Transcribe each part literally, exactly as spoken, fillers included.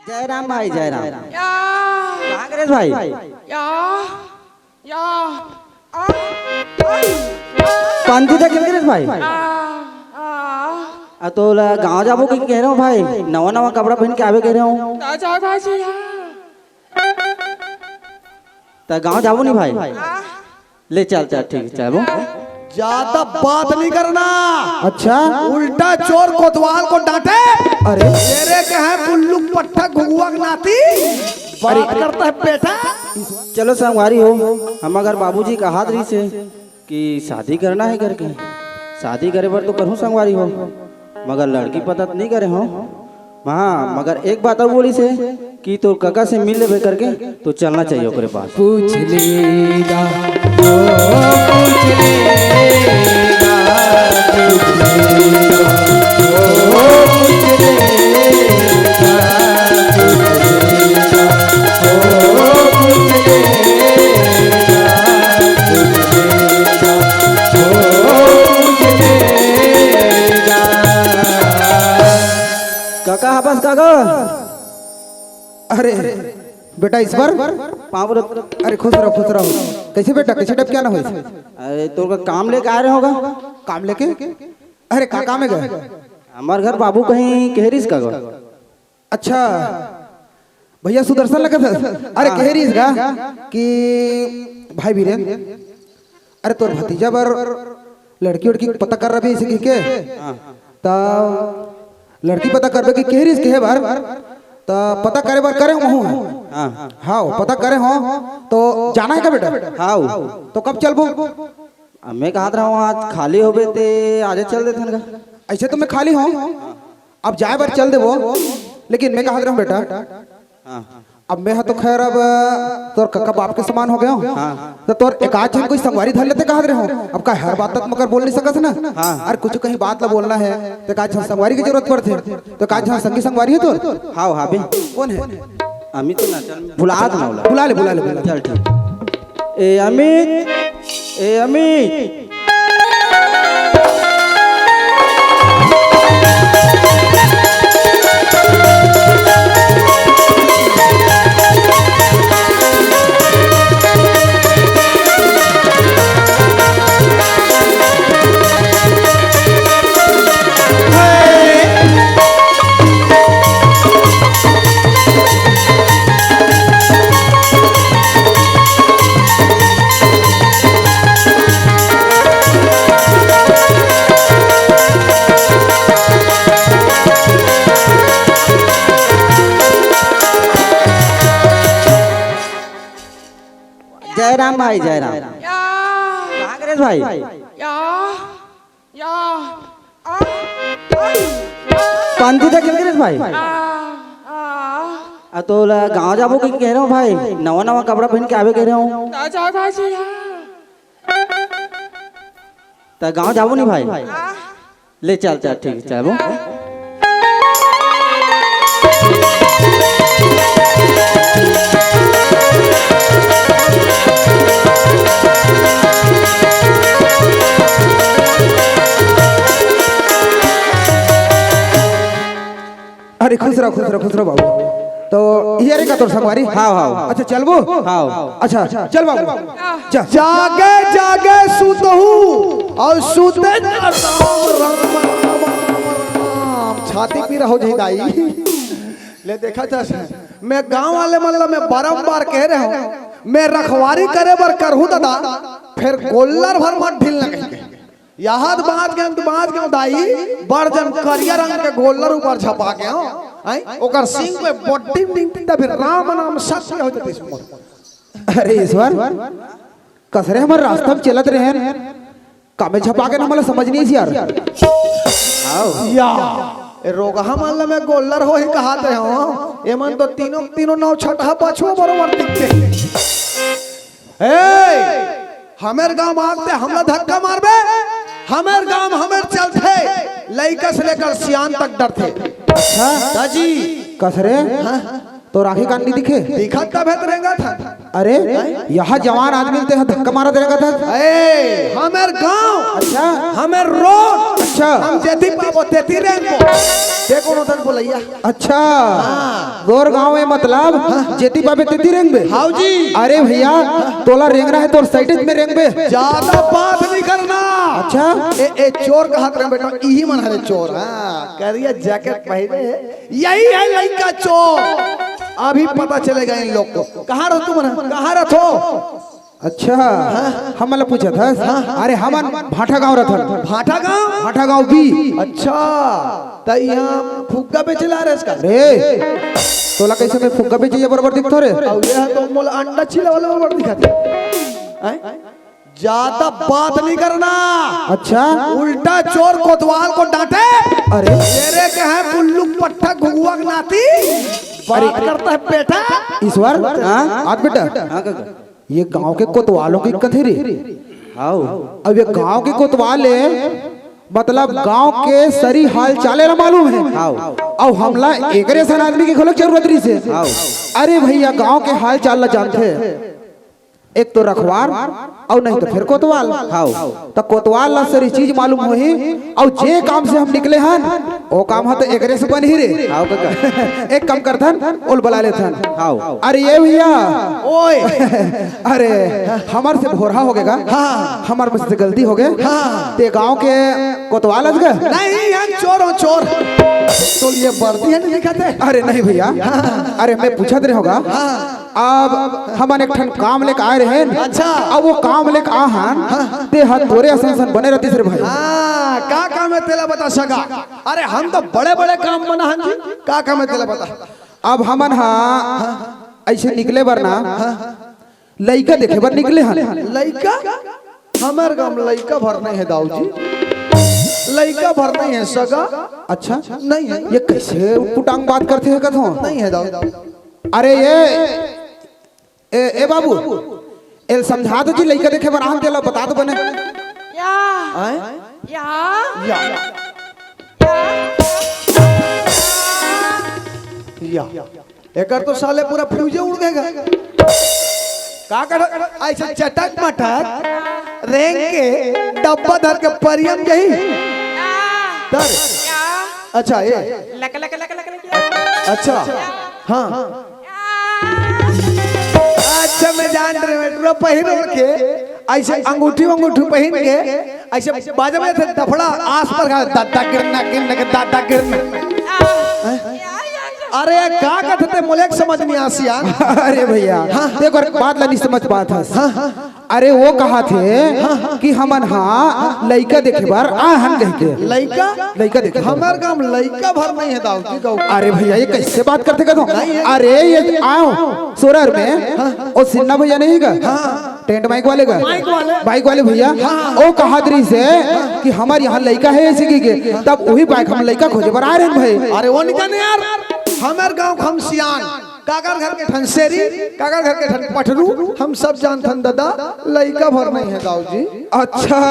जय राम भाई, जय राम। या, कहाँ गे रेहेस भाई? या, या, आ, आ, पंथी देखे गे रेहेस भाई? आ, आ। आ, तोला गाँव जाबो कहे रहेंव भाई, नवा नवा कपड़ा पहिन के आबे कहे रहेंव। त जा भाई जी, हाँ। त गाँव जाबो नहीं भाई? आ। ले चल, चल, ठीक, चल वो। ज्यादा बात नहीं करना। अच्छा। उल्टा चोर कोतवाल को डांटे। अरे। तेरे के हैं कुल्लू पट्टा घुघुआ के नाती। बात अरे। करता है बेटा। चलो संगवारी हो, हमर घर बाबूजी कहत रहिसे कि शादी करना हे करके, शादी करे बर तो करहूँ संगवारी हो, मगर लड़की पता तो नहीं करे हो। हाँ, मगर एक बात अउ बोलिसे कि तोर कका से मिल लेबे करके तो चलना चाहिए ओकरे पास। पूछ लेगा, ओ, पूछ लेगा, पूछ लेगा, ओ, पूछ लेगा, पूछ लेगा, ओ, पूछ लेगा, पूछ लेगा, ओ, पूछ लेगा। काका, हबस काका। अरे बेटा ईश्वर, पाँव परत। अरे खुश रहो, खुश रहो। कैसे बेटा, कैसे डबकियाना होइस? अरे तोर का काम लेके आए रहे होगा। काम लेके? अरे का काम हे गा? हमर घर बाबू कहीं कहे रहिस का गा? अच्छा भैया सुदर्शन लगत हे। अरे हाँ। कहे रहिस गा कि भाई बीरेन, अरे तोर भतीजा बर लड़की उड़की पता कर रहे इसे कहिके। हाँ। त लड़की पता करबे कि कहे रहिस कहे बर, त पता करे बर करे हूँ। हाँ। हाँ, पता करे हो। तो जाना हे का बेटा? हाँ। तो कब चलबो? अब मैं कहत रहा हूँ आज खाली होबे ते आजे चल देथन का। ऐसे तो मैं खाली हूँ, अब जाए बर चल देबो, लेकिन मैं कहत रहा हूँ बेटा, हाँ। अब मैं ह तो खैर अब तोर कका बाप के समान हो गया हूँ। हाँ। तो तोर एक आध झन कोई संगवारी धर लेते कहत रहे हो। अब का हर बात तक मकर बोल नहीं सकस ना। हाँ। अरे कुछ कहीं बात ला बोलना हे तो एक आध झन संगवारी की जरूरत पड़थे। तो एक आध झन संगी संगवारी हे तोर? हाँ, हाँ बे। कौन हे? अमित ना, चल, भुला दे ना ओला। बुला ले, बुला ले, बुला ले। चल ठीक। ए अमित, ए अमित। जय राम भाई, जय राम। या। कहाँ गे रेहेस भाई? या, या, आ, आ, आ। पंथी देखे गे रेहेस भाई? आ, आ। आ, तोला गाँव जाबो कहे रहेंव भाई, नवा नवा कपड़ा पहिन के आबे कहे रहेंव। त जा भाई जी, हाँ। त गाँव जाबो नहीं भाई? आ। ले चल, चल, ठीक हे, चल वो। अरे खुश रहो, खुश रहो, खुश रहो बाबू। तो ये रे का तोर संगवारी? हाँ, हाँ। अच्छा चलबो? हाँ। अच्छा चल बाबू। जा। जागे जागे सुतहूँ अउ सुते राम, राम, राम, राम। छाती पीरा हो जाही दाई। ले देखा जा, मैं गांव वाले मन ला मैं बारंबार कहे रहे हूँ, मैं रखवारी करे बर करहूँ दादा, फेर गोल्लर भर मत ढील लगे। याद बाँच गेंव, बाँच गेंव दाई, बड़ जन करिया रंग के गोल्लर ऊपर झपा गेंव, हैं? ओकर सींग में बड्डी निकलतिस त फेर राम नाम सत्य हो जतिस मोर। अरे ईश्वर, कस रे हमर रास्ता में चलत रहेन, कामे झपा गेन हमला समझ नहीं आइस यार। आओ। या, ए रोगहा मन ला मैं गोल्लर होही कहत रहेंव, एमन तो तीनों, तीनों नौछटहा पछुआ बरोबर दिखथे। ए, हमेर गांव आगथे, हमला धक्का मारबे? हमेर गांव हमेर चलथे, लइका से लेकर सियान तक डरथे। अच्छा। दाजी। कस रे? हाँ? तोर आँखी कान नइ दिखे? दिखत तभे त रेंगत हन। अरे, यहाँ जवान आदमी ल तेहा धक्का मारत रेंगत हस। ए, हमर गांव, अच्छा। हमर रोड, अच्छा। हम जेती पाबो तेती रेंगबो। ते कोन होथस बोलइया? अच्छा। हाँ। तोर गांव में मतलब जेती पाबे तेती रेंगबे? हाव जी। अरे भइया, तोला रेंगना हे तोर साइड में रेंगबे। जादा बात नइ करना। अच्छा। ए, ए चोर कहत रहे बेटा, इही मन हरे चोर। हाँ, करिया जैकेट पहिरे हे। यही है लइका चोर। अभी पता चलेगा इन लोग को। कहाँ रहो तुम? कहाँ रहो? अच्छा, हमन ला पूछत हस? अरे हमन भांठा गांव रथन। भांठा गांव? भांठा गांव बी। अच्छा, त इहाँ फुग्गा बेचे ला रहे इसका? रे, तोला कइसे मैं फुग्गा बेचे ये बरोबर दिखथों रे? अउ ये तो मोला अंडा चिला वाला बरोबर दिखत हे। हैं? ज्यादा बात नहीं करना। अच्छा। उल्टा चोर कोतवाल को डांटे। अरे। तेरे कहे बुल्लू पट्ठा घुघुआ के नाती। बात अरे। करता है बेटा। ईश्वर, हाँ? बात बेटा। हाँ, काका। ये गांव के कोतवालों की कथे रे। हाव। अब ये गांव के कोतवाल है, मतलब गांव के सरी हाल चाले ला मालूम है। हाव। अउ हमला एकरे सन आदमी के घलोक जरूरत रहिस हे। हाव। अरे भइया, गांव के हाल चाल ला जानथे। एक तो रखवार, अउ नहीं तो फिर कोतवाल। हाव। त कोतवाल ला सरी चीज मालूम होही, अउ जे काम से हम निकले हन, ओ काम ह त एकरे से बनही रे। हाव काका। एक काम करथन, ओला बला लेथन। हाव। अरे ये भइया। ओए। अरे, हमर से भोरहा होगे गा। हाँ। हमर में से गलती होगे। हाँ। ते गांव के कोतवाल अस गा? नहीं, हम चोर हों, चोर। तो ये वर्दी हे, नहीं दिखत हे? अरे नहीं भइया। हाँ। अरे मैं पूछत रहे हों गा। हाँ। अब हमन एक ठन काम लेके आए रहेन। अच्छा। अब वो काम लेके आ हन, हाँ। ते ह तोरे असन सन बने रहतिस रे भाई। हाँ, का काम हे तेला बता सगा? अरे हम तो बड़े बड़े काम बना हन जी, का काम हे तेला बता? अब हमन ह अइसे निकले बर ना, लइका देखे बर निकले हन। लइका? हमर गांव लइका भर नहीं हे दाऊ जी, लइका भर नहीं हे सगा। अच्छा। नहीं हे। ये कइसे उटपुटांग बात करथे हे कथों? नहीं हे दाऊ। अरे ये, ए, ए बाबू, एल समझा दो जी, लइका देखे बर आहन तेला बता दो बने। या। आय? या। या। या। एकर तो साले पूरा फ्यूजे उड़ गे गा। का कर अइसे चटक मटक रेंग के डब्बा धर के परियम गही। तर। अच्छा, ये। लक, लक, लक, लक, लक। अच्छा। हाँ। अच्छा, मैं जान रहे हूँ, पूरा पहिर ओढ़ के, अइसे अंगूठी वंगूठी पहिन के, अइसे बाजा में थे डफड़ा, आस पर का दादा गिरना, गिरना के दादा गिरना। अरे, का कथते मोला एक समझ नहीं आस यार। अरे भइया, हाँ। ते एक बात ला नहीं समझ पात हस। हाँ, हाँ। अरे वो कहत हे कि हमन हा लइका देखे बर आहन कहिके। लइका? लइका देखे बर। हमर गांव लइका भर नहीं हे दाऊ जी, गाँव। अरे भइया, ये कइसे बात करथे कथों? नहीं हे। अरे ये आंव सोरर में, हाँ। वो सिन्हा भइया नहीं हे का? हाँ। टेंट माइक वाले का? माइक वाले। माइक वाले भइया, हाँ। वो कहत रहिस हे कि हमर यहाँ लइका हे अइसे कहिके, तब उही पाय के हम लइका खोजे बर आए रहेन भाई। अरे वो नहीं कहने यार, हमर गांव के हम सियान। काकर घर के ठन सेरी, काकर घर के ठन पठरू, हम सब जानथन ददा, लइका भर नहीं हे दाऊ जी। अच्छा,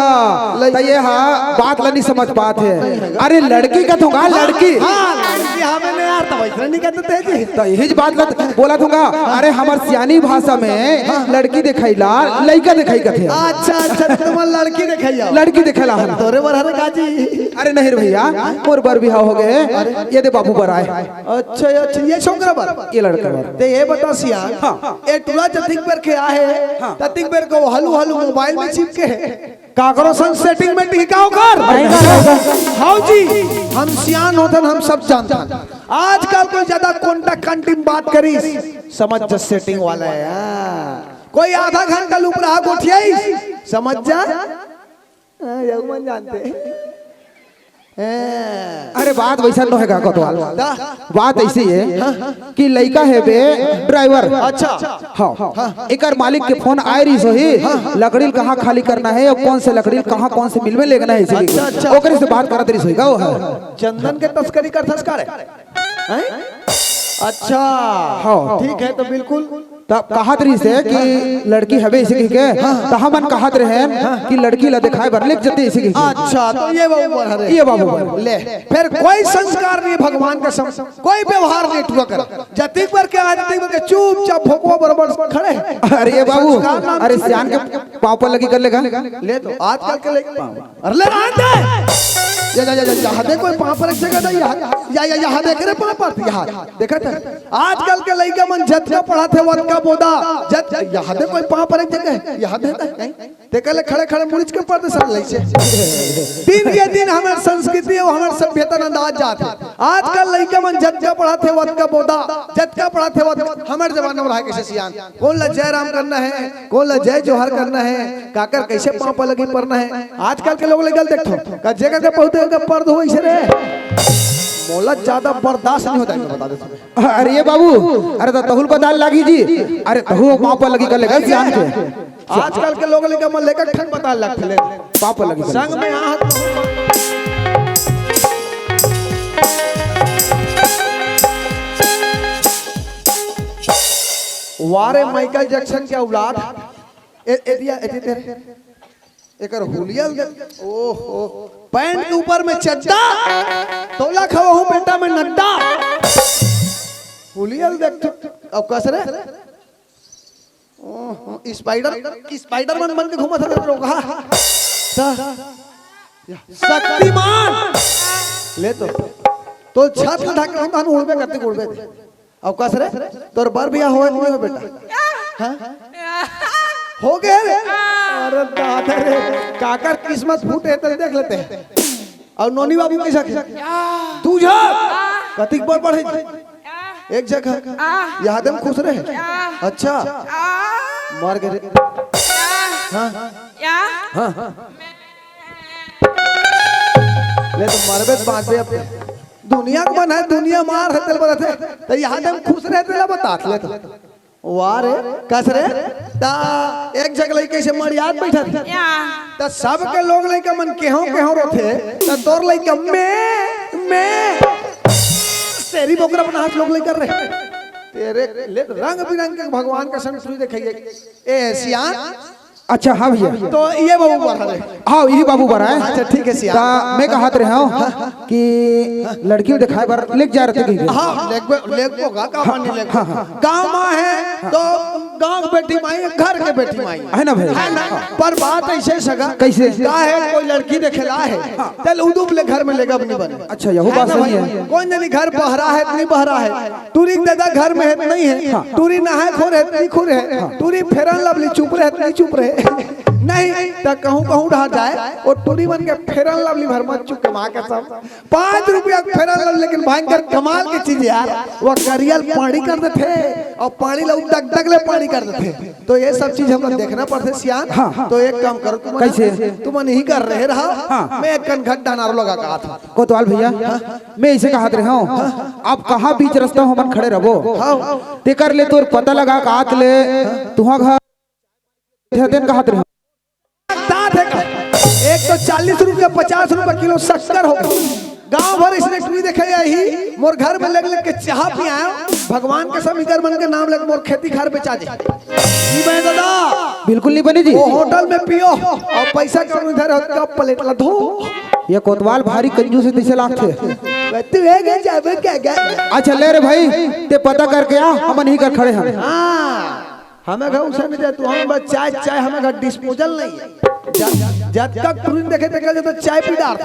लइका त ये हा बात ला नहीं समझ पात हे। नहीं हे। अरे लड़की कथों गा, हाँ, लड़की। हाँ, लड़की हमें नहीं यार, त वइसने नहीं कहते थे जी। त यही बात ला बोलत हों गा। अरे हमर सियानी भाषा में लड़की देखाई ला लइका देखाई कथे। अच्छा, अच्छा, त तुम लड़की देखाई आओ। लड़की देखाई ला हन। तोरे बर हरे का जी? अरे नहीं रे भइया, मोर बर बिहाव होगे हे। अरे। ये दे बाबू बर आए। अच्छा, अच्छा, ये छोकरा बर? ये लड़का बर। ते ये बता सियान, हाँ। ये टूरा जतिक बेर के आहे, हाँ। ततिक बेर के वो हलू हलू मोबाइल में चिपके हे। काकरो संग सेटिंग में टिकाव कर। नहीं कर, नहीं कर। हाव जी, हम सियान होथन, हम सब जानथन। आजकल कोई ज्यादा कोंटा कंटी में बात करिस, समझ जा सेटिंग वाला हे, हाँ। कोई आधा घंटा लुपरा गोठियाइस, समझ जा। हाँ, यहू मन जानते। हाँ। अरे, बात वइसन नोहे का कोतवाल। दा। बात अइसे हे कि लइका हे बे ड्राइवर। अच्छा। हाँ। हाँ। एकर मालिक के फोन आए रहिस होही, हाँ। लकड़ी ल कहाँ खाली करना हे अउ कोन से लकड़ी ल कहाँ कोन से मिल में लेगना हे, अइसे अच्छा, अच्छा। ओकरे से बात करत रहिस होही का वो ह। चंदन के तस्करी करथस का रे? हैं? अच्छा। हाँ। ठीक हे, त बिल्कुल तब कहत रहिस हे कि लड़की हवे इसे कहिके, त हमन कहत रहेन कि लड़की ला देखाय बर लेग जते इसे कहिके। अच्छा, तो ये बाबू बर हरे। ये बाबू बर। ले, फिर कोई संस्कार नहीं भगवान का सम-, कोई व्यवहार नहीं टुरा कर। जतिक बर के आज तक के चुपचाप भोकवा बरोबर खड़े। अरे ये बाबू, संस्कार नाम अरे सियान के पाँव पर लगी कर लेगा। ले तो आजकल के लइका पाँव। अरे ले रहन दे। या, या, या, या, यहाँ दे कोई पाँव पर एक जगह दे, यहाँ, या, या, यहाँ देख रे पाँव पर, यहाँ। देखत हे? आजकल के लइका मन जतका पढ़त हे, वतका बोदा। जत-, यहाँ दे कोई पाँव पर एक जगह, यहाँ दे दे। तेकर ले खड़े खड़े मुड़िच के पढ़ दे सर लइसे। दिन के दिन हमर संस्कृति अउ हमर सभ्यता नंदात जात हे। आजकल लइका मन जतका पढ़त हे, वतका बोदा। जतका पढ़त हे, वतका, हमर जमाना में रहा कइसे सियान। कोन ला जय राम करना हे, कोन ला जय जोहार करना हे, काकर कइसे पाँव पलगी परना हे। आजकल के लोग लइका ल देखथो, का जेकर के पहुते ओकर पर्द हो अइसे रे। मोला ज्यादा बर्दाश्त नहीं होता है, बता देथो। अरे ये बाबू, अरे त तहूँ ल बताय ल लागही जी, अरे तहूँ पाँव पलगी कर लेगा सियान के। आजकल के लोग लइका मन लेकर ठन बताय ल लागथे ले। पाँव पलगी कर संग में आ वारे माइकल जैक्सन के औलाद। ए, ए दिया, ए दे तेरे। एकर हुलिया ल देख। ओहो, पैंट के ऊपर में चड्डा, तोला खवाहूं बेटा मैं नड्डा। हुलिया ल देख तू, अब कस रे? ओहो, स्पाइडर, स्पाइडरमैन बन के घूमत हे लोग, हाँ। त, या, शक्तिमान। ले तो, तो छत ल ढाके हम, हम उड़बे करते, उड़बे। अउ कस रे, तोर बर बियाह होय कि नहीं होय बेटा? हाँ? हो गे रे? अरे दादा रे, काकर किस्मत फूटे हे, तेला देख लेते हैं। अउ नोनी बाबू कइसा हे? दू झन। कतिक बर पढ़े? एक जगह। यहाँ दे म खुश रहे? अच्छा। मर गे रे। हाँ। हाँ। ले तो मरबे त बाँचबे अब। दुनिया के मन हे, दुनिया मार हे, तेला बताथे। त यहाँ दे म खुश रहे, तेला बतात ले तो। वाह रे, कस रे? त एक जगह लइका कइसे मरियात बइठत हे। या। त सबके लोग लइका मन केहों केहों रोथे, त तोर लइका में, में। तेरी बोकरा अपना हाथ लोग लइका रे। तेरे ले रंग बिरंग के भगवान के संग तू देखे। ए सियान, अच्छा, हाँ भैया। तो ये बाबू बर हरे। हाँ, यही बाबू बर हे। अच्छा, ठीक हे सियान। त मैं कहत रहे हूँ कि लड़की ल देखाय बर लेग जा रहे थे कहीं। हाँ, लेग, लेग होगा, का मानी लेग। हाँ, हाँ। गाँव में हे, तो गाँव के बेटी माई, घर के बेटी माई। हे ना भाई? हे ना? पर बात अइसे सगा। कइसे? का हे, कोई लड़की देखे ला हे, हाँ। तेला उदुप ले घर में लेगब नहीं बने। अच्छा, यहू बात सही हे। कोई नहीं, घर बहरा हे, नहीं बहरा हे। टूरी के ददा घर में हे त नहीं हे, हाँ। टूरी नहाय खोर हे त नहीं खोर हे, हाँ। टूरी Fair and Lovely चुप रहे त नहीं चुप रहे। नहीं, त कहूँ कहूँ डहर जाय, ओ टूरी मन के Fair and Lovely भर मत चुके, माँ कसम। पाँच रुपया के Fair and Lovely, लेकिन भयंकर कमाल के चीज यार, वो करिया ल पानी कर देथे, अउ पानी ला दगदग ले पानी कर देथे। तो ये सब चीज हमन देखना पड़थे सियान। हाँ, हाँ। तो एक काम करो, तुमन कइसे? तुमन इही कर रहे रहा, हाँ। मैं एक कन घट डानारो लगा के आत हूँ। कोतवाल भैया, हाँ। मैं इसे कहत रहे हूँ, अब कहाँ बीच रस्ता हमन खड़े रहबो? हाँ। तेकर ले तोर पता लगा के आत ले, तुहाँ घर तेन कहत रहे हूँ। दाँत हे का? एक तो चालीस रुपया, पचास रुपया किलो शक्कर हो। गाँव भर इसने टूरी देखे यही, मोर घर में लेग लेग के चाहा पियायो। भगवान के समीकर मन के नाम लेके मोर खेती खार बेचा दे। जी मैं दादा। बिल्कुल नहीं बनी जी। वो होटल में पियो अउ पैसा कम इधर हो, कब प्लेट ला धो। ये कोतवाल भारी कंजूस हे, तइसे लागथे। बे, तू हे गे, जाबे क्या गे? अच्छा, ले रे भाई, ते पता करके आ, हमन इही कर खड़े हन। हाँ, हमें घर उसे नहीं दे, तू हमें बस चाय, चाय, हमें घर disposal नहीं हे। जब, जब तक टूरी देखे, देखे, जब तक चाय पी डार।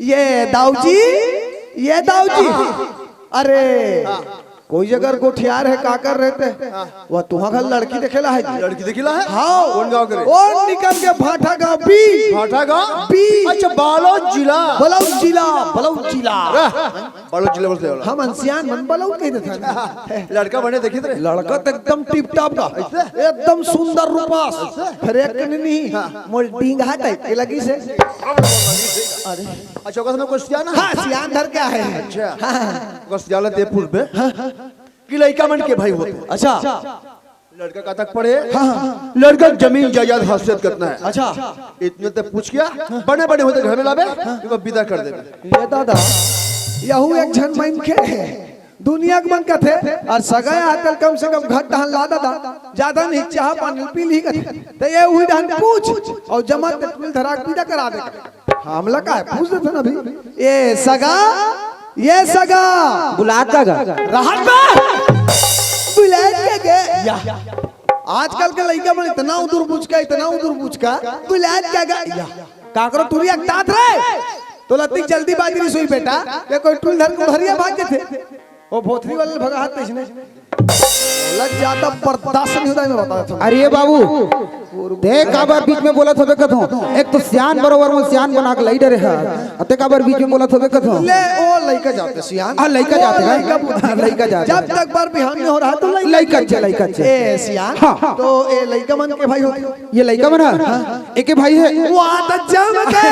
ये दाऊ जी, ये दाऊ जी। अरे, कोई अगर गोठियार हे, काकर रहे ते? हाँ। वो तुहाँ घर लड़की देखे ला हे जी। लड़की देखे ला हे? हाँ। कौन गाँव के रे? ओ निकल के भाटा गाँव बी। भाटा गाँव? बी। अच्छा, बालोद जिला। बलौद जिला, बलौद जिला। वाह, बालोद जिला बोलथे वाला। हम अंसियान मन बलौद कहि देथन। लड़का बने देखिस रे? लड़का तो एकदम टिप टाप का। अइसे? एकदम सुंदर रूपास। अइसे? फिर एक कनी नहीं, हाँ। मोर डींगा type के लगिस हे। अरे। अच्छा, ओकर समय कुछ सियान हे? हाँ, सियान धर के आहे। अच्छा। हाँ। ओकर सियान ला दे पूछबे। हाँ, हाँ। कि लइका मन के भाई होथे। अच्छा। लड़का कतक पढ़े? हाँ, हाँ। लड़का के जमीन जायदाद खासियत कतना हे? अच्छा। इतने ते पूछ के आ, बने बने होथे घर में लाबे, हाँ। ओकर बिदा कर देबे। ये दादा, यहू एक झन मनखे हे। दुनिया के मन कथे, अउ सगा आजकल कम से कम घर डहन ला ददा, जादा नहीं, चाह पानी पी ली कथे। त ये उही डहन पूछ, अउ जमा ते टूल धरा के विदा करा दे। हमला का हे, पूछ देथे ना अभी। ए सगा, ए सगा। बुलात का गा? रहत बा। बुलात का गा? या। आजकल के लइका मन इतना उदुर बुचका, इतना उदुर बुचका, बुलात का गा? या। काकरो टुरी अकतात रे। तोला अतिक जल्दीबाजी रहिस होही बेटा, के कोई टूल धर के उधरिया भाग जथे। ओ भोथरी वाले भगा हाथ तइसने। लग जाता, बर्दाश्त नहीं होता, मैं बता देता हूँ। अरे बाबू, देख काबर बीच में बोलत हबे कथों। एक तो सियान बरोबर में सियान बना के लई डरे हा। अते काबर बीच में बोलत हबे कथों। ले, ओ लइका जाते सियान। हाँ, लइका ओ जाते हैं। लइका बुद्धि। लइका जाते जब हैं। तक बर बिहान नहीं हो रहा तो लइका लइका चे, लइका चे। ए सियान। हाँ। तो ए लइका मन के भाई होथे। ये लइका मन हा? हाँ। एके भाई हे। वाह, त जम के।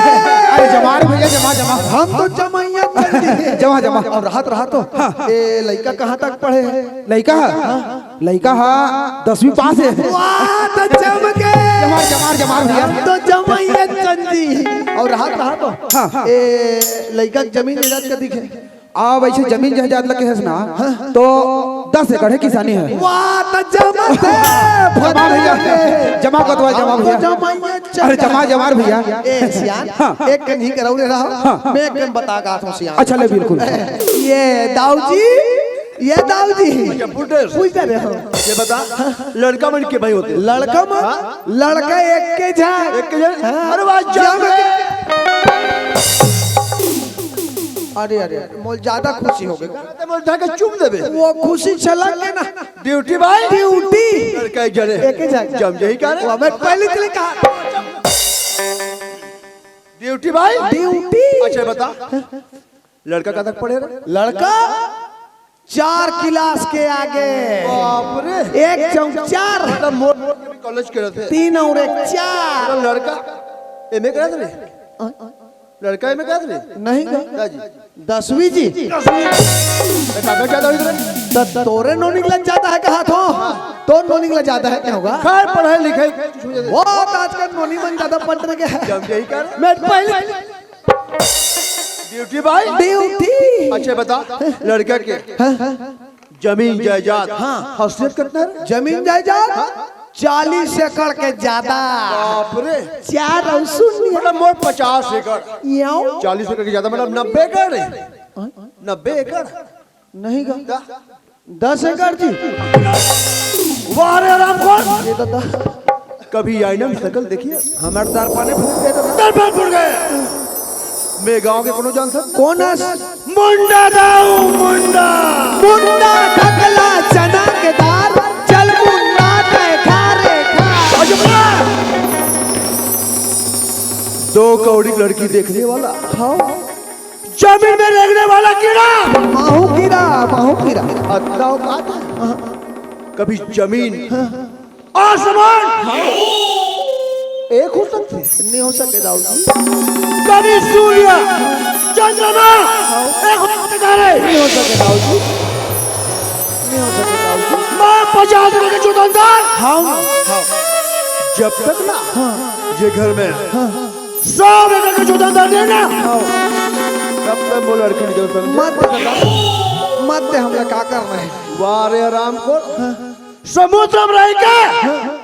अरे जमा रे भैया, जमा, जमा। हम तो जमइया जल्दी। जमा, जमा। अउ रहत, रहत तो। हाँ। ए लइका कहाँ तक पढ़े हे? लइका हा? हाँ। लइका हा दसवीं पास हे। वाह, त जम के। जमा, जमा, जमा भैया। हम तो जमइया जल्दी। अउ रहत, रहत तो। हाँ। ए लइका के जमीन जायदाद कतिक हे? अब ऐसे जमीन जायदाद लगे हस ना, हाँ। तो दस एकड़ हे, किसानी हे। वाह, त जमत हे। जमा भैया, जमा कोतवाल, जमा हम तो भैया। जमाइए अरे, जमा, जमा भैया। ए, सियान, हाँ। एक कन ही करौले रहो, हाँ। मैं एक कन बता गात हूँ, सियान। अच्छा, ले, बिल्कुल। ये दाऊ जी, ये दाऊ जी। अच्छा, पूछ रहे हो। पूछ रहे हो। ये बता, लड़का मन के भाई होथे? लड़का मन? हाँ। लड़का एक के झा। एक के झा? हाँ। अरे वाह, जम जम के। अरे, अरे, अरे, मोल ज्यादा खुशी हो गई। ते मोल धके चुम देबे। वो खुशी छलक के ना। ड्यूटी भाई। ड्यूटी। लड़का एक जने। एक ही जने। जम जही का रे? वो मैं पहले चले कहा। ड्यूटी भाई। ड्यूटी। अच्छा बता, लड़का कहाँ तक पढ़े रे? लड़का चार क्लास के आगे। बाप रे। एक चौक चार। मतलब मोर, मोर के भी कॉलेज के रहते। तीन और एक चार। मतलब लड़का एमए करत रे? लड़का एमए करत रे? नहीं गा। का जी? दसवीं जी। दसवीं। ए, कागज ज्यादा होई रे? त तोरे नोनी ला ज्यादा हे कहा थो? तोर नोनी ला ज्यादा हे, क्या होगा? खैर, पढ़ाई लिखाई कुछ हो जाता। वो तो आजकल नोनी मन ज्यादा पढ़ रहे हैं। जम यही कर। मैं पहले ड्यूटी भाई। ड्यूटी। अच्छा बता, लड़का के हाँ, हाँ। जमीन जायदाद, हाँ। हसीयत कितना है? जमीन जायदाद हाँ। चालीस एकड़ के ज्यादा। बाप रे। चार और शून्य। मतलब मोर पचास एकड़। याओ। चालीस एकड़ के ज्यादा, मतलब नब्बे एकड़ है। हाँ। नब्बे एकड़। नहीं गा। दा। दस एकड़ जी। वाह रे राम कौन? ये तो दा। कभी आईना में शकल देखिए। हमारे दर पाने फूट गए तो दर पाने फूट गए। मैं गांव के कोनो जान सकता? कौन है? मुंडा दाऊ मुंडा। मुंडा ढकला चना के दार, चल मुंडा तय खा रे खा। अजमा। दो कौड़ी लड़की देखने वाला। हाँ। जमीन में रेंगने वाला कीड़ा। माहू कीड़ा, माहू कीड़ा। अतना औकात है। कभी जमीन आसमान एक हो सकते? नहीं हो सके दाऊ जी। कभी सूर्य, चंद्रमा एक हो सकता रे? नहीं हो सके दाऊ जी, नहीं हो सके दाऊ जी। मैं पचास रुपए के चुकंदर। हाँ, हाँ। जब तक ना हाँ। ये घर में हाँ। सौ रुपए के चुकंदर देना। हाँ। तब तक वो लड़की नहीं समझे। मत, मत दे, हमला का करना है? वाह रे राम को समुद्र में रह के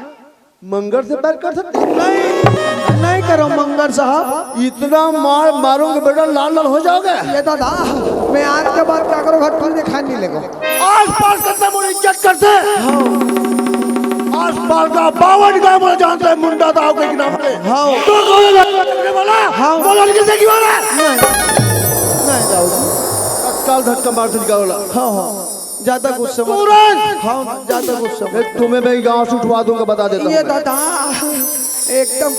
मंगर से प्यार कर सकते हैं? नहीं, नहीं करो मंगर साहब। इतना मार मारूंगा बेटा, लाल लाल हो जाओगे। ये दादा, मैं आज के बाद काकरो घर टूल दिखाने नहीं लेगो। आसपास करते मोर इज्जत करते। हाँ। आसपास का बावन गांव मोर जानते हैं मुंडा दाव के नाम पे। हाँ। तो कौन है लड़ने वाला? हाँ। वो लड़के से क्यों है? नहीं, नहीं दाऊ। तत्काल धक्का मार से निकालो ला। हाँ, हाँ। ज्यादा गुस्सा मत। तुरंत! हाँ, ज्यादा गुस्सा मत। मैं तुम्हें मैं गांव से उठवा दूंगा, बता देता हूँ ये मैं। दादा, एकदम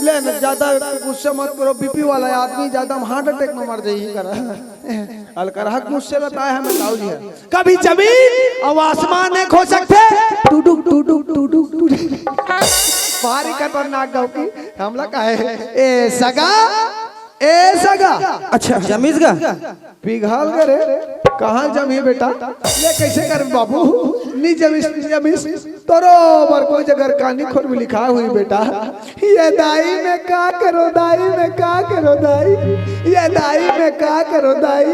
ले ना, ज्यादा गुस्सा मत करो, बीपी वाला है आदमी, ज्यादा हार्ट अटैक में मर जाइए करा। अलकरहा गुस्से लताए हमें ताऊ जी है। कभी जमीन और आसमान एक हो सकते। टुडुक, टुडुक, टुडुक, टुडुक। भारी खतरनाक गाँव की हमला का है। ए सगा, ए सगा। अच्छा, जमीस गा? पिघल गे रे, कहाँ जमी बेटा? ले कैसे कर बाबू? नी जमीस, नी जमीस। तोरो बर कोई जगह कानी खोर में लिखा हुई बेटा। ये दाई मैं का करो दाई, मैं का करो दाई, ये दाई मैं का करो दाई।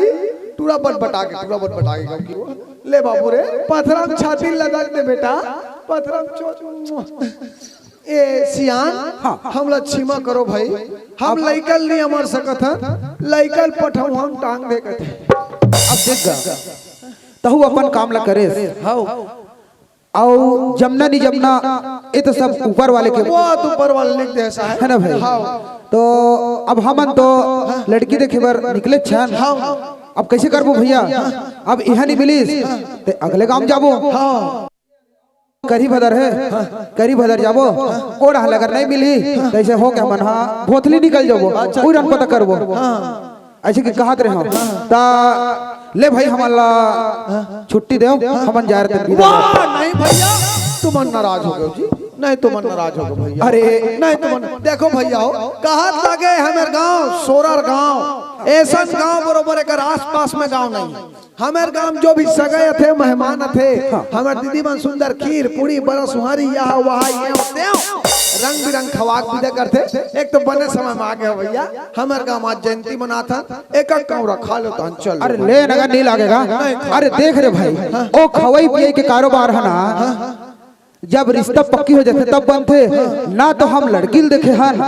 टूरा बटबटा के, टूरा बटबटा के कहूँ कि वो, ले बाबू रे, पथरा म छाती लगा दे बेटा, पथरा म चो-, ए सियान, हाँ। हमला क्षमा करो भाई, हम अब लइका ल नहीं अमर सकत हन, लइका ल पठऊ हम टांग दे कथे। अब देख गा, तहू अपन काम ला करेस। हाँ। अउ जमना नी जमना, ये तो सब ऊपर वाले के। वो तो ऊपर वाले लिख दे साहब। है ना भाई? हाँ। तो अब हमन तो लड़की देखे बर निकले छन। हाँ। अब कैसे करबो भैया? अब इहाँ नहीं मिलिस, ते अगले गांव जाबो। हाँ। करी भदर है, करी भदर जाबो। ओ डहर ले अगर नहीं मिली, तैसे हो के हमन हा भोथली निकल जाबो। अच्छा। उही डहर पता करबो। हाँ। ऐसे कि कहत रहे हम। ता ले भाई, हमन ला छुट्टी देव, हमन जाए रहे। वाह, नहीं भैया, तुमन नाराज हो गए जी, नहीं तुमन नाराज हो गए भैया। अरे। नहीं तुमन, देखो भैया हो, कहत लगे हमर गांव, सोरर गांव, ऐसन गांव बरोबर एकर आसपास में गांव नहीं। हमर गांव जो भी सगई आथे, मेहमान आथे, हमर दीदी मन सुंदर खीर, पूड़ी, बरा, सुहारी, यहा, वहा, ये, तेव, रंग बिरंग खवाक विदा करथे। एक तो बने समय में आ गए भैया, हमर गांव आज जयंती मनाथन, एक एक कौरा खा लो तहन चल। अरे ले नगर नहीं लागेगा। नहीं खा। अरे देख रे भाई, ओ खवई पियई के कारोबार है ना, जब रिश्ता पक्की हो जाथे तब बनथे। ना तो हम लड़की ल देखे हन,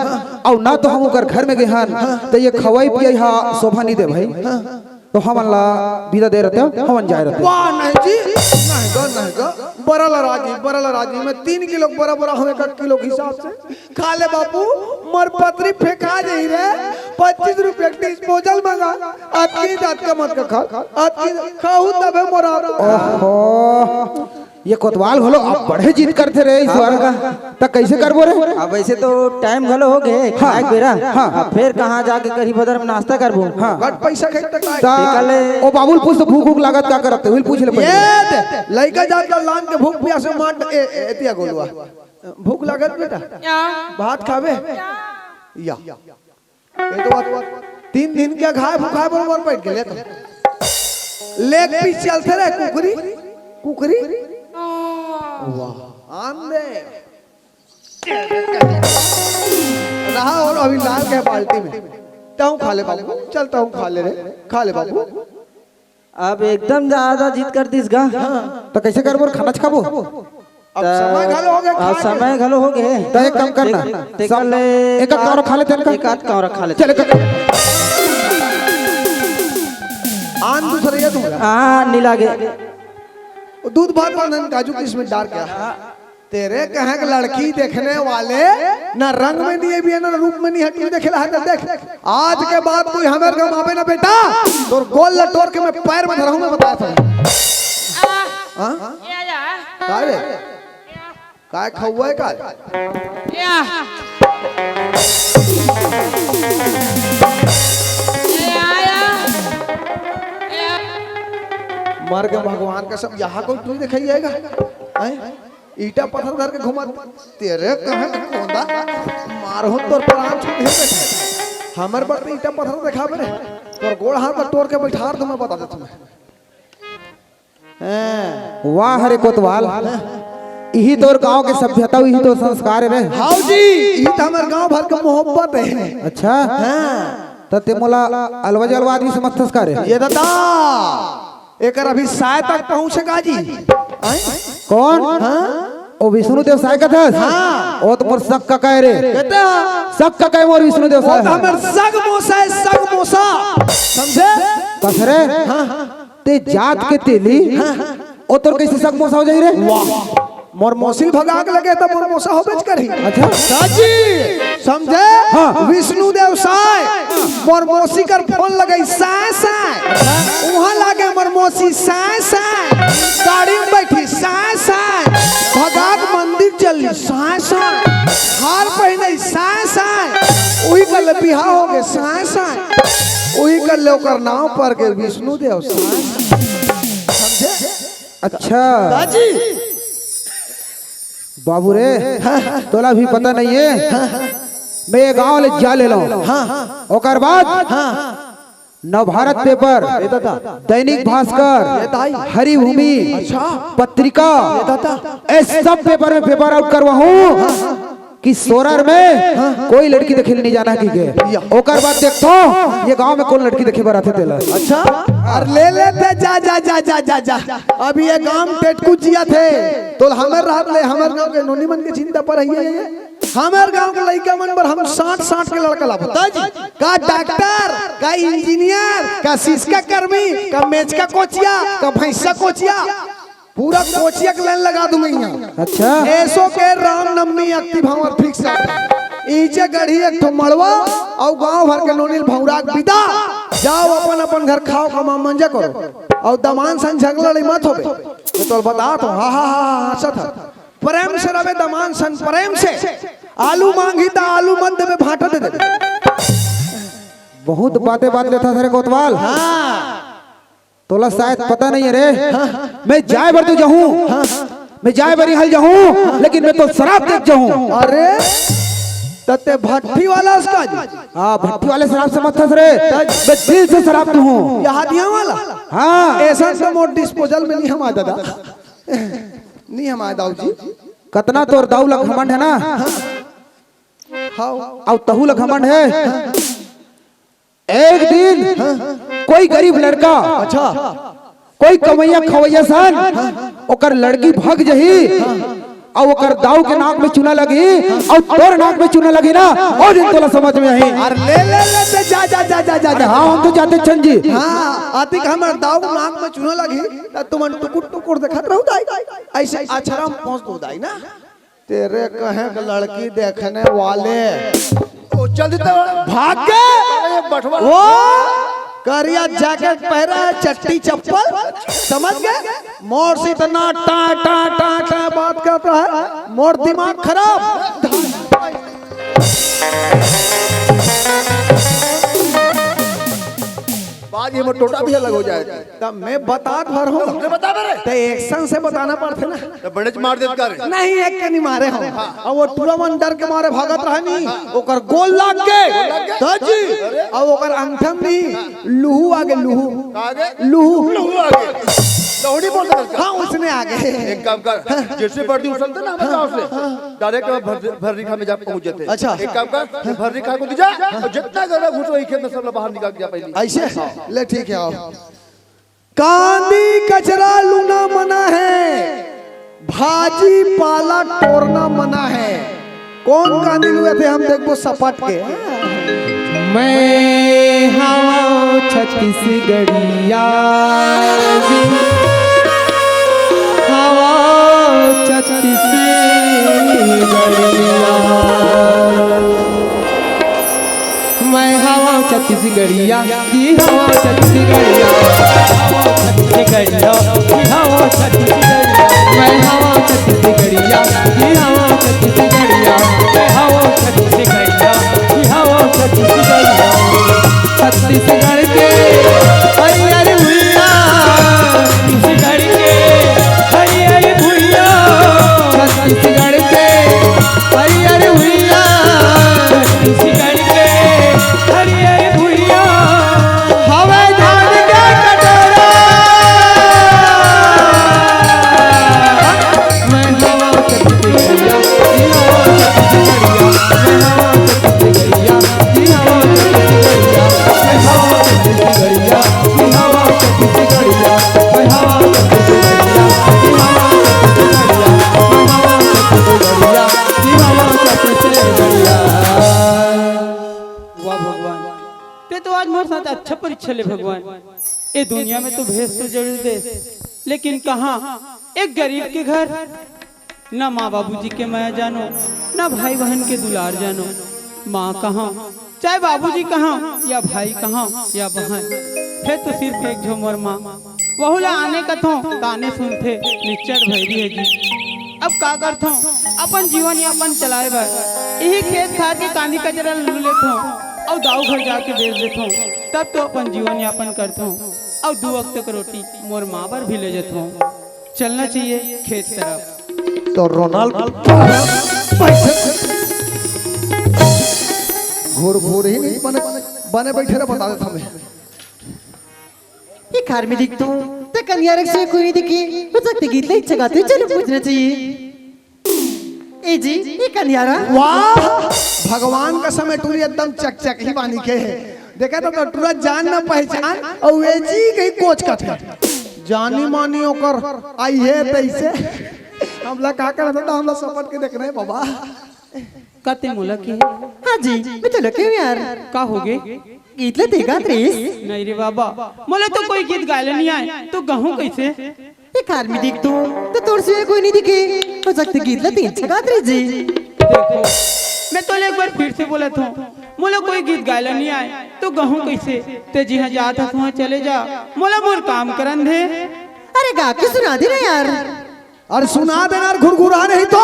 अउ ना तो हम ओकर घर में गए हन, तो ये खवई पियई हा शोभा नहीं दे भाई। तो हमन ला विदा दे रहते, हमन जाए रहते। वाह, नहीं जी, नहीं गा, नहीं गा। बरल राजी, बरल राजी। मैं तीन किलो बरा बरा हूँ, एक किलो के हिसाब से। खा ले बाबू, मोर पथरी फेंका जाही रे। पच्चीस रुपया के डिस्पोजल मंगा। अतकी जात का मत का खा, अतकी खाहू तबे मोरा। ओहो, ये कोतवाल घलो अब बड़े जिद करथे रे ईश्वर। हाँ। त कैसे करबो रे? अब ऐसे तो टाइम घलो हो गए, हाँ। खाए के बेरा। हाँ। अब फिर कहाँ जाके करी बदर में नाश्ता करबो? हाँ। बट पैसा खेत तक आए। ता तेकर ले ओ बाबुल पूछ तो भूख भूख लागत का करत, उहिल पूछ ले पहले। ये दे, लइका जात का लान के भूख प्यास में मार ए, ए, एतिया गोलुआ। भूख लागत बेटा? या। भात खाबे? या। या। ये तो बात, तीन दिन के खाए भुखाए बरोबर बैठ गेले तो। लेग पीस चलते रहे कुकरी, कुकरी। वाह, आन दे। रहा और अभी लाल के बाल्टी में। तहूँ खा ले बाबू, चल तहूँ खा ले रे, खा ले बाबू। अब एकदम ज्यादा जिद कर दिस गा। हाँ। तो कैसे करबो, खाना खाबो? अब त समय घलो हो गया, अब खा समय ले। घलो हो गए। तो एक काम करना, ते-, तेकर सब ले एक एक कौरा खा लेते हैं ना? एक आध कौरा खा लेते। चल, एक आन दूसरे ये दूंगा। हाँ, नी लागे। वो दूध भात वाला काजू किशमिश डाल के। तेरे कहे के लड़की देखने वाले ना रंग में नहीं है भी है, ना रूप में नहीं है, तू देखे ला है तो देख। आज के बाद कोई हमर गाँव आवे ना बेटा, तोर गोल लटोर के मैं पैर में धरहूँ, मैं बताया था। आ, हाँ? ये आ जा। का रे? या। काय खौवा है का? या। या, या। या। मर के भगवान का सब यहाँ कोई तू दिखाई जाएगा? हैं? ईटा पत्थर धर के घुमा, तेरे कहे के कोंदा, मारहूं तोर प्राण छूट हे बेटा। हमर बर तो ईटा पत्थर दिखाबे रे, तोर गोड़ हाथ ला तोड़ के बैठार दूं, मैं बता देता हूं मैं। हैं। वाह रे कोतवाल, इही तोर गांव के सभ्यता, इही तोर संस्कार हे रे। हाव जी, इही तो हमर गांव भर के मोहब्बत हे। अच्छा? हाँ। त ते मोला अलवा जलवा आदमी समझथस का रे? ये दादा, एकर अभी साय तक पहुंचे का जी? आय? कौन? हाँ? ओ विष्णु देव साय कथस? हाँ। ओ तो मोर सग कका हे रे। कहते हैं? सग कका हे मोर विष्णु देव ओ साय। तो हमर सग मोसा हे, सग मोसा। समझे? कस रे? हाँ, हाँ। ते जात के तेली, हाँ, हाँ। ओ तोर कैसे सग मोसा हो जाही रे? वाह, मोर मौसी भगा के लगे त मोर मोसा होबेच करही। अच्छा। दाजी, समझे? हाँ। विष्णु देव साय, मोर मौसी कर फोन लगई, साय, साय। उहाँ लागे मोर मौसी, साय, साय। गाड़ी में बैठी, साय, साय। भगा के मंदिर चली, साय, साय। हार पहिनई, साय, साय। उही कर ले बिहाव हो गे, साय, साय। उही कर ले ओकर नाव पर गे विष्णु देव साय। समझे? अच्छा। दाजी। बाबू रे, तोला भी पता नहीं है। मैं ये गांव ले जा ले लूं। हाँ। ओकर बाद हाँ। नवभारत पेपर, ए दादा। दैनिक भास्कर, ए दाई। हरिभूमि, अच्छा। पत्रिका, ए दादा। ए सब पेपर में पेपर आउट करवाहूं। हाँ। कि सोरर में कोई लड़की देखे ल नहीं जाना कि के। या। ओकर बाद देखथो ये गांव में कौन लड़की देखे बर आथे तेला। अच्छा, अरे ले लेते जा, जा, जा, जा, जा, जा। अभी ये गांव टेटकू जिया थे, तो हमर रात ले हमर गांव के नोनी मन के चिंता पर है ये। हमर गांव के लइका मन बर हम साठ साठ के लड़का लाबो। त जी, का डॉक्टर, का इंजीनियर, का सिसका कर्मी, का मेचका कोचिया, का भैंसा कोचिया, पूरा कोचिया के लाइन लगा दूं मैं यहाँ। अच्छा। एसो के रामनवमी, अक्ति भांवर फिक्स है। ईंचे गढ़ी एक ठो मड़वा, अउ गांव भर के नोनी ल भौंरा के बिदा। जाओ अपन अपन घर खाओ, कमा मंजा करो, अउ दमान सन झगड़ा लड़ाई मत होबे। मैं तो बता तो, हा, हा, हा, हा, हंसत है। प्रेम से रवे दमान सन, प्रेम से। आलू मांगी त आलू मत देबे, भांटा दे देबे। बहुत बातें बात लेथा रे कोतवाल। हाँ। तोला शायद पता नहीं है रे। हाँ। मैं जाए बर तो जाहूं। हाँ। मैं जाए बर इहां ले जाहूं, लेकिन मैं तो शराब देख जाहूं। अरे, त ते भट्ठी वाला हस का जी? हाँ, भट्ठी वाले शराब समझथस रे। त मैं दिल से शराब दूं हूं। ये हाथिया वाला? हाँ। ऐसा तो मोर डिस्पोजल में नहीं हमाय दादा। नहीं हमाय दाऊ जी। कतना तोर दाऊ ला घमंड है ना? हाँ। अउ तहू ला घमंड है। एक दिन कोई गरीब लड़का, अच्छा। कोई कमैया खवैया सन, ओकर लड़की भग जही, अउ ओकर दाऊ के नाक में चूना लगही, अउ तोर नाक में चूना लगही ना, ओ दिन तोला समझ में आही। अरे ले, ले, ले, ले, जा, जा, जा, जा, जा, अरे जा। हाँ, हम तो जाते छन जी। हाँ, अतिक हमर दाऊ के नाक में चूना लगही, त तुमन टुकुर टुकुर देखत रहू दाई, ऐसे अछरा में पहुंच दो दाई ना। तेरे कहे के लड़की देखने वाले। ओ, चल देता है। भाग के। अरे, ये बठवा। वो करिया जैकेट पहरा है, चट्टी चप्पल, समझ गए? मोर से इतना टा, टा, टा, टा बात करता है, मोर दिमाग खराब। बाज ये मोर टोटा भी अलग हो जाए। तब मैं बतात भर हूँ। तुमने बता दे रे। ते एक्शन से बताना पड़थे ना। तो बड़े च मार देत का रे। नहीं, एक के नहीं मारे हूँ। हाँ। अब वो टूरा मन डर के मारे भागत रहे नहीं। हाँ। ओकर गोल लाग के। गोल लाग के? दाजी। अरे। अब ओकर अंगठा में नहीं, लुहू आगे, लुहू। का आगे? लुहू। लुहू आगे। लहुड़ी बोल रहा है। हाँ, उसने आगे। एक काम कर, जैसे बर्दी उछलते ना हमारे गाँव से, डायरेक्ट भर-, भर्री खां में जा पहुंच जाते। अच्छा। एक काम कर, भर्री खां को दीजा, और जितना ज्यादा घुसो, एक खेत में सब लोग बाहर निकाल के जा पहले। ऐसे? ले, ठीक है, आओ। कांदी कचरा लूना मना है, भाजी पाला टोरना मना है। कौन कांदी लुए थे, हम देखबो सपाट के। मैं हवा छत्तीसगढ़िया जी, हवा छत्तीसगढ़िया। मैं हवा छत्तीसगढ़िया, की हवा छत्तीसगढ़िया, हवा छत्तीसगढ़िया, की हवा छत्तीसगढ़िया। मैं हवा छत्तीसगढ़िया, की हवा छत्तीसगढ़िया, मैं हवा छत्तीसगढ़िया, की हवा छत्तीसगढ़िया। छत्तीसगढ़ के हरियर भुइयां, छत्तीसगढ़ के हरियर भुइयां, छत्तीसगढ़ के हरियर भुइयां, छत्तीसगढ़ के हरियर भुइयां, हवे धान के कटोरा। मैं हवा छत्तीसगढ़िया, मैं हवा छत्तीसगढ़िया, मैं हवा छत्तीसगढ़िया। वाह भगवान, ते तो आज मोर साथ अच्छा परीक्षा ले भगवान। ए दुनिया में तो भेस तो जरूर दे, लेकिन कहाँ एक गरीब के घर ना माँ बाबूजी के मया जानो, ना भाई बहन के दुलार जानो। माँ कहाँ, चाहे बाबूजी कहाँ, या भाई कहाँ, या बहन, हे तो सिर्फ एक झो मोर माँ। वहू ला आने कथों, ताने सुनथे, निच्चट भैरी हे जी। अब का करथों, अपन जीवन यापन चलाए बर इही खेत खार के कांदी कचरा लू लेथों, अउ दाऊ घर जाके बेच देथों, तब तो अपन जीवन यापन करथों, अउ दू वक्त के रोटी मोर माँ बर भी ले जथों। चलना चाहिए खेत तरफ। तो रोनाल्ड पैसे घूर घूर ही नहीं बने, बने बैठे रहे, बता देता मैं। ये कार में दिख तो ते कनिया रख से कोई नहीं दिखी, हो सकते गीत ले इच्छा गाते चलो पूछना चाहिए। ए जी, ए कनियारा। वाह, भगवान कसम, ए टूरी एकदम चकचक ही बानी के हे। देखा तो, तो टूरा जान न पहचान, अउ ए जी कहीं कोच कथे। जानी मानी ओकर आई हे तइसे। हमला का करत हे, त हमला सपट के देखना हे बाबा। कते मोला के? हाँ जी, मैं तो लगे हूँ यार। का होगे? गीत ल ते गात रहिस? नहीं रे बाबा, मोला तो कोई गीत गाय ल नहीं आय, तो गाहूँ कइसे? एक आदमी दिखतो, त तोर सिवाय कोई नहीं दिखे। हो सकथे गीत ल ते अच्छा गात रहे जी। देखो, मैं तोला एक बार फिर से बोलत हूँ, मोला कोई गीत गाय ल नहीं आय, तो गाहूँ कइसे? ते जिहाँ जात हस, उहाँ चले जा, मोला मोर काम करन दे। अरे गा के सुना दे ना यार। अरे सुना दे ना, घुरघुरा नहीं तो।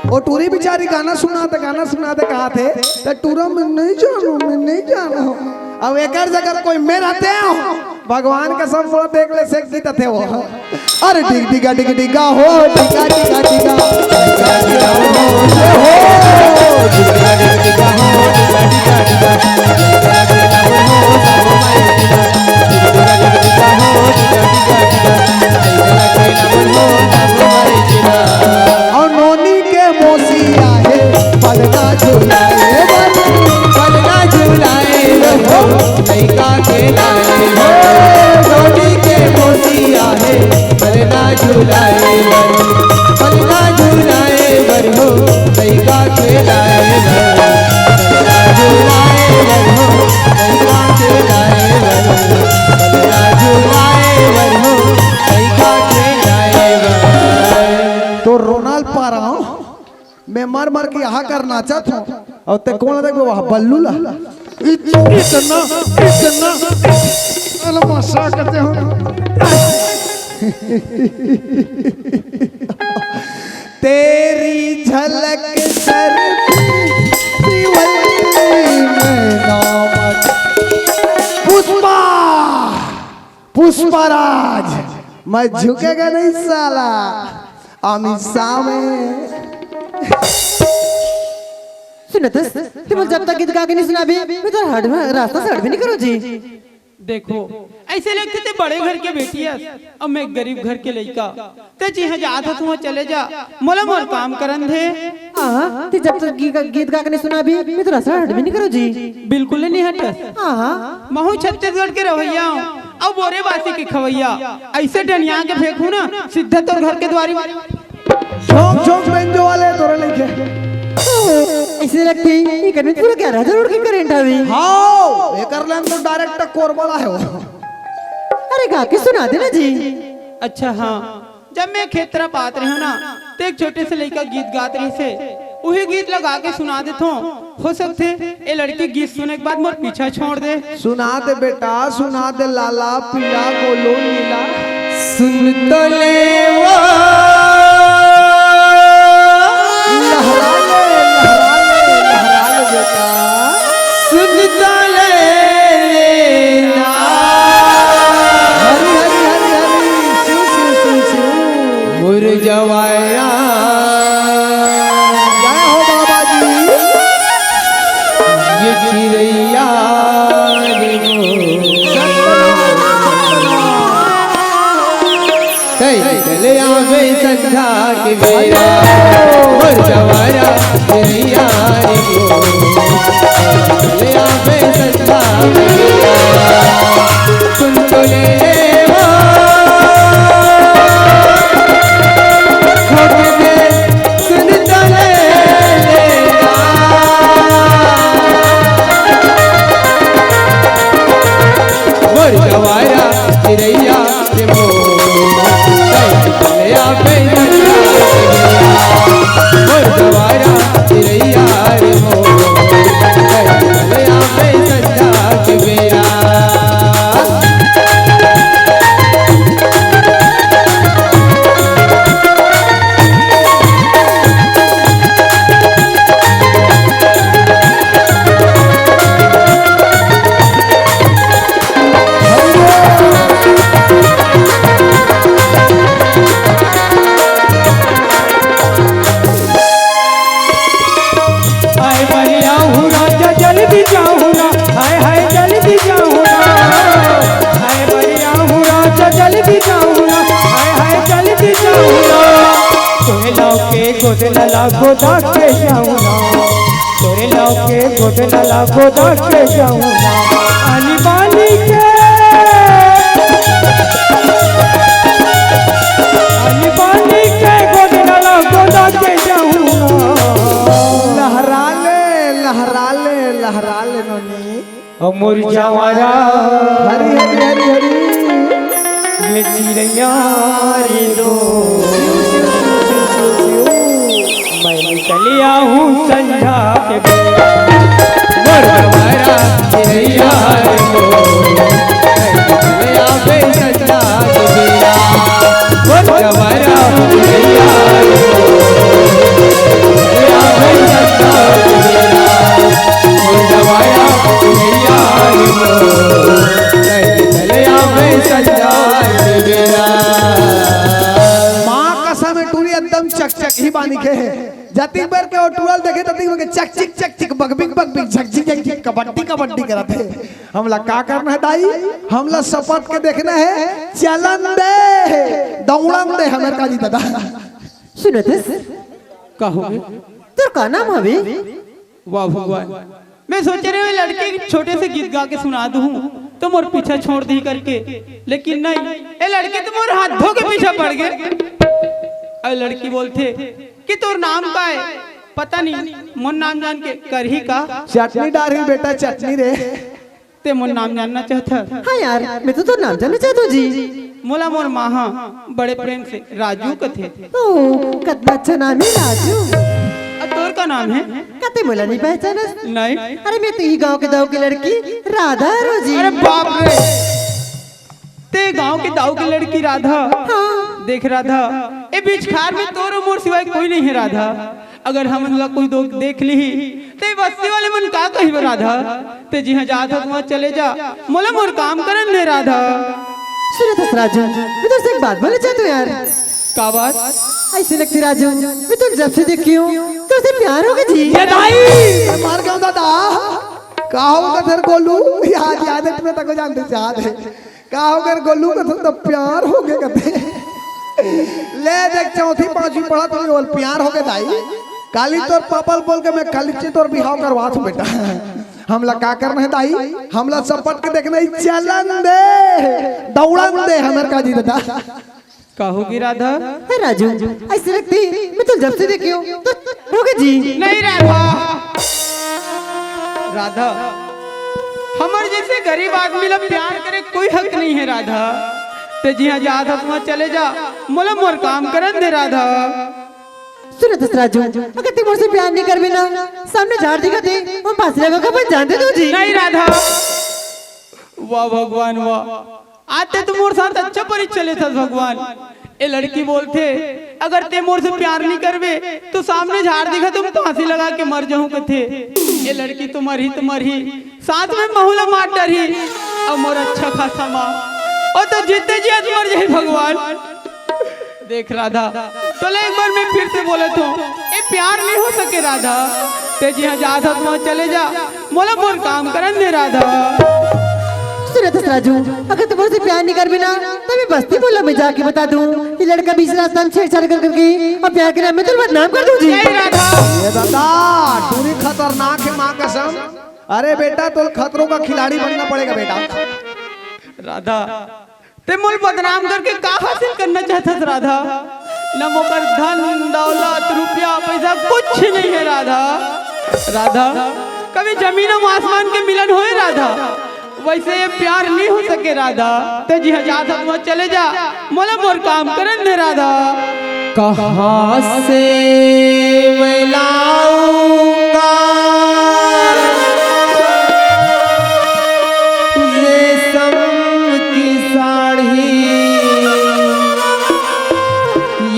ओ टूरी बिचारी गाना सुना दे, गाना सुना दे कहाथे, त टूरा मैं नहीं जानूँ, मैं नहीं जानूँ। अब एकर जगह कोई मैं रहते हो, भगवान कसम, मोला देख ले, से गीत थे वो। अरे डिग डिगा डिग डिगा हो, डिगा डिगा डिगा। अउ नोनी के मौसी आहे, पलना झुलाए बर, पलना झुलाए बर हो, लइका के लाए हो। नोनी के मौसी आहे, पलना झुलाए बर, पलना झुलाए बर हो, लइका के लाए बर, पलना झुलाए बर हो, लइका के लाए बर, पलना झुलाए बर हो, लइका के लाए बर। तो रोनाल पा रहा हूँ। मैं मर मर के यहाँ कर नाचत हूँ, अउ ते कोन देखबे वहाँ बल्लू ला। इत-, इतना, इतना, अरे मसा करते हो। तेरी झलक शर्फी शिवल्ली में नामक पुष्पा, पुष्पराज, मैं झुकेगा नहीं साला। अमित शाह में। सुनत हस, ते मोला जब तक गीत गा के नहीं सुनाबे, मैं तो हट में, रास्ता से हट भी नहीं करो जी। देखो, अइसे लगथे ते बड़े घर के बेटी हस, अउ मैं गरीब घर के लइका। ते जिहाँ जात हस, उहाँ चले जा, मोला मोर काम करन दे। हाँ, ते जब तक गी-, गीत गा के नहीं सुनाबे, मैं तो रास्ता हट भी नहीं करो जी। बिल्कुल नहीं हटस। हाँ, हाँ। महू छत्तीसगढ़ के रहवइया हूँ, अउ बोरे बासी के खवइया। अइसे डनिया के फेंकहूँ ना, सीधा तोर घर के दुवारी। झोंक झोंक बेंजो वाले तोरे लइके। अइसे लगथे, ये करने पूरा ग्यारह हजार वोल्ट के करंट आवे। हाँ, एकर ले तो डायरेक्ट कोरबा ला हे वो। अरे गा के सुना दे ना जी। अच्छा हाँ, जब मैं खेत तरफ आत रहेंव ना, त एक छोटे से लइका गीत गात रहिसे, उही गीत ला गा के सुना देथों। हो सकथे ए लड़की गीत सुने के बाद मोर पीछा छोड़ दे। सुना दे बेटा, सुना दे लाला, पीला गोलू नीला। सुन तो ले वो। लहरा ले, लहरा ले, लहरा ले बेटा। सुन तो ले लेना। हरी, हरी, हरी, हरी। शिव, शिव, शिव, शिव। मुरझावाया जय हो बाबा जी। ये चिरैया रे वो। तै चले आवे संझा के बेरा, मोर जवारा चिरैया रे वो। चले आवे संझा के बेरा, सुन तो ले वो। मोर जवारा चिरैया रे मोर, चले आवे संझा के बेरा। मोर जवारा चिरैया रे मोर, चले आवे संझा के बेरा। लौके गोदना ला गोदा के जाऊना, तोरे लौके गोदना ला गोदा के जाऊना। आनी बानी के, आनी बानी के गोदना ला गोदा के जाऊना। लहरा ले, लहरा ले, लहरा ले नोनी। अउ मोर जवारा, हरी हरी हरी हरी। ये चिड़ैया रे दो, मैं निकल आऊँ संझा के बेरा। मोर जवारा चिड़ैया रे दो, मैं निकल आऊँ संझा के बेरा। मोर जवारा चिड़ैया रे दो, मैं निकल आऊँ संझा के बेरा। मोर जवारा चिड़ैया रे दो, मैं निकल आऊँ संझा के बेरा। माँ कसम, ए टूरी एकदम चकचक ही बानी के हे। जतिक बेर के ओ टूरा ल देखे, ततिक बेर के चकचिक चकचिक, बगबिक बगबिक, झकझिक झकझिक, कबड्डी कबड्डी करत हे। हमला का करना हे दाई? हमला सपट के देखना हे, चलन दे, दौड़न दे, हमर काजी दादा। सुनत हस? का होगे? तोर का नाम हवे? वाह भगवान, मैं सोचे रहेंव ए लड़की छोटे से गीत गा के सुना दूँ त मोर पीछा छोड़ दिही करके, लेकिन नहीं, ए लड़की तो मोर हाथों के पीछा पड़ गे। अउ लड़की बोलथे कि तोर नाम का हे? पता नहीं, मोर नाम जान के करही का? चटनी डारही बेटा, चटनी रे। ते मोर नाम जानना चाहत हस? हाँ यार, मैं तो तोर नाम जानना चाहत हूँ जी। मोला मोर माँ ह बड़े प्रेम से राजू कथे। ओ, कतना अच्छा नाम हे राजू। अउ तोर का नाम हे? का ते मोला नहीं पहचानस? नहीं। अरे, मैं तो इही गाँव के दाऊ के लड़की राधा हरों जी। अरे बाप रे, ते गाँव के दाऊ के लड़की राधा? हाँ। देख राधा, ए बीच खार में तोर अउ मोर सिवाय कोई नहीं हे राधा। अगर हमन ला कोई दो देख लिही, ते बस्ती वाले मन का कही राधा? ते जिहाँ जात हस, उहाँ चले जा, मोला मोर काम करन दे राधा। सुनत हस राजू, मैं तोर से एक बात बोलना चाहत हूँ यार। का बात? अइसे लगथे राजू, मैं तोला जब से देखी हूँ, तोर से प्यार होगे जी। ये दाई! ए, मर गेंव दादा। का होगे तेरे गोलू? याद, याद हे, मैं तको जानत हूँ, याद हे। का होगे गोलू, कथे त प्यार होगे कथे। ले देख, चौथी पांचवी पढ़त हस, बोल प्यार होगे दाई। काली तोर पापा ल बोल के मैं काली चे तोर बिहाव करवात हूँ बेटा। हमला का करना हे दाई? हमला सपट के देखना हे, चलन दे, दौड़न दे, हमर काजी दादा। का होगे राधा? हे राजू, अइसे लगथे, मैं तोला जब से देखी हूँ, तोर होगे जी। नहीं राधा, राधा, हमर जइसे गरीब आदमी ला प्यार करे कोई हक नहीं हे राधा। ते जिहाँ जात हस, उहाँ चले जा, मोला मोर काम करन दे राधा। सुनत हस राजू, अगर ते मोर से प्यार नहीं करबे ना, सामने झाड़ दिखत हे, ओमा फांसी लगा के अपन जान दे दूँ जी। नहीं राधा, वाह भगवान वाह, आज ते तो मोर साथ अच्छा परीक्षा लेथस भगवान। ए लड़की बोलथे, अगर ते मोर से प्यार नहीं करबे, त सामने झाड़ दिखत हे, ओमा फांसी लगा के मर जाहूँ कथे। ए लड़की तो मरही त मरही, साथ में महू ला मार डरही, अउ मोर अच्छा खासा माँ, ओ तो जीते जियत मर जाही भगवान। देख राधा, तोला एक बार मैं फिर से बोलत हूँ, ए प्यार नहीं हो सके राधा। ते जिहाँ जात हस, उहाँ चले जा, मोला मोर काम करन दे राधा। सुनत हस राजू, अगर ते मोर से प्यार नहीं करबे ना, त मैं बस्ती मोहल्ला में जाके बता दूँ, ये लड़का बीच रास्ता में छेड़छाड़ कर करके अब प्यार के नाम में तोला बदनाम कर दूँ जी। नहीं राधा। ए दादा, टूरी खतरनाक हे माँ कसम। अरे बेटा, तोला खतरों का खिलाड़ी बनना पड़ेगा बेटा। राधा, ते मोला बदनाम करके का हासिल करना चाहत हस राधा? न मोकर धन, दौलत, रुपया, पैसा कुछ नहीं हे राधा। राधा, कभी जमीन अउ आसमान के मिलन होय राधा? वइसे ये प्यार नहीं हो सके राधा। ते जिहाँ जात हस, उहाँ चले जा, मोला मोर काम करन दे राधा। कहाँ से मैं लाऊंगा रेशम की साड़ी,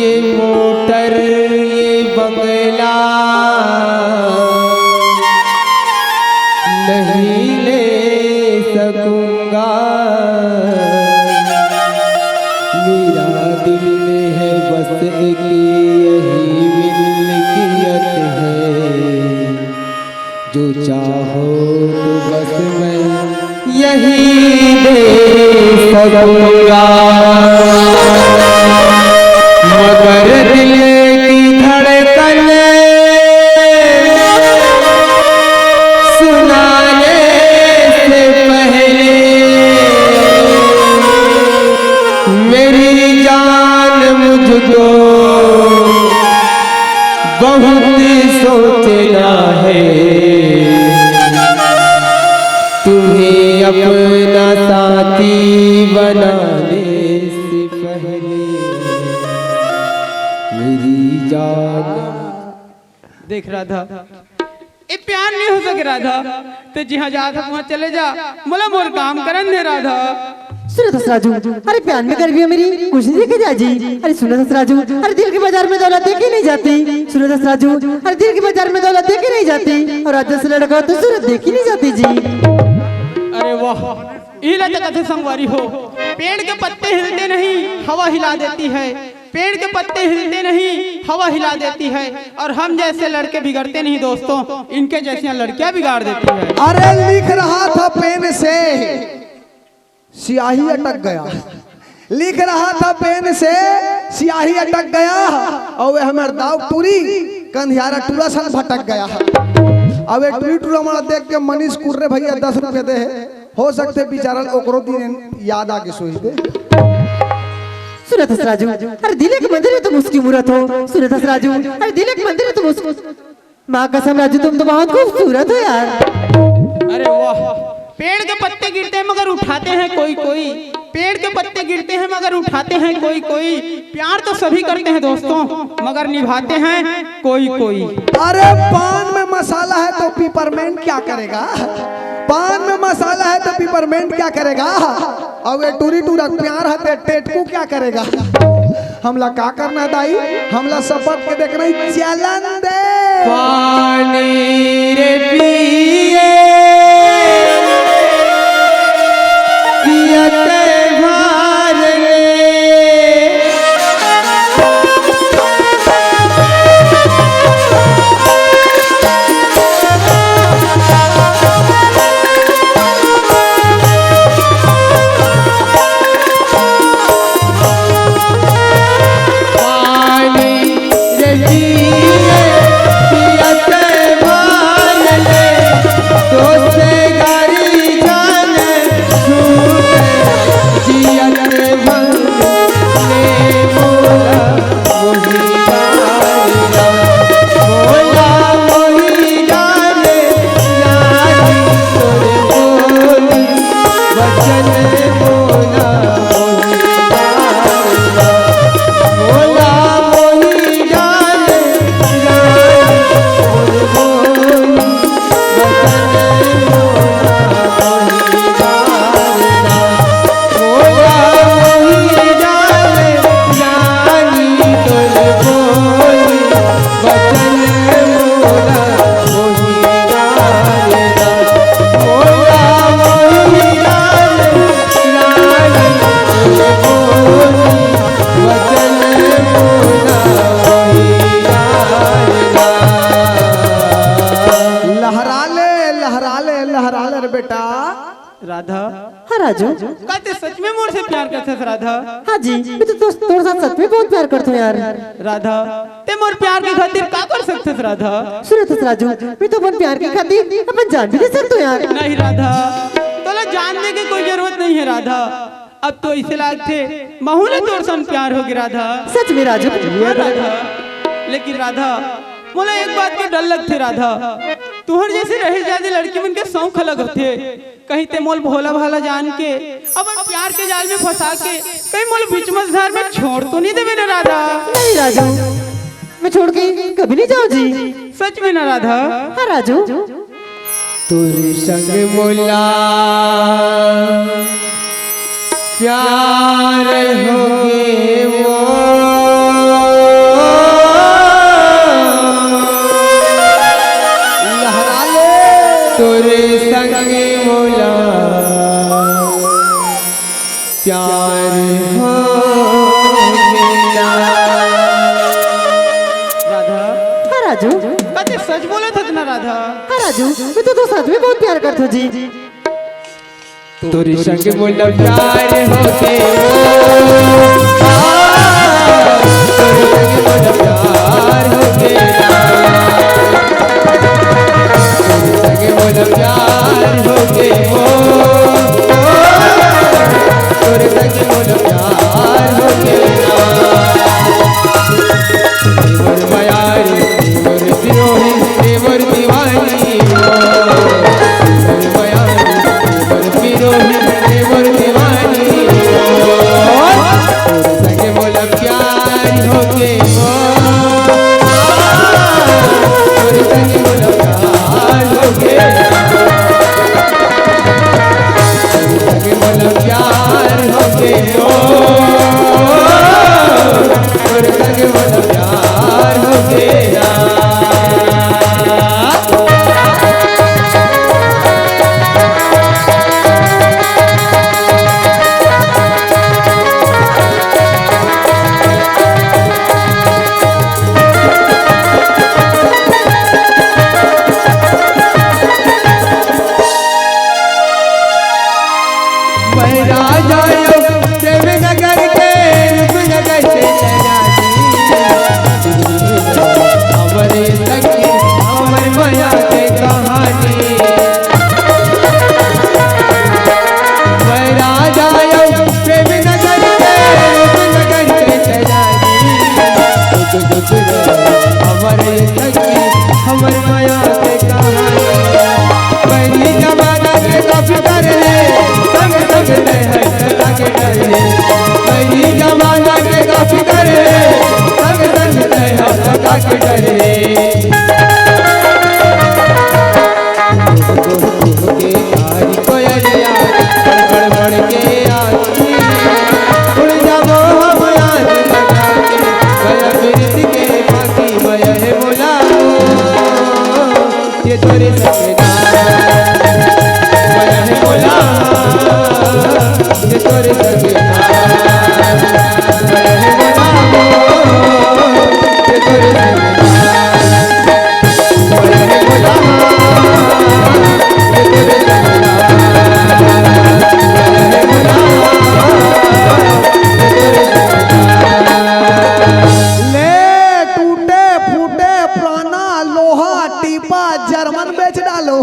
ये मोटर, ये बंगला नहीं ले सकूंगा। मेरा दिल है बस एक यही मिल्कियत है, जो चाहो तो बस मैं यही दे सकूंगा। मगर दिल की बहुत सोचना है तुम्हें अपना साथी बनाने से पहले, मेरी जान। देख राधा, ए प्यार नहीं हो सके राधा, ते जिहाँ जात हस वहाँ चले जा, मोला मोर काम करन दे राधा। सुनत हस राजू, अरे प्यार में गरबी हे मेरी, कुछ नहीं देखे जाजी। अरे सुनत हस राजू, अरे दिल के बाजार में दौलत देखी नहीं जाती। सुनत हस राजू, अरे दिल के बाजार में दौलत देखी नहीं जाती, और राजा से लड़का तो सूरत देखी नहीं जाती जी। अरे वाह, इही ला तो कथे संगवारी हो, पेड़ के पत्ते हिलते नहीं, हवा हिला देती है। पेड़ के पत्ते हिलते नहीं, हवा हिला देती है। और हम जैसे लड़के बिगड़ते नहीं दोस्तों, इनके जैसियां लड़कियां बिगाड़ देती है। अरे लिख रहा था पेन से, स्याही अटक गया। लिख रहा था पेन से, स्याही अटक गया। और वे हमर दाव टूरी कंधियारा टूरा सन भटक गया। अब ये टूरी टूरा मन देख के मनीष कुर्रे भैया दस रुपये दे हे। हो सकथे बेचारा ओकरो दिन याद आगे सोई दे। सुनत हस राजू, अरे दिल एक मंदिर में तुम उसकी मूरत हो। सुनत हस राजू, अरे दिल एक मंदिर में तुम उसकी, माँ कसम राजू, तुम तो बहुत खूबसूरत हो यार। अरे वाह, पेड़ के पत्ते गिरते हैं मगर उठाते हैं कोई कोई, पेड़ के पत्ते गिरते हैं मगर उठाते हैं कोई कोई। प्यार तो सभी करते हैं दोस्तों, मगर निभाते हैं कोई कोई। अरे पान में मसाला है तो पिपरमेंट क्या करेगा? पान में मसाला है तो पिपरमेंट क्या करेगा? अब ये टूरी टूरा प्यार है तो टेटकू क्या करेगा? हमला का करना है दाई? हमला सपट के देखना ही चलन दे। पानी रे पिए, पियत भार ले। लहरा ले, लहरा ले, लहरा ले रे बेटा। राधा। हाँ राजू। का ते सच में मोर से प्यार करथस राधा? हाँ जी, मैं तो दोस्त तोर साथ सच में बहुत प्यार करता हूँ यार। राधा, ते मोर प्यार के खातिर का कर सकथस राधा? सुनत हस राजू, मैं तो अपन प्यार के खातिर अपन जान भी दे सकता हूँ यार। नहीं राधा, तोला जान दे के कोई जरूरत नहीं है राधा। अब तो ऐसे लागथे महू ला तोर सन प्यार होगे राधा। सच में राजू। हाँ राधा, लेकिन राधा, मोला एक बात के डर लगथे राधा, तुहर जैसे रहे जादे लड़की मन के शौक अलग होथे। कहीं ते मोल भोला भाला जान के अपन प्यार के जाल में फंसा के कहीं मोल बीच मझधार में छोड़ तो नहीं देवे ना राधा? नहीं राजू, मैं छोड़ के कभी नहीं जाऊँ जी। सच में ना राधा? हाँ राजू। तोरे संग मोला प्यार होगे वो। लहरा ले। तोरे संग मोला प्यार होगे ना। राधा। हाँ राजू। का ते सच बोलत हस ना राधा? हाँ राजू, मैं तो, तो सच में बहुत प्यार करता हूँ जी। तोरे संग मोला प्यार होगे वो। आ, तोरे संग मोला प्यार होगे ना। तोरे संग मोला प्यार होगे वो। तोरे संग मोला प्यार होगे ना। हमर ये सखी, हमर माया के कहानी। पहली जमाना के काफी कर ले, संग संग ले हंस लगा के डर ले। पहली जमाना के काफी कर ले, संग संग ले हंस लगा के डर ले। के कारी कोयलिया, बड़ बड़ बड़ के आँखी। उड़ जाबो हम आज लगा के, गला बिरत के पाती मया है बोला। ये तोरे सपना मया है बोला। ये तोरे सपना मया है बोला। ये तोरे सपना ले टूटे फूटे पुराना लोहा टीपा जर्मन बेच डालो,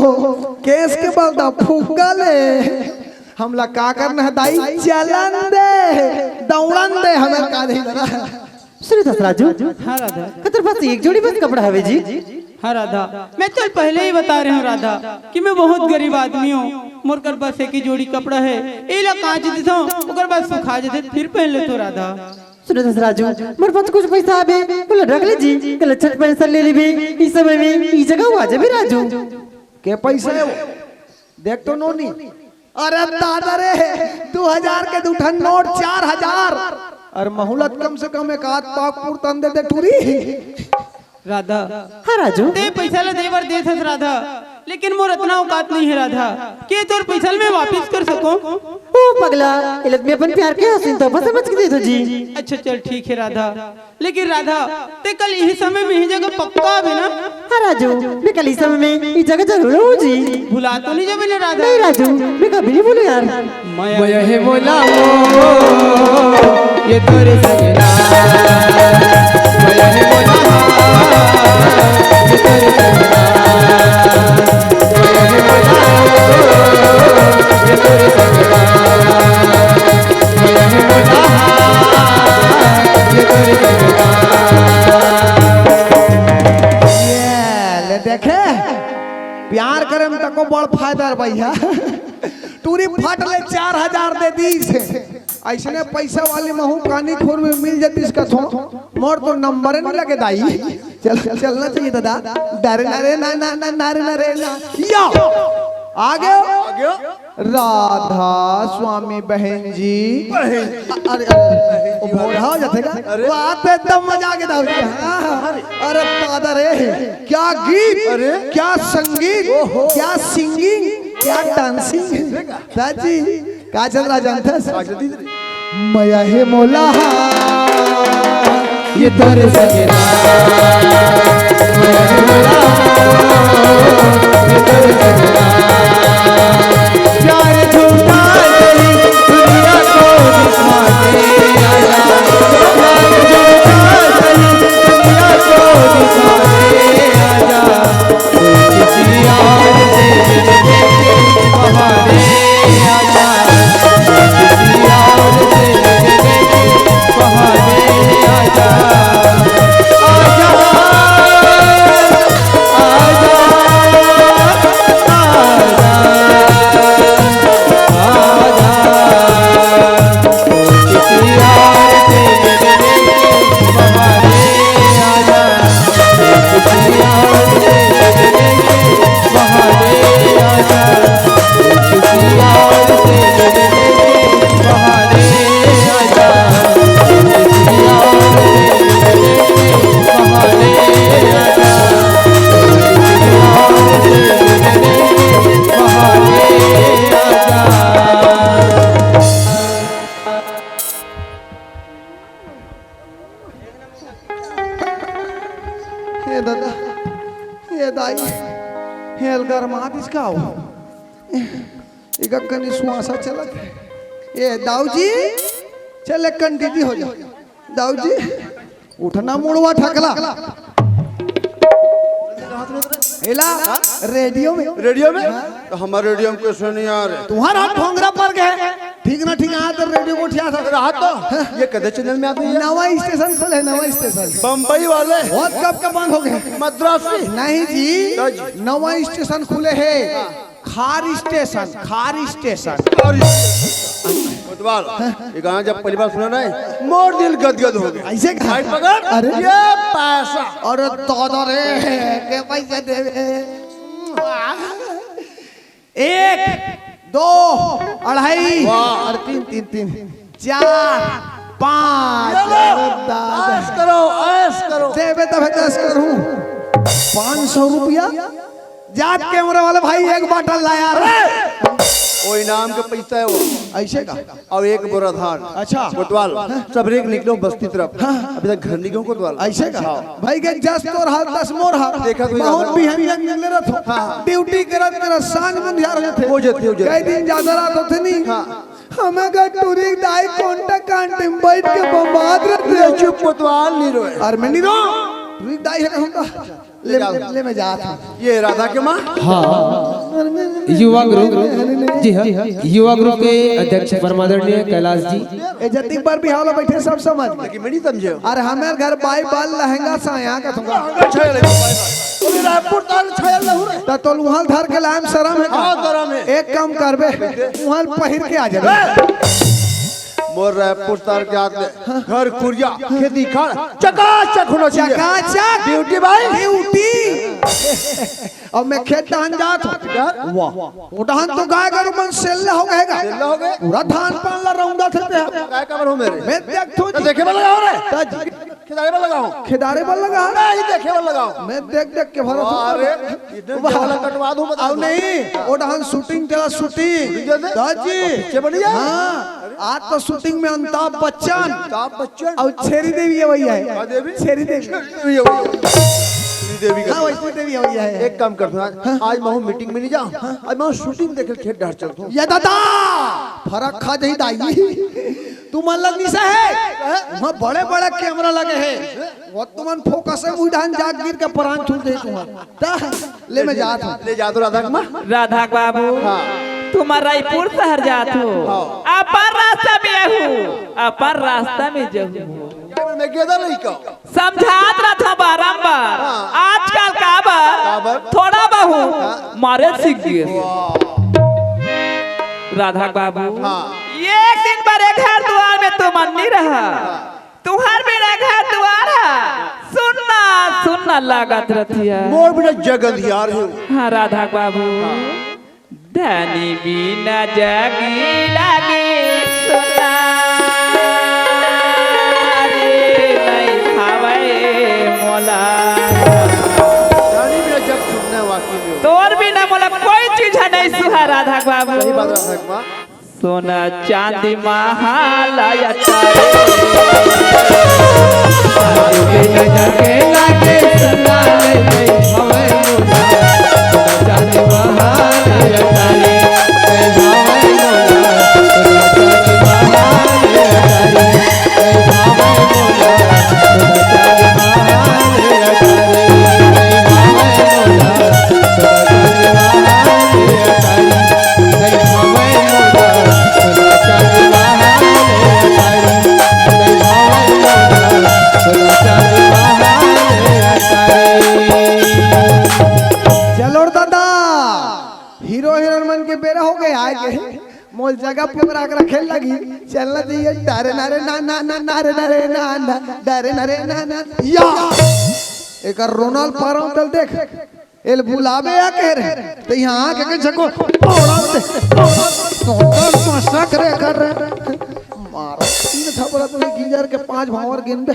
केस के बलदा फुग्गा ले। हमला का करना है दाई, चलन दे, दौड़न दे, हमर का नहीं बना। सुनो दस राजू, हाँ राधा। कतर पास एक जोड़ी बस कपड़ा हवे जी। हाँ राधा, मैं तो पहले ही बता रहे हूँ राधा कि मैं बहुत गरीब आदमी हूँ, मोर कर बस एक ही जोड़ी कपड़ा है, एला कांच देथो, ओकर बाद सुखा जथे, फिर पहन लेथो राधा। सुनो दस राजू, मोर पास कुछ पैसा आबे, बोला रख ले जी, कल अच्छा पैसा ले लेबे, इस समय में ई जगह आ जाबे राजू। के पैसा है वो? देख तो नोनी। अरे दादा रे, दू हजार के दू ठन नोट, चार हजार। अरे महुलत कम से कम एक आध पाव पुरतन दे दे टूरी। राधा, हाँ राजू। ते पैसा ला दे बर देत हस राधा, लेकिन मोर अतना औकात नहीं है राधा कि तोर पैसा ला मैं वापिस कर सकूं। ओ पगला, इलत में अपन प्यार के हसीन तोहफा समझ के देत हो जी। अच्छा चल ठीक है राधा, लेकिन राधा, ते कल यही समय में यही जगह पक्का आबे ना? हाँ राजू, मैं कल इस समय में इस जगह जरूर हूँ जी। भुला तो नहीं जाबे ना राधा? नहीं राजू, मैं कभी नहीं भूलू यार। मया हे मोला हो, ये तोरे संग ना। मया हे मोला हो, ये तोरे संग ना। मया हे मोला हो, ये तोरे संग ना। मया हे मोला हो, ये तोरे संग ना। ये ले देखे, प्यार करे में तको बड़ फायदा रे भैया। टूरी फट ले चार हजार दे दीस। ऐसने पैसा वाली महू कानी खोर में मिल जातीस कथो, मोर तो नंबर नहीं लगे दाई। चल, चलना चाहिए दादा। डरे ना रे ना, ना, ना, ना रे ना रे ना। या। आ गयो। आ गयो। राधा स्वामी बहन जी। बहन जी। अरे, अरे, अरे, वो बूढ़ा हो जाते का? अरे। वो आते तब मजा आ गया था। हाँ, हाँ। अरे दादा रे, क्या गीत, अरे। क्या संगीत, ओहो। क्या सिंगिंग, क्या डांसिंग। सच्ची, का चल रहा जानता है? का चलती रे? मया हे मोला, ये तोरे संग ना। मया हे मोला, ये तोरे संग ना। प्यार झूठा सही, दुनिया को दिखा दे आजा। प्यार झूठा सही, दुनिया को दिखा दे आजा। कोई किसी और से मिलने के बहाने आजा। कोई किसी और से मिलने के बहाने आजा। आजा, आजा, आजा, आजा। हे दादा, हे दाई, हे अलगर माँ दिस का हो? इका कनी सुआसा चलत हे। ए दाऊ जी, चल एक कन दीदी हो जा। दाऊ जी, उठना मुड़वा ठकला। एला रेडियो में। रेडियो में? हाँ। तो हमारे रेडियो में क्यों नहीं आ रहे? तुम्हारा हाथ भोंगरा पर गए। ठीक ना ठीक, आज तो रेडियो को उठिया था। रहा तो ये कदे चैनल में आते हैं? नवा स्टेशन खुले, नवा स्टेशन। बम्बई वाले। बहुत कब का बंद हो गए? मद्रासी। नहीं जी, नवा स्टेशन खुले है। खार स्टेशन, खार स्टेशन। और कोतवाल, ये गाना जब पहली बार सुना ना, मोर दिल गदगद हो गया। ऐसे कहा? भाई पकड़। अरे। ये पैसा। और दादा रे, के पैसे देवे। एक, दो, अढ़ाई, वाह। और तीन, तीन, तीन, चार, पाँच। ये लो, अरे दादा। ऐश करो, ऐश करो। देवे तबे तो ऐश करूं। पाँच सौ रुपया जात कैमरा वाला भाई एक बाटल ला यार। वो इनाम का पैसा है वो। ऐसे का? अब एक बोरा धान। अच्छा। कोतवाल, सबरे के निकलो बस्ती तरफ। हाँ। अभी तक घर निकलो कोतवाल। ऐसे का? हाँ। भाई के जस तोर हाल तस मोर हाल। देखा तो बहुत यार। बिहनिया निकले रहत हो। हाँ। ड्यूटी करत करत सांझ में यार हो जाते। हो जाते, हो जाते। कई दिन ज्यादा रात होते नहीं। हाँ। हमें का टूरी दाई कोंटा कांटे में बैठ के बम्बाद रहते हो। चुप कोतवाल नहीं रोए। और मैं नहीं रो। टूरी दाई है कहूँगा। ले, ले, ले, मैं जात हूँ। ये राधा के माँ? हाँ। युवा ग्रुप, जी हाँ, युवा ग्रुप के अध्यक्ष परमादरणीय कैलाश जी। ए जतिक पर भी हावला बैठे सब समझ। लेकिन मैं नहीं समझे। अरे हमारे घर बाई बाल लहंगा साया का तुमका। लहंगा छाया ले, अरे रायपुर ताल छाया लहू रे। त तो लुहाल धर के लायम शरम है का? हाँ, शरम है। एक काम करबे, वहाँ पहिर के आ जाबे। ए! मोर रायपुर ताल के आदमी घर कुरिया, खेती खाड़, चकाचक होना चाहिए। चकाचक। ड्यूटी भाई। ड्यूटी। अब मैं खेत धान जात हूँ। यार। वाह। वो धान तो गाय गरु मन सेल्ला हो गए गा। सेल्ला हो गए। पूरा धान पान ला रौंदा थे ते। गाय का हो मेरे? मैं देख तू तो जी। देखे वाला हो रे। ता जी। खिदारे वाला लगाओ। खिदारे वाला लगा। नहीं देखे वाला लगाओ। मैं देख देख के भरा था। अरे, इधर वाह। वाला कटवा दूं, बता अब दो। नहीं, वो धान शूटिंग तेरा शूटिंग। शूटिंग दे दे। ता जी। पीछे बढ़िया। हाँ। आज तो शूटिंग में अमिताभ बच्चन अमिताभ बच्चन। और छेरी देवी है भैया है। हाँ, देवी। छेरी देवी। छेरी देवी है भैया। छेरी देवी का। हाँ, वैष्णो देवी है भैया है। एक काम कर तू, आज, हाँ। आज मैं हूँ मीटिंग में नहीं जाऊँ। हाँ। आज मैं हूँ शूटिंग देखे खेत डार चलता हूँ। ये दादा, फर्क खा जाई दाई। तू मन लग नहीं सा है। हाँ। वहाँ बड़े बड़े कैमरा लगे हैं। वो तुमन फोकस है, मुंह डान जाग गिर के प्राण छूट दे तुम्हारा। ता, ले मैं जात हूँ। ले जा तो राधा के माँ। राधा के बाबू, हाँ। तुम रायपुर शहर जात हो। हाँ। अपन रास्ता में आहू, अपन रास्ता में जाहू। मैं गेदा लइका। समझात रथो बारंबार। हाँ। आजकल काबर, काबर? थोड़ा बहुत हाँ। मारे सीख गए। वाह। राधा के बाबू, हाँ। एक दिन बर ए घर दुआर में तुमन नहीं रहा। हाँ। तुहर मेरा घर दुआरा सुन्ना सुन्ना लागत रथिया। मोर बिना जग अंधियार हो। हाँ राधा बाबू। हाँ। धनी बिना जगी लागे सुन्ना रे नहीं खावे मोला। धनी बिना जग सुन्ना वाकई में। तोर बिना मोला कोई चीज नहीं सुहा राधा बाबू। सही बात राधा बाबू। सोना चांदी महाल अटारी। आज के नजर के लागे सुनाले नहीं भवे मोला। सोना चांदी महाल अटारी, नहीं भवे मोला। सोना चांदी महाल अटारी, नहीं भवे मोला। सोना चांदी महाल अटारी, नहीं भवे मोला। सोना चांदी महाल अटारी। चलो दादा, हीरो हीरोइन मन के बेरा हो गए, आए के मोल जगह पुकरा के रखे लगी। चलना चाहिए। डारे नारे ना ना ना, नारे नारे ना ना, डारे नारे ना ना। या एकर रोनाल्ड पारंपल देख। एल बुलावे आ कह रहे, तो यहाँ आके के झको, ओड़ा दे, ओड़ा दे, नोटा मसा करे कर रहे। मारा तीन थपड़ा तो गिंजर के पांच भावर गिनबे।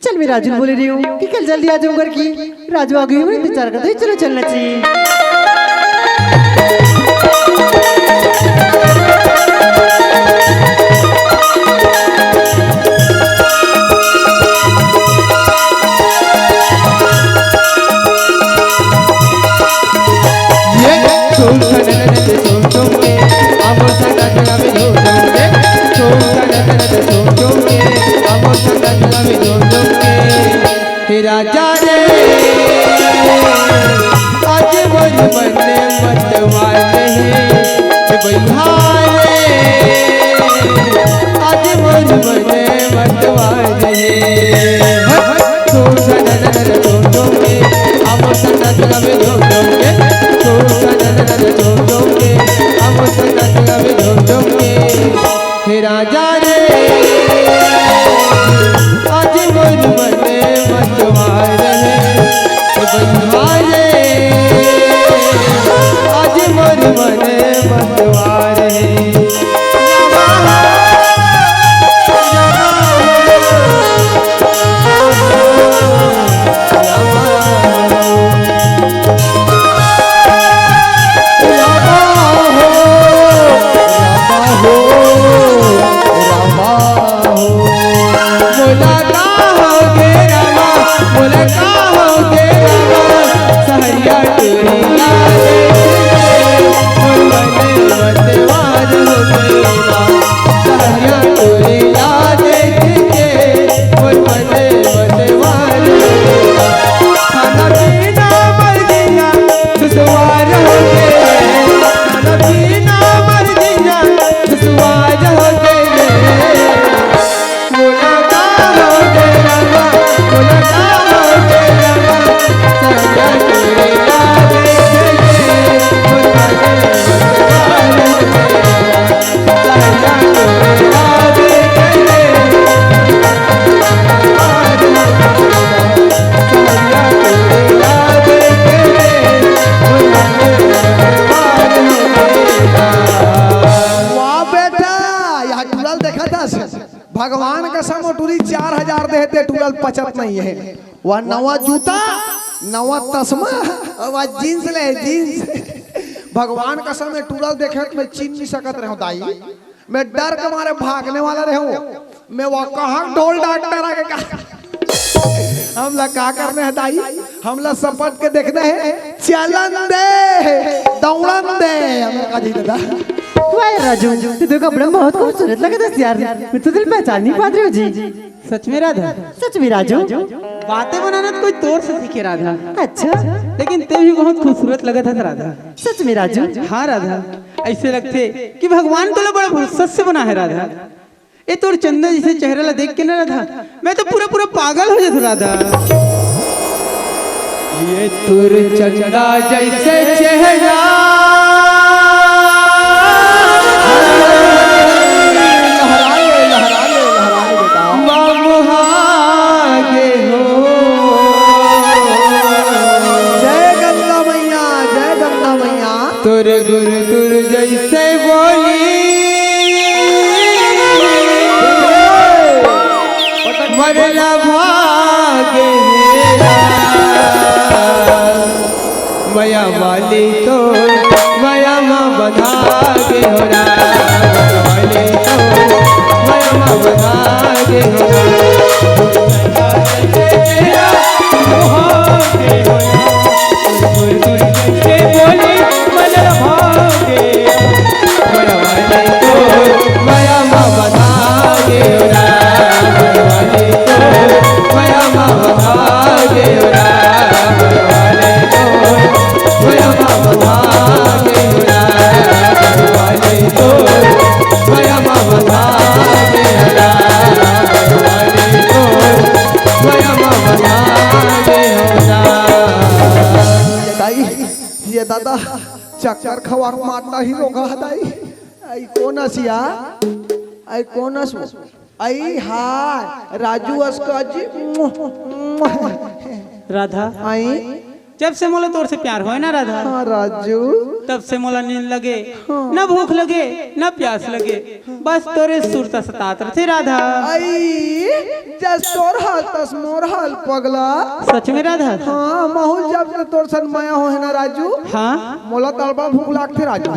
चल, मैं राजू बोले रही हूँ कि कल जल्दी आ जाऊँ घर की। राजू आ गई हूँ, इंतजार करते हुए चलो चलना चाहिए। हे राजा रे, आज मोर मन मत माने हे, हे भैया रे। ते टूरा ल पचत नहीं है। वह नवा जूता, नवा तसमा, वह जींस ले, जींस। भगवान कसम, मैं टूरा ल देखे त मैं चीन नहीं सकत रहेंव दाई। मैं डर के मारे भागने वाला रहेंव। मैं वह कहाँ ढोल डॉक्टर आगे का, हमला का करना है दाई? हमला सपट के देखना है, चलन दे, दौड़न दे, हमला का जी दादा। वाह राजू, तू तो कपड़े में बहुत खूबसूरत लगत हस यार। मैं तो तुला पहचान नहीं पात रहेंव जी। सच में राधा? सच में राजू। बातें बनाना तो कोई तोर से सीखे राधा। अच्छा। लेकिन ते भी बहुत खूबसूरत लगत हस राधा। सच में राजू? हाँ राधा, ऐसे लगथे कि भगवान तोला बड़ा फुर्सत से बनाहे राधा। ए तोर चंदा जैसे चेहरा ला देख के ना राधा, मैं तो पूरा पूरा पागल हो जाथंव राधा। ये तोर चंदा जैसे चेहरा, लहरा ले, लहरा ले, लहरा ले बेटा। ममुहा गे हो। जय गंगा मैया, जय गंगा मैया। तोर गुरतुर जैसे बोली, मन ला भागे हे राम। मया वाली तो मया मा बंधा गे हो राम। मया वाली तो मया मा बंधा गे हो राम। दाई, ये दादा चक्कर खवा के मारना ही रोगा है दाई। आई कोन अस या? आई कोन अस? आई हाय, राजू अस का जी। राधा, आई? जब से मोला तोर से प्यार होय ना राधा, हाँ राजू। तब से मोला नींद लगे, हाँ। ना भूख लगे, ना प्यास लगे, बस तोरे सुरता सतात रथे राधा। आई, जस तोर हाल तस मोर हाल पगला। सच में राधा? हाँ, महूं ल जब से तोर सन मया होय ना राजू। हाँ। मोला तड़बा भूख लागथे राजू।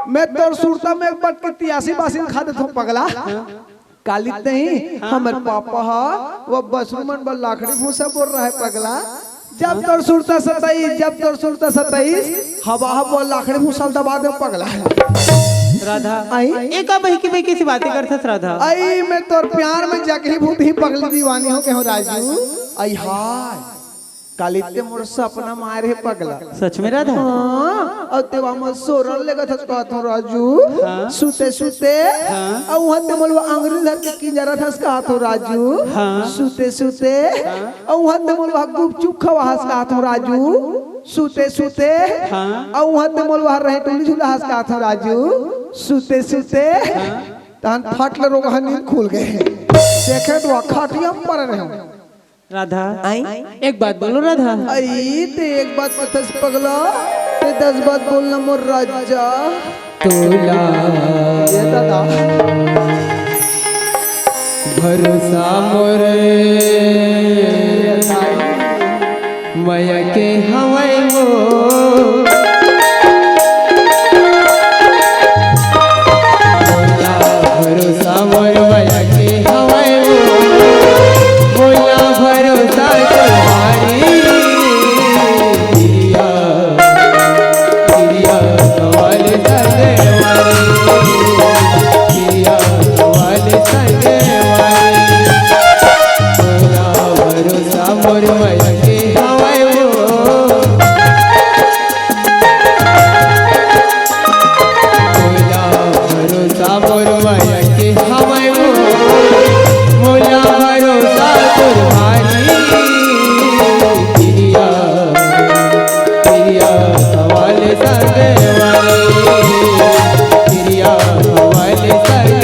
मैं तोर सुरता में एक बटकी तियासी बासी ल खा देथंव पगला। हाँ। काली तहीं, हाँ। हमर पापा हा, वो बसरू मन बर लाखड़ी भूसा बोर रहे पगला। जब तोर सुरता सताइस, जब तोर सुरता सताइस, हवा हवा लाखड़ी भूसा ल दबा देंव पगला। राधा, आई? एका बहिकी बहिकी से बातें करथस राधा। आई, मैं तोर प्यार में जगही भूत ही पगली दीवानी हो गे हों राजू। आई हाय। काली ते मोर सपना मारे हे पगला। सच में राधा? हाँ, अउ ते वा मोर सोरन लेगत हस कहत हों राजू। हाँ। सुते सुते। हाँ। अउ उहाँ ते मोला अंगरी धर के किंजरत हस कहत हों राजू। हाँ। सुते सुते। हाँ। अउ उहाँ ते मोला गुपचुप खवाहस कहत हों राजू। सुते सुते। हाँ। अउ उहाँ ते मोला रहे टोली झुलाहस कहत हों राजू। सुते सुते। हाँ। तहन फट ले रोगहा नींद खुल गे। देखे त वा खटिया में परे रहेंव। राधा, आई? एक बात बोलंव राधा। आई, ते एक बात करथस पगला, ते दस बात बोलना मोर राजा। तोला ये दादा। भरोसा मोर मया के हवय वो। मोला भरोसा मोर मया के हवय वो। मोला भरोसा तुम्हारी दिया, दिया कवाल सजवारी, दिया कवाल सजवारी। मोला भरोसा मोर मया के हवय वो। मोला भरोसा मोर मया के हवय वो। मोला भरोसा तोर भारी। किरिया, किरिया कवाल सजवारी। किरिया कवाल सजवारी।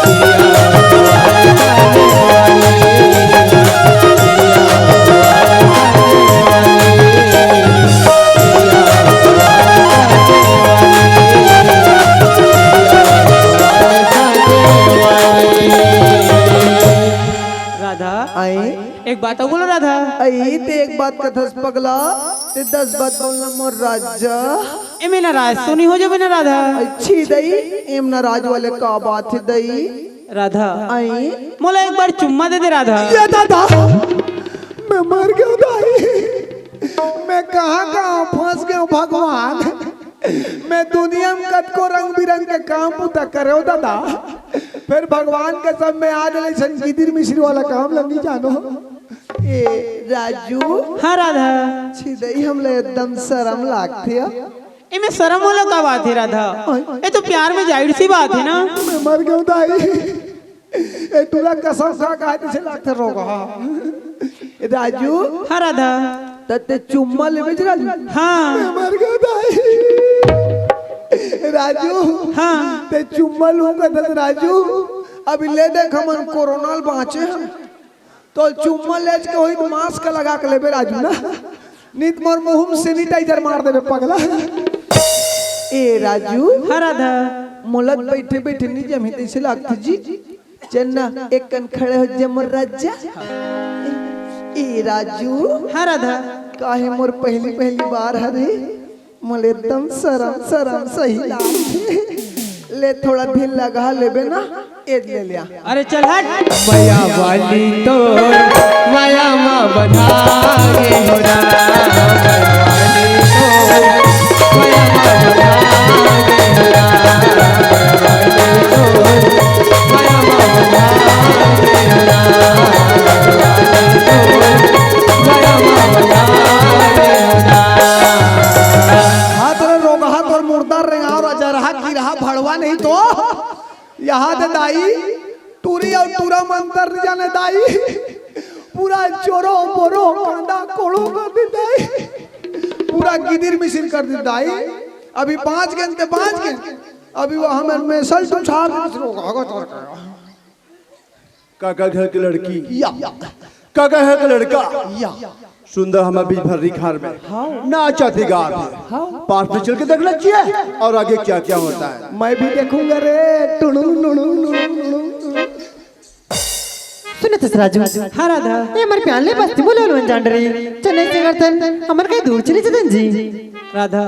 किरिया कवाल सजवारी। राधा, आई। एक बात अउ बोलो राधा। आई, ते एक बात कथस पगला, ते दस बात बोलना मोर राजा। एमे नाराज तो नहीं हो जाबे ना राधा? अच्छी दई, एम नाराज वाले का बात है दई? राधा, आई। मोला एक बार चुम्मा दे दे राधा। ये दादा, मैं मर गया दाई, मैं कहाँ कहाँ फंस गया भगवान। मैं दुनिया में कतको रंग बिरंग के काम बुता करे हो दादा, फिर भगवान के सब में आज ले सन गिदिर मिश्री वाला काम ल नहीं जानो। ए राजू। हाँ राधा। छिदई, हमला एकदम शरम लागथे। एमे शरम वाला का बात है राधा? ओए। ए तो प्यार में जाहिर सी बात है ना। मैं मर गया दाई। ए टूरा कसम खा के तइसे लागथे रोगहा। ए राजू। हाँ राधा। त ते चुम्मा लेबे ज राजू। हाँ। मैं मर गया दाई। ए राजू। हाँ। ते चुम्मा लूंगा त राजू। अभी ले देख, हमन कोरोना ल बाँचे हन। तो चुम्मा लेच के होई, मास्क लगा के लेबे राजू ना, नित मोर मुंह में सैनिटाइजर मार देबे पगला। ए राजू। हाँ राधा। मोला बैठे बैठे नहीं जमी तइसे लागथे जी। चन्ना एक कन खड़े हो जा मोर राजा। ए राजू। हाँ राधा। काहे मोर पहली पहली बार हरे, मोला एकदम शरम शरम सही लागथे। ले थोड़ा ढील लगा लेबे ना, एद ले लिया। अरे चल हट। मया वाली तो मया मा बना गे हो राम। मया वाली तो मया मा बना गे हो राम। मया मा बना गे हो राम। मया मा बना गे हो राम। हाथ रे रोगहा तोर मुर्दा रेंगाव रा जरहा किरहा भड़वा नहीं तो। यहाँ दे दाई, टूरी अउ टूरा मंतर नहीं जाने दाई। पूरा चोरो बोरो कांदा कोड़ो कर दे दाई। पूरा गिदिर मिसिर कर दे दाई। अभी बाँच गेन ते बाँच गेन। अभी वो हमें मेसल तो छाप रोगहा तोर का। काका घर के लड़की। या। काका घर के लड़का। या। सुंदर हमार बीच भर्री खार में। हाँ। नाचत हे गात हे। हाँ। पास में चल के देखना चाहिए और आगे क्या क्या होता है। मैं भी देखूंगा रे। टुणु, नुणु, नुणु, नुणु, नुणु। सुनत हस राजू। हाँ राधा। ए हमर प्यार ले बस्ती बोलो वन जान रे। चेन्नई से करथन, हमर कहीं दूर चले जतन जी। राधा,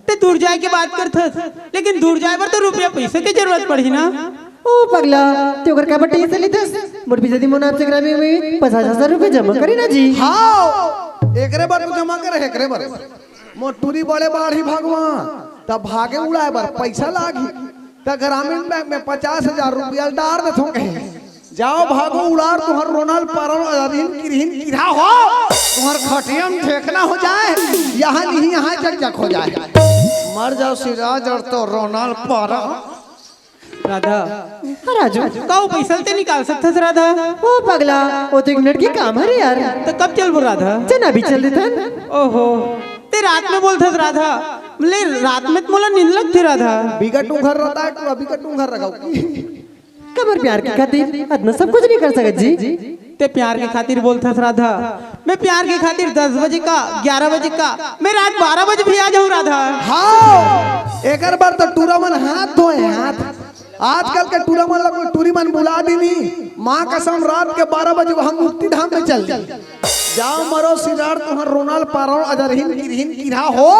ते दूर जाए के बात करथस, लेकिन दूर जाए बर तो रुपया पैसा के जरूरत पड़ही ना। ओ पगला, ते ओकर का बर टेंशन लेथस? मोर पिताजी मोर नाम से ग्रामीण में पचास हजार रुपए जमा करे ना जी। हाँ, एकरे बर तो जमा करे, एकरे बर। मोर टूरी बड़े बाढ़ी भगवान, तब भागे उड़ाए बर पैसा लागी, त ग्रामीण बैंक में पचास हजार रुपया डार देथों कहे। जाओ भागो उड़ार, तुहर रोनल पारल अरहिन किरहिन किरहा हो, तुहर खटिया में ठेकना हो जाए, यहाँ नहीं यहाँ जग जग हो जाए। मर जाओ सिराज और तो रोनल पारल। राधा। हाँ राजू। का वो पैसा ते निकाल सकथस राधा? ओ पगला, वो तो एक मिनट के काम हरे यार। तो कब चलबो राधा? चल अभी चल देथन। ओहो, ते रात में बोलथस राधा। ले रात में तो मोला नींद लगथे राधा। बिकट उंघर रहता है, तू अभी कट उंघर रखा। कमर प्यार के खातिर अतना सब कुछ नहीं कर सकत जी। ते प्यार के खातिर बोलथस राधा, मैं प्यार के खातिर दस बजे का, ग्यारह बजे का, मैं रात बारह बजे भी आ जाऊं राधा। हाँ, एकर बर तो टूरा मन हाथ धोए हाथ। आजकल के टूरा मन ला कोई टूरी मन बुला देनी, माँ कसम रात के बारह बजे वहाँ मुक्ति धाम में चल दी। जाओ मरो सिरार, तुहर रोनल पारल अजरहीन किरहीन किरहा हो,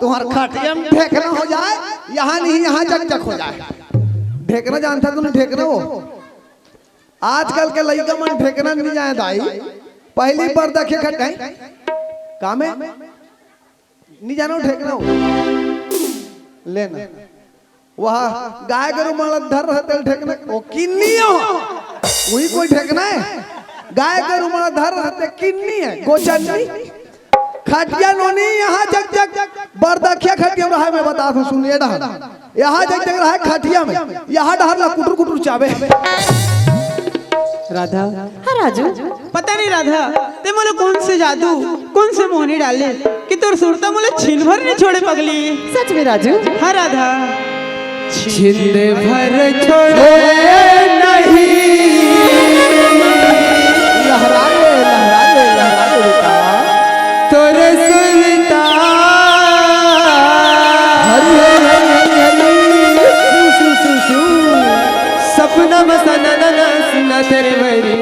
तुहर खटिया में ढेकना हो जाए, यहाँ नहीं यहाँ जग जग हो जाए। ढेकना जानता तुम ढेकना हो? आजकल के लइका मन ढेकना नहीं जाए दाई, पहली पर देखे खट गए। का में? नहीं जानो ढेकना हो? लेना। वह गाय गरु माड़ा धर रहते ढेकना, वो किन्नी हो? वही कोई ढेकना है? गाय गरु माड़ा धर रहते किन्नी है, गोचन्नी। खटिया नोनी यहाँ जग जग, बरदखिया खटिया में रहा, मैं बता दूं, सुनिए डहर। यहाँ जग जग रहा है खटिया में, यहाँ डहर ला कुटुर कुटुर चाबे। राधा। हाँ राजू। पता नहीं राधा, ते मोला कौन से जादू, कौन से मोहनी डाले कि तोर सुरता मोला छीन भर नहीं छोड़े पगली। सच में राजू। हाँ राधा। छिंदे भर छोड़े नहीं। लहरा ले, लहरा ले, लहरा ले बेटा। तोरे सुरता। हरी, हरी, हरी, हरी, हरी। सू, सू, सू, सू। सपना मसा ना, ना, ना, सुना तेरे बैरी।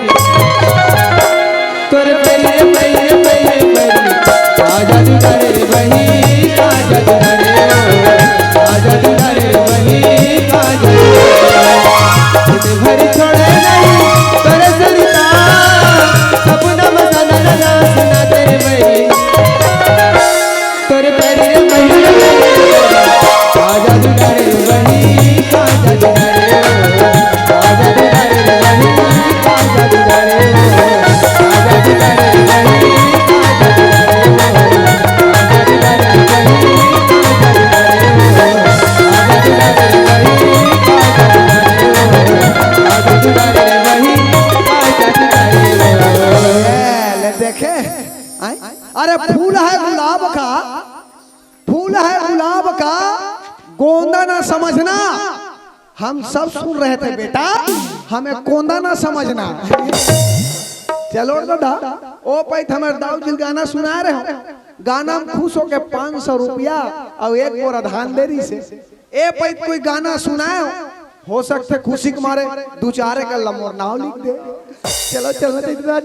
अरे फूल है गुलाब का, फूल है गुलाब का, गोंदा ना समझना। हम सब सुन रहे थे बेटा, हमें कोंदा ना समझना। चलो दादा, ओ पैत हमर दाऊ जी गाना सुना रहे हो, गाना में खुश होके पाँच सौ रुपया और एक बोरा धान दे रही से। ए पैत कोई गाना सुनाए हो, हो सकते खुशी के मारे दू चार एक लमोर नाव लिख दे। चलो चलो,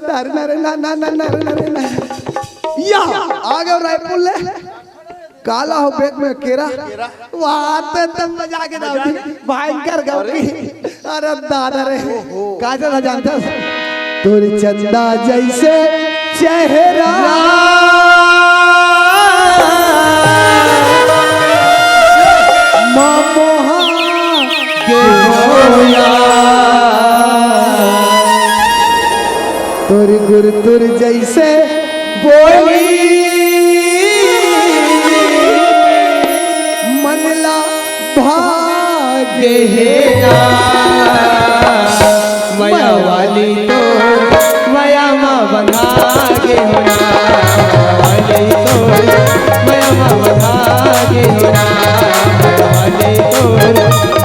डर ना रे ना ना ना ना रे ना रे ना। या आगे रायपुर ले, काला हो बैग में केरा। वाह, तो एकदम मजा के दाऊ जी, भयंकर गाँव की। अरे दादा रे, का चला जानता? तोर चंदा जैसे चेहरा मामोहा के होया। तोर गुरतुर जैसे बोली मन ला भागे हे ना। मया वाली तो मया मा बंधा गे हो ना। मया वाली तो मया मा बंधा गे हो ना। मया वाली तो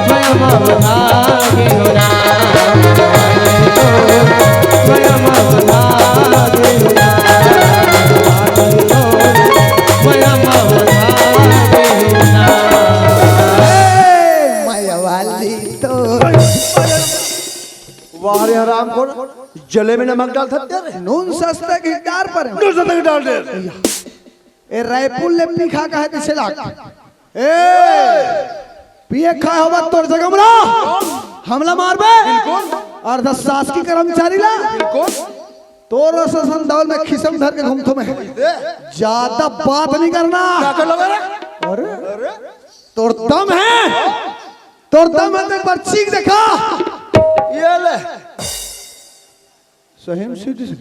मया मा बंधा गे हो ना। मया वाली तो मया मा बंधा गे हो ना। मया मा बंधा गे हो ना। ए, मया वाली तो वाह रे हराम खोर, जले में नमक डाल सकते रे। नून सस्ते की डार पर है। नून सस्ते की डार दे। ए रायपुर ले पीखा का है किसे लाग? ए पिए खाए होबा तोर जगह में ना हमला मारबे। बिल्कुल। और दस शासकीय कर्मचारी ला। बिल्कुल। तोर ससन दौल में खिसम धर के घूमथो मैं। दे। ज्यादा बात नहीं करना। क्या कर लोगे रे? अरे अरे तोर दम है, तोर दम है तो एक बार चीख देखा। ये ले। सही में सीधी से।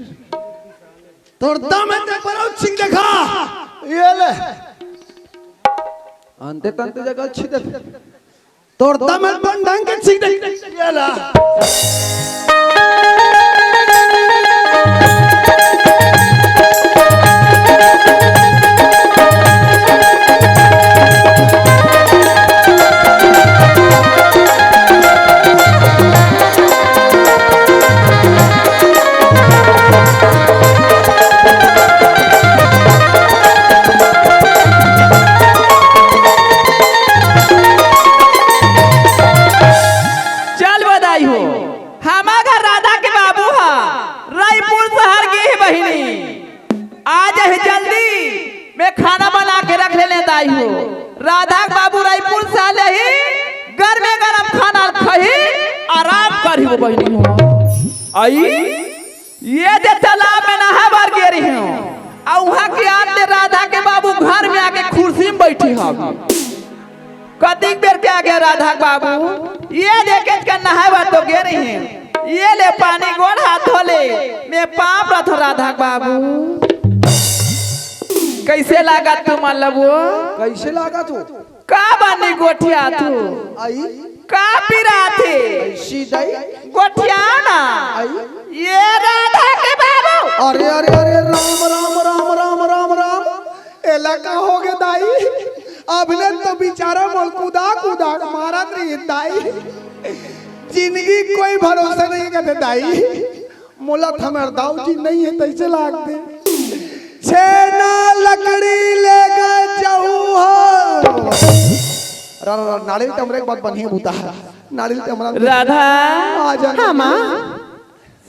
तोर दम है तो एक बार और चीख देखा। ये ले। अंते तंते जगह छिदत। तोर दम है तो ढंग के चीख देखा। ये ला। चल बधाई हो, हमा घर राधा के बाबू हा रायपुर शहर गे हे बहिनी। आ जाही जल्दी, मैं खाना बना के रख लेने दाई हो। राधा के बाबू रायपुर से आले ही, गरमे गरम खाना खाही, आराम करही वो बहिनी हो। आई, ये जे तालाब में नहाए बर गे रही हूँ, आ वहाँ के आते राधा के बाबू घर में आके कुर्सी में बैठी हवे। कतिक बेर के आगे राधा के बाबू, ये देखे के नहाए बर तो गे रही है, ये ले पानी गोड़ हाथ धो ले, मैं पाप रथ राधा के बाबू। कैसे लागत तू मल्लबो? कैसे लागत हो? का बानी गोठिया तू? आई? का पीरा थे? ऐसी दाई? गोठिया ना। आई? ये राधा के बाबू। अरे, अरे, अरे, राम, राम, राम, राम, राम, राम। एला का हो गे दाई? अभिने तो बेचारा मोल कुदा कुदा के मारत रही दाई। जिंदगी कोई भरोसा नहीं करते दाई। मोला तो हमर दाऊ जी नहीं है तैसे लागते। छेना लकड़ी लेकर जाऊ हो। रा, रा, रा, नारियल टमरे के बाद बनिए बूता है। नारियल टमरा राधा। आ जा। हाँ, माँ।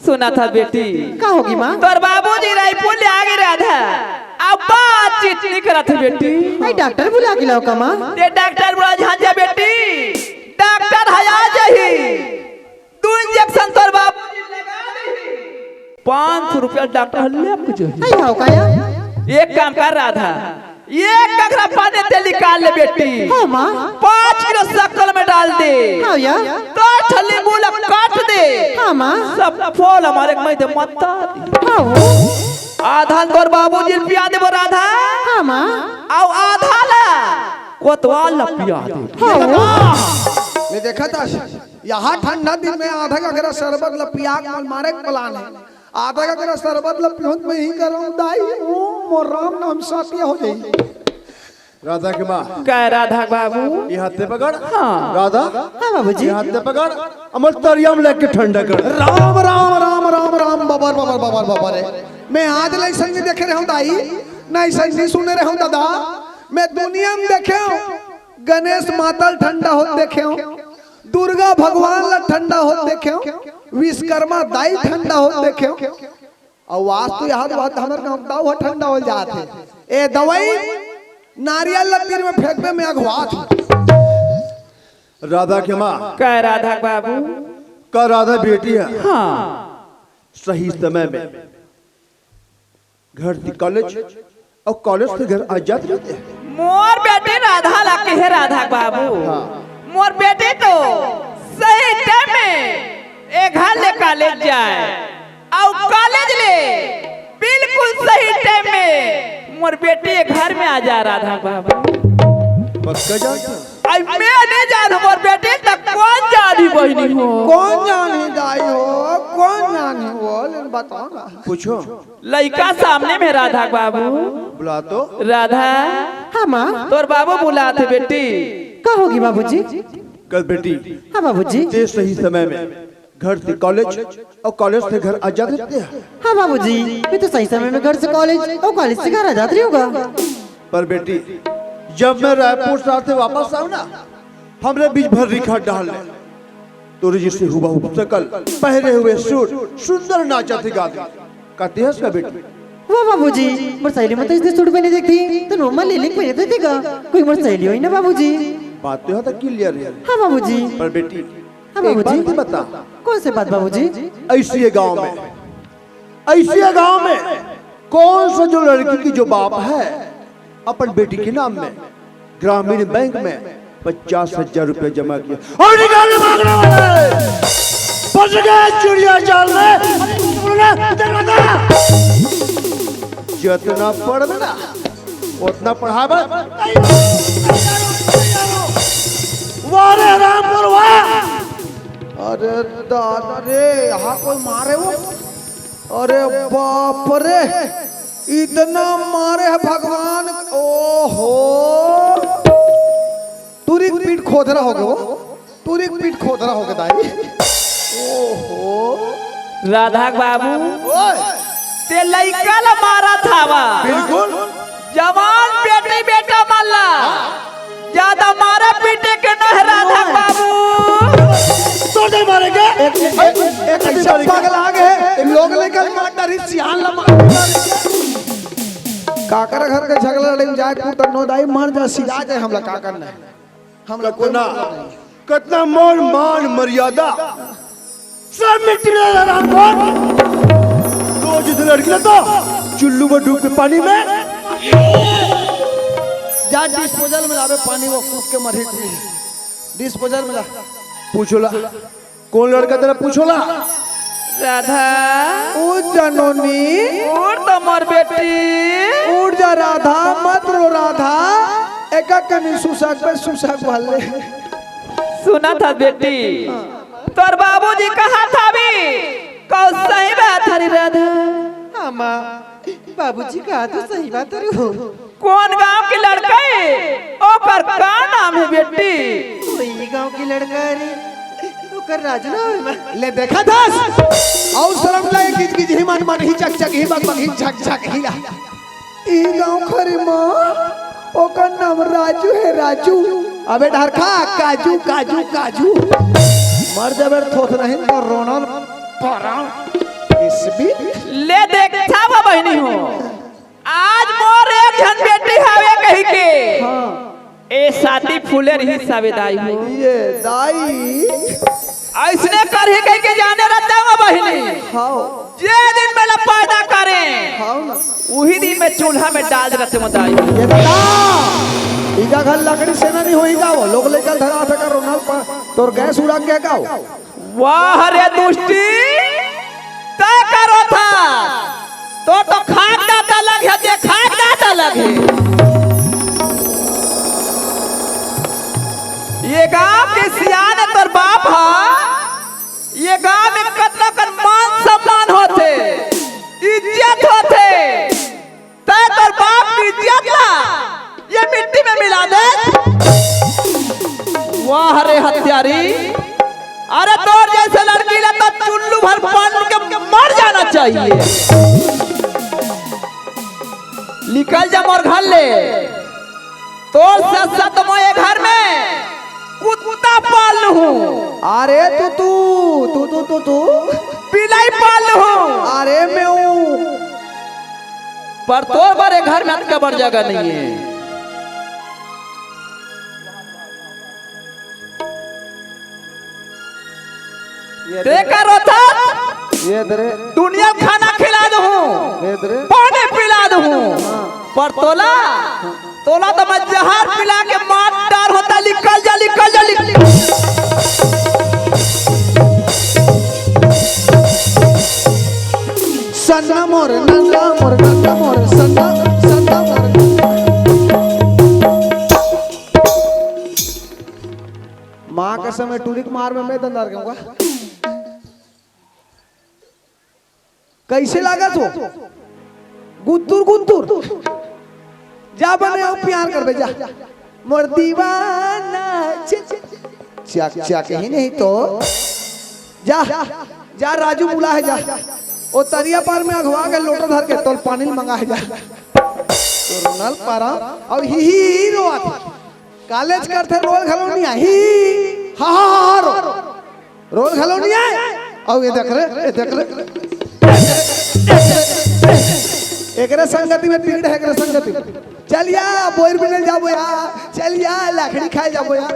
सुना था बेटी। का होगी माँ? तोर बाबूजी रायपुर ले आगे राधा। अब बातचीत नहीं करत है बेटी। आई डॉक्टर बुला के लाओ का माँ? ते डॉक्टर बुला झांझा बेटी। डॉक्टर है आ जाही। तू इंजेक्शन तोर बाबूजी लगा दे। पाँच सौ रुपया डॉक्टर ले कुछ। आई हाव का या? एक काम कर राधा। एक गगरा पानी ते निकाल ले बेटी। हाँ, माँ। पाँच किलो शक्कर में डाल दे। हाँ, या। दो ठो नींबू ला काट दे। हाँ, माँ। सब फल हमारे कमाई दे मत दे। हाँ, हो। आधा तोर बाबूजी ल पिया देबो राधा। हाँ, माँ। अउ आधा ला कोतवाल ला पिया देबो। हाँ, हो। मैं देखा था, यहाँ ठंडा दिन में आधा गगरा शरबत ला पिया के मन मारे के प्लान है। आधा गगरा शरबत ला पियोत में ही करऊँ दाई। मोर राम नाम साथिया हो जाई। राधा के माँ। का राधा बाबू? ये हाथे पकड़। हाँ। राधा। हाँ बाबूजी। ये हाथे पकड़। अमर तरिया में लेके ठंडा कर। राम, राम, राम, राम, राम, बबर, बबर, बबर, बबर रे। मैं आज ले ऐसा नहीं देखे रहूं दाई, ना ऐसा नहीं सुने रहूं दादा। मैं दुनिया में देखे हूं, गणेश माता ल ठंडा होत देखे हूं, दुर्गा भगवान ला ठंडा होत देखे हूं, विश्वकर्मा दाई ठंडा होत देखे हूं। अउ आज तो याद बात हमर गांव दाऊ ह ठंडा हो जात हे। ए दवाई नारियल ला तीर में फेंकबे में अघवात हे। राधा के माँ। का राधा बाबू? का राधा बेटी है? हाँ। सही समय में घर से कॉलेज अउ कॉलेज से घर आ जात रहिते। मोर बेटी राधा ला कहे राधा बाबू। हाँ। मोर बेटी तो सही टाइम में ए घर ले कॉलेज जाए अउ कॉलेज ले बिल्कुल सही टाइम में मोर बेटी ए घर में आ जाए राधा बाबू। पक्का जानता? आई मैं नहीं जानू मोर बेटी, त कोन जानही बहिनी हो? कोन जानही दाई हो? कोन जानही हो? लेकिन बताओ ना। पूछो। लइका सामने में राधा बाबू। बुला तो। राधा। हाँ माँ। तोर बाबू बुलात हे बेटी। का होगे बाबूजी? कल बेटी। हाँ बाबूजी। ते सही समय में घर से कॉलेज अउ कॉलेज से घर आ जात रहिते। हाँ बाबूजी, मैं तो सही समय में घर से कॉलेज अउ कॉलेज से घर आ जात रहिहूँ गा। पर बेटी, जब मैं रायपुर शहर से वापस आऊँ ना, हमरे बीच भर्री खाट डाल ले। तोरे जइसे हुबहू सकल, पहरे हुए सूट, सुंदर नाचत हे गात हे। का ते हस का बेटी? वाह बाबूजी, मोर सहेली मन तो अइसने सूट पहने देखथे, त नोमा ले ले पहने देखथे गा। कोई मोर सहेली होही ना बाबूजी। बात तो यहाँ तक क्लियर है। हाँ बाबूजी। पर बेटी, हाँ एक बात बाबूजी। तो बता। कौन से बात बाबूजी? ऐसी ये गांव में, ऐसी ये गांव में कौन सा जो लड़की की जो बाप है, अपन बेटी के नाम में ग्रामीण बैंक में पचास हजार रुपया जमा किया और निकालने मांगने वाले फंस गए चिड़िया जाल में। जितना पढ़ में ना, उतना पढ़ा बस। वाह रे रामपुर वाह। अरे दादा रे, यहाँ कोई मारे वो। अरे बाप रे, इतना मारे है भगवान। ओहो, टूरी के पीठ खोदरा हो गए वो। टूरी के पीठ खोदरा हो गए दाई। ओहो। राधा बाबू, ओए। ते लइका ला मारत हवा। बिल्कुल। जवान बेटी बेटा मन ला ज्यादा मारा पीटे के नोहे राधा बाबू। तो नहीं मारेंगे। एक, एक, एक ऐसा पगला गए, लोग लेकर मार डारी, सियान ला मार डारी। काकर घर के झगड़ा लड़े में जाए, तू तो नो दाई मर जा, सिया जाए, हमला का करना है? हमला कोई कतना, मतलब नहीं। कतना मोर मान मर्यादा सब मिट्टी में लगा रामधन। तो जिस लड़की ने तो चुल्लू में डूब के पानी में। जा डिस्पोजल में लावे पानी, वो कूद के मरी थी। डिस्पोजल में ला। पूछोला, कौन लड़का तेरा पूछोला? राधा। ओ जननी। उठ तो मोर बेटी। उठ जा राधा, मत रो राधा। एका कमी सुसक पे सुसक भले। सुना था बेटी, तोर बाबूजी कहा था भी, कौन सही बात हरी राधा? हाँ माँ, बाबूजी कहा तो सही बात हरी हो। कौन गांव के लड़का है? ओकर का नाम है बेटी? वही गांव के लड़का है रे, ओकर राजू ना होय माँ। ले देखा था, अउ शर्म लाए, गिज गिज ही मन मन ही चक चक ही बक बक ही झक झक ही। ई गांव खरी माँ, ओकर नाम राजू है, राजू। अबे डहर खा, काजू, काजू, काजू। मर जाबे थोथनहिन तो रोनन परान। इसबी। ले देख था बहिनी हो। आज मोर एक झन बेटी हवे कही के। हाँ। ए साथी फूले रही सावे दाई हो। ये दाई। अइसने करही कहि के जाने रहता वो बहिनी। हाँ। जे दिन में ला पैदा करे, हाँ ना। उही दिन में चूल्हा में डाल देते वो दाई। ये दादा, इका घर लकड़ी से ना नहीं होई का वो? लोग लेकर धरा था का रोनल पर, तोर गैस उड़ा के का वो? वाह रे दुष्टी, तय करो था। तो, तो खाक दाता लग है, जे खाक दाता लग है। ये गांव के सियान तोर बाप हा, ये गांव में कतना कन मान सम्मान होथे, इज्जत होथे। तय तोर वाह रे हत्यारी, अरे तोर जइसे लड़की ला तो चुल्लू भर पान के मर जाना चाहिए। निकल जा मोर घर ले। तोर से अच्छा तो मैं ये घर में कुत्ता पाल लूं। अरे तू, तू, तू, तू, तू, तू। बिलाई पाल लूं। अरे मैं हूँ। पर तोर बर ये घर में अतका बड़ जगह नहीं है। ये तेकर होता ये दरे। दुनिया खाना खिला दूं, ये दरे। पानी पिला दूं, हाँ। पर तोला, तोला तो मैं जहर पिला के मार डार होता। निकल जा, निकल जा, निकल। सन्ना मोर, नन्ना मोर, नन्ना मोर, सन्ना, सन्ना मोर। माँ कसम, टूरी के मार में मैं दंदार कहूंगा। कैसे लागत हो? गुत्तुर गुत्तुर। जा बने हो, प्यार कर बे, जा। मोर दीवाना। च-, च-, च-, चक चक ही नहीं तो। जा, जा राजू बुला है, जा। ओ तरिया पार में अघवा के लोटा धर के तोल पानी मंगा है, जा। तो रोनल पारा, अब ही, ही, ही रोवत। कॉलेज करथे, रोल घलो नहीं आही। हा, हा, हा, हा, रो। रोल घलो नहीं आए। अब ये देख रे, ये देख रे। एकरे संगति में पीड़ है, एकरे संगति में। चल या, बोर बिनल जाबो या। चल या, लकड़ी खाए जाबो या।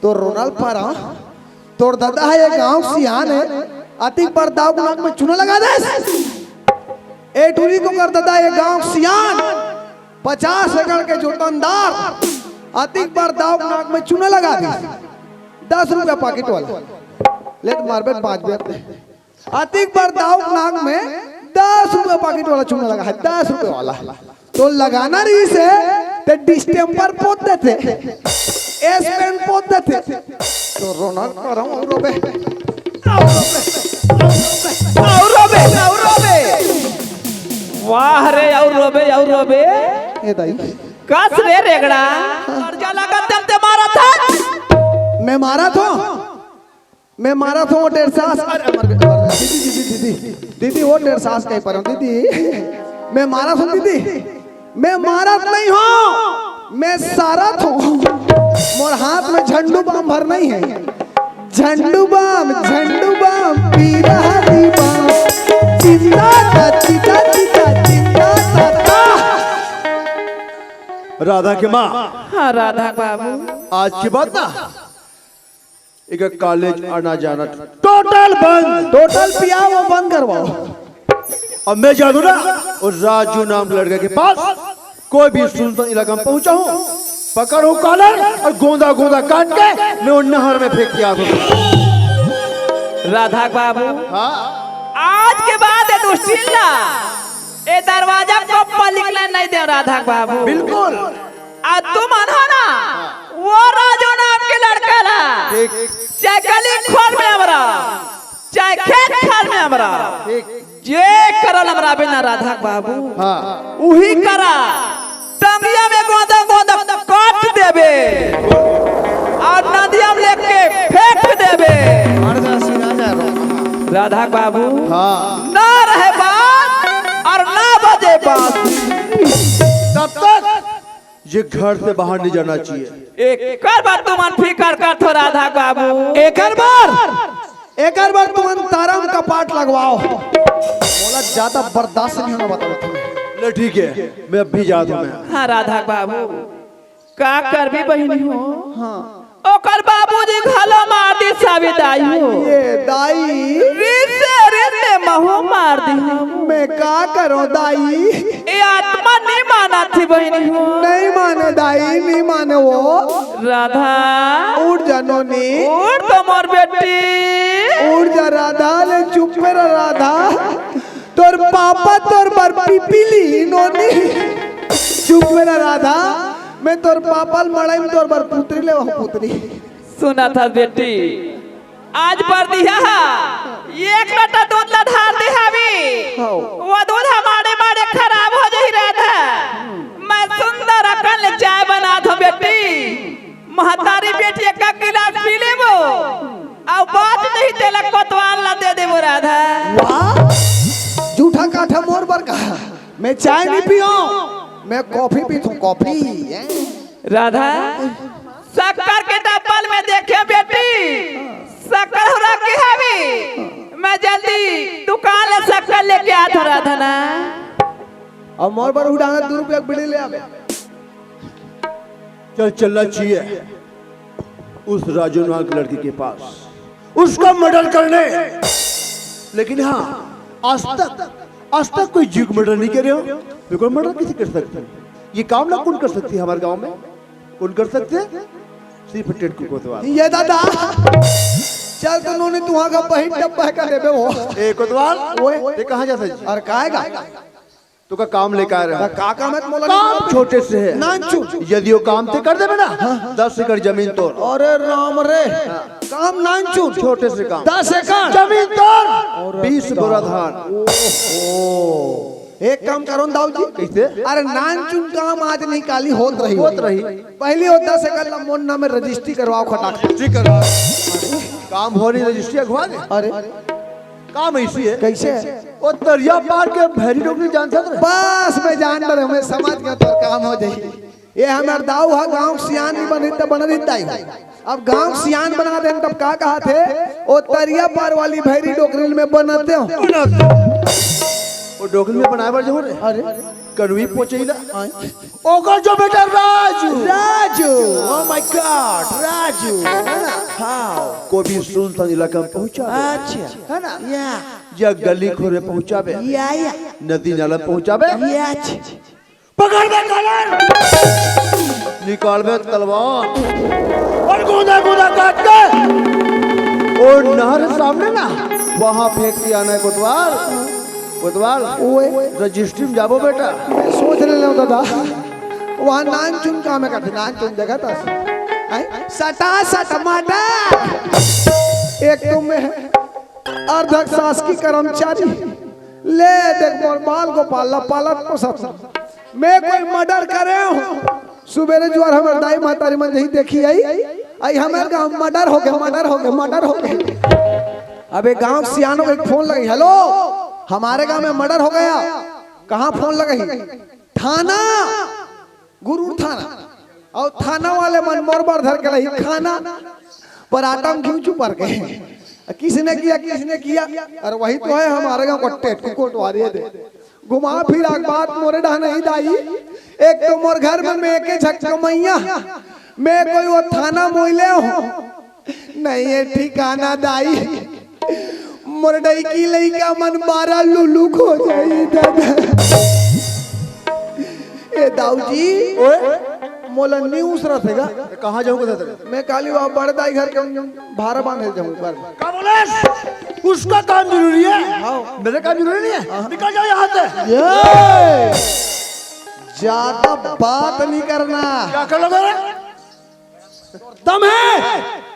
तो रोनल पारा, तोर ददा हे, ये गांव सियान हे, अतिक बार दाऊ के नाक में चूना लगा देस। ए टूरी के ओकर ददा, ये गांव सियान, पचास एकड़ के जोतनदार, अतिक बार दाऊ के नाक में चूना लगा देस। दस रुपया पाकिट वाला। ले तो मारबे पाँच बेर। अतिक बार दाऊ के नाक में दस रुपया पाकिट वाला चूना लगा हे, दस रुपया वाला। तो लगाना रहिसे, ते डिस्टेम्पर पोत देते, एस पेन पोत देते। तो रोनल पारा, अउ रोबे, अउ रोबे, अउ रोबे। वाह रे, अउ रोबे, अउ रोबे। ए दाई। कस रे रेगड़ा, कर्जा लगा तेम ते मारा था। मैं मारा था? मैं मारा था वो डेढ़ सास, अरे, मर गए, मर गए। दीदी, दीदी, दीदी, दीदी, वो डेढ़ सास कहीं पर हूँ, दीदी। मैं मारा था दीदी, मैं मारा नहीं हूँ, मैं सारा था। मोर हाथ में झंडू बाम भर नहीं है। झंडू बाम, झंडू बाम, पी रहा दी बाम। चिंता ता, चिंता, चिंता, चिंता ता, ता। राधा के माँ। हाँ, राधा बाबू। आज के बाद ना एक कॉलेज आना जाना टोटल बंद। टोटल पिया वो बंद करवाओ। अब मैं जादू ना, और राजू नाम के लड़के के पास कोई भी सुनसान इलाका में पहुंचा हूँ, पकड़ू कॉलर और गोंदा गोंदा काट के मैं वो नहर में फेंक दिया हूँ। राधा बाबू, हाँ। आज के बाद ये दुश्चिल्ला, ये दरवाजा को पलिकना नहीं दे राधा बाबू। बिल्कुल। आ तुम आना ना, वो राजू नाम के लड़का ला, ठीक। चाहे गली खोल में हमरा, चाहे खेत खाल में हमरा, ठीक। जे करल हमरा बिना राधा बाबू, हाँ। उही करा। टंगिया में गोंदा गोंदा काट देबे और नदिया में लेके फेंक देबे। हट जा, सीधा जा रो। राधा बाबू, हाँ। ना रहे बात और ना बजे बात। तब तक ये घर से बाहर नहीं जाना चाहिए। एकर बर तुमन फिकर करथो राधा बाबू। एकर बर, एकर बर तुमन तारा में कपाट लगवाओ। मोला ज्यादा बर्दाश्त नहीं होना, बताओ तुम। ले ठीक है, मैं अब भी जात हूँ मैं। हाँ राधा बाबू, का करबी बहिनी हो? हाँ। ओकर बाबूजी घलो मार दी साविताई हो। ये दाई। रिसे रिसे महू मार दी हम। मैं का करो दाई? ये आत्मा नहीं माना थी बहिनी हो। नहीं माने दाई, नहीं माने वो। राधा। उठ जा नोनी। उठ तो मोर बेटी। उठ जा राधा, ले चुप मेरा राधा। तोर पापा तोर बर पीपी ली नोनी। चुप मेरा राधा, मैं तोर पापा ल मड़ई में तोर बर पुतरी ले वह पुतरी। सुना था बेटी, आज बरदिहा हा, एक लोटा दूध ला ढार दे हावी। हाँ। वो दूध हमारे मारे खराब हो जाही राधा। मैं सुंदर अकन ले चाय बना दो बेटी। महतारी बेटी एक गिलास पी लेबो, अउ बात नहीं तेला कोतवाल ला दे देबो राधा। वाह, जूठा काठा मोर बर कहा, मैं चाय नहीं पीऊं, मैं कॉफी पीथूं, कॉफी। राधा, शक्कर के डब्बल में देखे बेटी, शक्कर हो रहा के हवे, मैं जल्दी दुकान ले शक्कर लेके आत हूँ राधा ना। अउ मोर बर उड़ाना दू रुपया के बीड़ी ले आबे। चल, चलना चाहिए उस राजू नाम की लड़की के पास, उसका मर्डर करने। लेकिन हाँ, आज तक, आज तक कोई जीव मर्डर नहीं करे हो। बिल्कुल, मर्डर कैसे कर सकते हैं? ये काम ना कौन कर सकती है हमारे गांव में? कौन कर सकते हैं? सिर्फ टेटकू कोतवाल। ये दादा, चल तो नोनी, तू वहाँ का बहिन डब्बा का देबे हो। ए कोतवाल, ओए। ते कहाँ जाता जी? और काहे का? तो का काम लेकर आ रहे हैं। का काम है मोला काम नहीं छोटे से है। नानचुन। यदि वो काम ते कर देबे ना, हाँ। दस एकड़ जमीन तोर। अरे राम रे, काम नानचुन। छोटे से काम। दस एकड़। जमीन तोर। अरे बीस बोरा धान। ओहो। एक काम करो न दाऊ जी। कैसे? अरे नानचुन काम आज नहीं काली होत रही। होत रही। पहली वो दस एकड़ ला मोर नाम में रजिस्ट्री करवाओ खटाक। रजिस्ट्री करवाओ। काम हो रही रजिस्ट्री अखवा दे। अरे। काम ऐसी है। कैसे? वो तरिया पार के भैरी डोकरी जानता था? बस मैं जान रहे, मैं समझ गया तो काम हो जाई। ये हमार दाऊ हा गांव के सियान नहीं बनी तो बना नहीं दाई। अब गांव के सियान बना दे तब का कहा थे? वो तरिया पार वाली भैरी डोकरी में बनाते हो। वो डोकरी में बनाए बर जरूर है। अरे। कड़वी पोचैला। आय। ओकर जो बेटा Raju. Raju. Oh my God, Raju. है ना? हाँ। को भी सुनसान इलाका में पहुंचा दे। अच्छा। है ना? या। या गली खोरे पहुंचाबे। या, या। नदी नाला पहुंचाबे। या, अच्छा। पकड़ बे कॉलर। निकाल बे तलवार। और गोदा गोदा काट के। और नहर सामने ना, वहां फेंक के आना है कोतवाल। कोतवाल, ओए। रजिस्ट्री में जाबो बेटा। मैं सोच ले लो दादा, वहाँ नानचुन काम है करते, नानचुन देखा था। हैं? सटा सट माटा। एक तो मैं अर्धक शासकीय कर्मचारी, ले देख मोर बाल गोपाल ला पालत पोसत। मैं कोई मर्डर करे हूँ? सुबेरे जुआर हमर दाई महतारी मन जही देखी आई, आई हमर गांव मर्डर हो गया, मर्डर हो गया, मर्डर हो गया। अबे गांव सियानो के फोन लगी, "हेलो, हमारे गांव में मर्डर हो गया।" कहाँ फोन लगी? थाना, गुरूर थाना। और थाना वाले मन मोर बर धर के लही खाना, पराठा में घी चुपर के। किसने किया, किसने किया? अरे वही तो है हमारे गांव का टेटकू कोटवारी है दे। घुमा फिरा के बात मोरे डहा नहीं दाई। एक तो मोर घर में मैं के झक कमैया, मैं कोई वो थाना मोइले हो नहीं है ठिकाना दाई। मोर डैकी लइका मन बारह लुलु खो जाई दादा। ए दाऊ जी, ओए? मोला न्यूज़ रथे गा। कहाँ जाऊँ कथा तेरे? मैं काली वहाँ बड़ दाई घर के भारा बांधे जाऊँ घर में। का बोलेस? उसका काम जरूरी है। हाँ। मेरे काम जरूरी नहीं है। हाँ। निकल जाओ यहाँ से। ये! ज्यादा बात नहीं करना। क्या कर लोगे रे? दम है?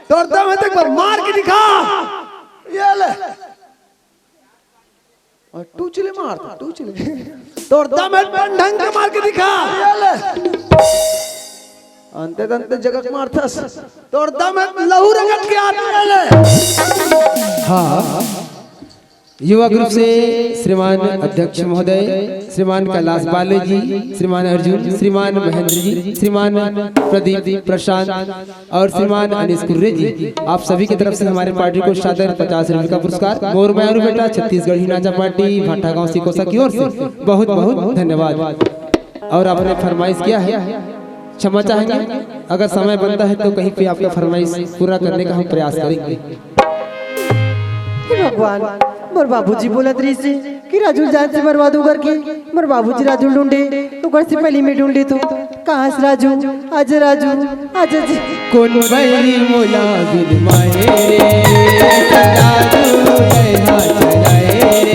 तोर दम है तो एक बार मार के दिखा। ये ले। और टूचले मार, टूचले। तोर दम है, ढंग के मार के दिखा। ये ले। अंते दंते जगत मारथस। तोर दम है, लहू रगत के आदमी ले। हाँ। युवा ग्रुप से श्रीमान अध्यक्ष महोदय, श्रीमान कैलाश बाले जी, श्रीमान अर्जुन, श्रीमान महेंद्र जी, श्रीमान प्रदीप, प्रशांत और श्रीमान अनिश कुर्रे जी, आप सभी की तरफ से हमारे पार्टी को सादर पचास रुपए का पुरस्कार। मोर मायारू बेटा छत्तीसगढ़ी नाचा पार्टी भाटागांव सिकोसा की ओर से बहुत बहुत धन्यवाद। और आपने फरमाइश किया है, क्षमा चाहेंगे, अगर समय बनता है तो कहीं पे आपका फरमाइश पूरा करने का हम प्रयास करेंगे। हे भगवान, मोर बाबूजी बोलत रहिस हे कि राजू ल जान से मरवा दो करके। मोर बाबूजी राजू ल ढूंढे, ओकर से पहले मैं ढूंढे तो। कहाँ से राजू? आजा राजू, आजा जी। कोन बरी मोला बिन माए रे, जादू नैना चलाए रे।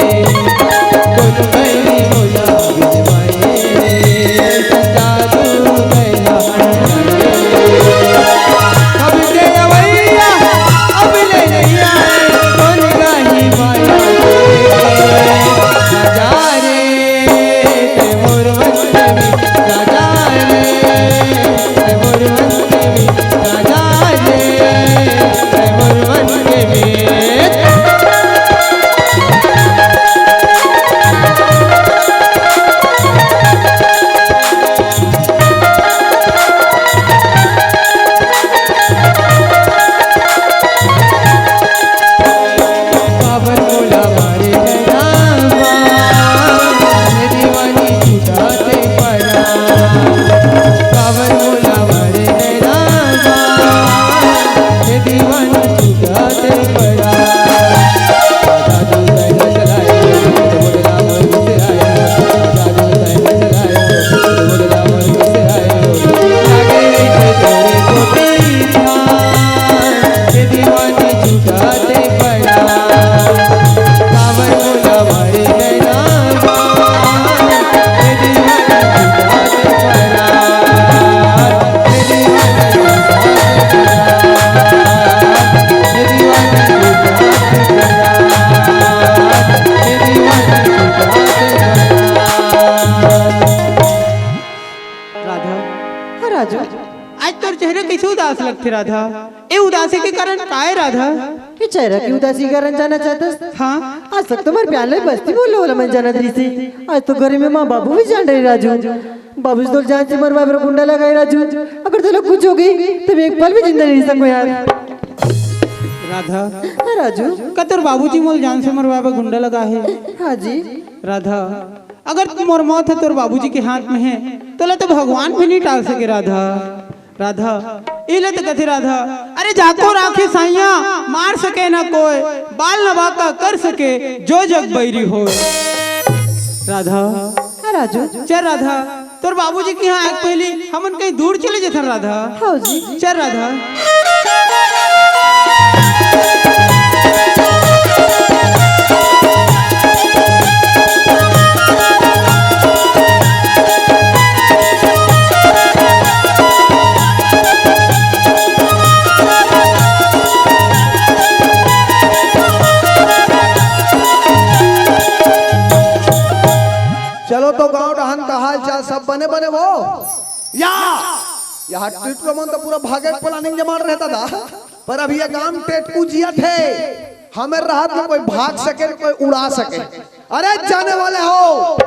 कोन बरी मोला बिन माए रे, जादू नैना चलाए रे। अब के अवैया, अब ले नैया, कोन गाही माया रे। राजा रे, ते मोर वंश में राजा रे, ते मोर वंश में राजा। उदास लगथे राधा। ए उदासी के कारण का ए राधा? ए चेहरा के उदासी के कारण जानना चाहथस? हाँ। आज तक तो मोर प्यार ले बस्ती बोले वाला मन जानत रहिसे। आज तो घर में माँ बाबू भी जान रहे राजू। बाबू जी तोला जान से मरवाए बर गुंडा लगाए राजू। अगर तोला कुछ हो गई तो मैं एक पल भी जिंदा नहीं रह सकूं यार। राधा। हाँ राजू। का तोर बाबूजी मोला जान से मरवाए बर गुंडा लगा हे? हाँ जी। राधा, अगर मोर मौत ह तोर बाबूजी के हाथ में हे, तोला तो भगवान भी नहीं टाल सके राधा। राधा, इले तो कथे राधा, अरे जाको राखे साइया, मार सके ना कोई, बाल न बांका कर सके, जो जग बैरी होय। राधा। हाँ राजू। चल राधा, तोर बाबूजी के यहाँ आए के पहली हमन कहीं दूर चले जथन राधा। हाँ जी। चल राधा। चलो तो गांव डहन का हाल चाल सब बने बने वो? या, यहाँ टिटको मन तो पूरा भागे के प्लानिंग जमा रहता था, पर अभी ये गांव टेटकू जिया थे, हमें राहत में कोई भाग सके, कोई उड़ा सके। अरे जाने वाले हो,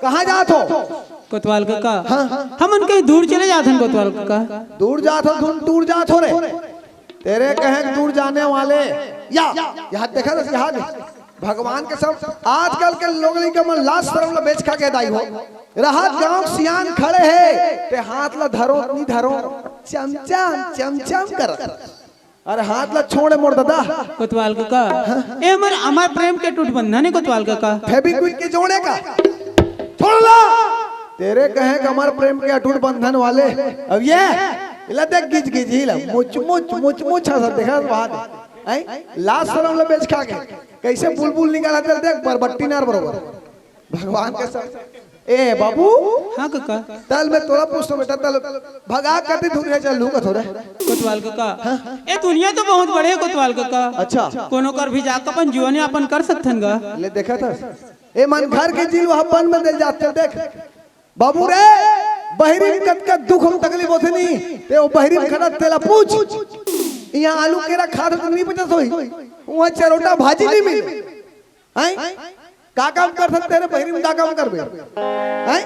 कहाँ जात हो? कोतवाल काका। हाँ। हमन कहीं दूर चले जाथन कोतवाल काका। दूर जात हो, तुम दूर जात हो रे। तेरे कहे दूर जाने वाले। या, यहाँ देखा था, यहाँ देख। भगवान के सब आजकल के लोग नहीं के मन लाज शर्म ला बेच खा के दाई हो। राहत गांव सियान खड़े हे, ते हाथ ला धरो, नहीं धरो, चमचम, चमचम करत। अरे हाथ ला छोड़े मोर दादा। कोतवाल काका, ए हमर अमर प्रेम के टूट बंधन हे कोतवाल काका। फेविक्विक के जोड़े का। छोड़ ला। तेरे कहे का अमर प्रेम के अटूट बंधन वाले। अब ये, इला देख गिज गिज ही ला। मुच मुच, मुच मुच हंसा देखा बात। हैं? लाज शर्म ला बेच खा के। कैसे बुलबुल निकाला तेरे देख बरबट्टी नार बरोबर। भगवान के सब। ए बाबू। हाँ काका। तल मैं तोला पूछता हूँ बेटा, तल भगा कति धुरिया चल लू का थोड़ा। कोतवाल काका। हाँ? ए दुनिया तो बहुत बड़े हे कोतवाल काका। अच्छा। कोनो कर भी जाके अपन जीवन यापन कर सकथन गा। ले देखा था। ए मन घर के जील वहाँ बन में दिल जाते देख। बाबू रे, बहिरी में कतका दुख अउ तकलीफ होथे नी, ते वो बहिरी में खड़ा तेला पूछ। यहाँ आलू केरा खात तो नहीं बचत होई, वहाँ चरोटा भाजी नहीं मिली। हैं? का काम कर सकते रे बहिरी में, का काम करबे? हैं?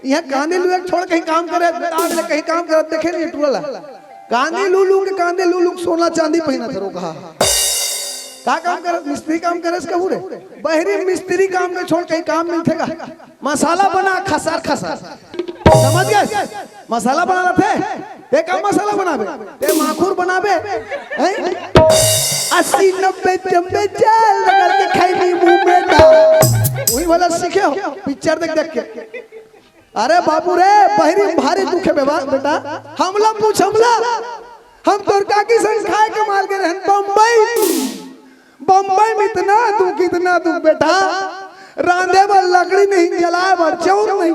यहाँ कांदी लुए छोड़ कहीं काम करे, आज ले कहीं काम करे देखे नहीं टूला। कांदी लू लू के, कांदी लू लू के सोना चांदी पहिना थे रोका। का काम करे? मिस्त्री काम करे से कहूँ रे। बहिरी मिस्त्री काम के छोड़ कहीं काम मिलथे का? मसाला बना खसर खसर। समझ गए? मसाला बना लेथे। ते का मसाला बनाबे? ते माखुर बनाबे? हैं? अस्सी नब्बे चम्बे चाल रगड़ के खैनी मुंह में डाल। वही वाला सीखे हो पिक्चर देख देख के। अरे बाबू रे, बहिरी में भारी दुख हे बेबा, बेटा। हमला पूछ, हमला। हम तोर काकी संग खाए के माल गे रहन बम्बई। बम्बई में इतना दुख, इतना दुख बेटा, रांधे बर लकड़ी नहीं, जलाए बर चाउर नहीं।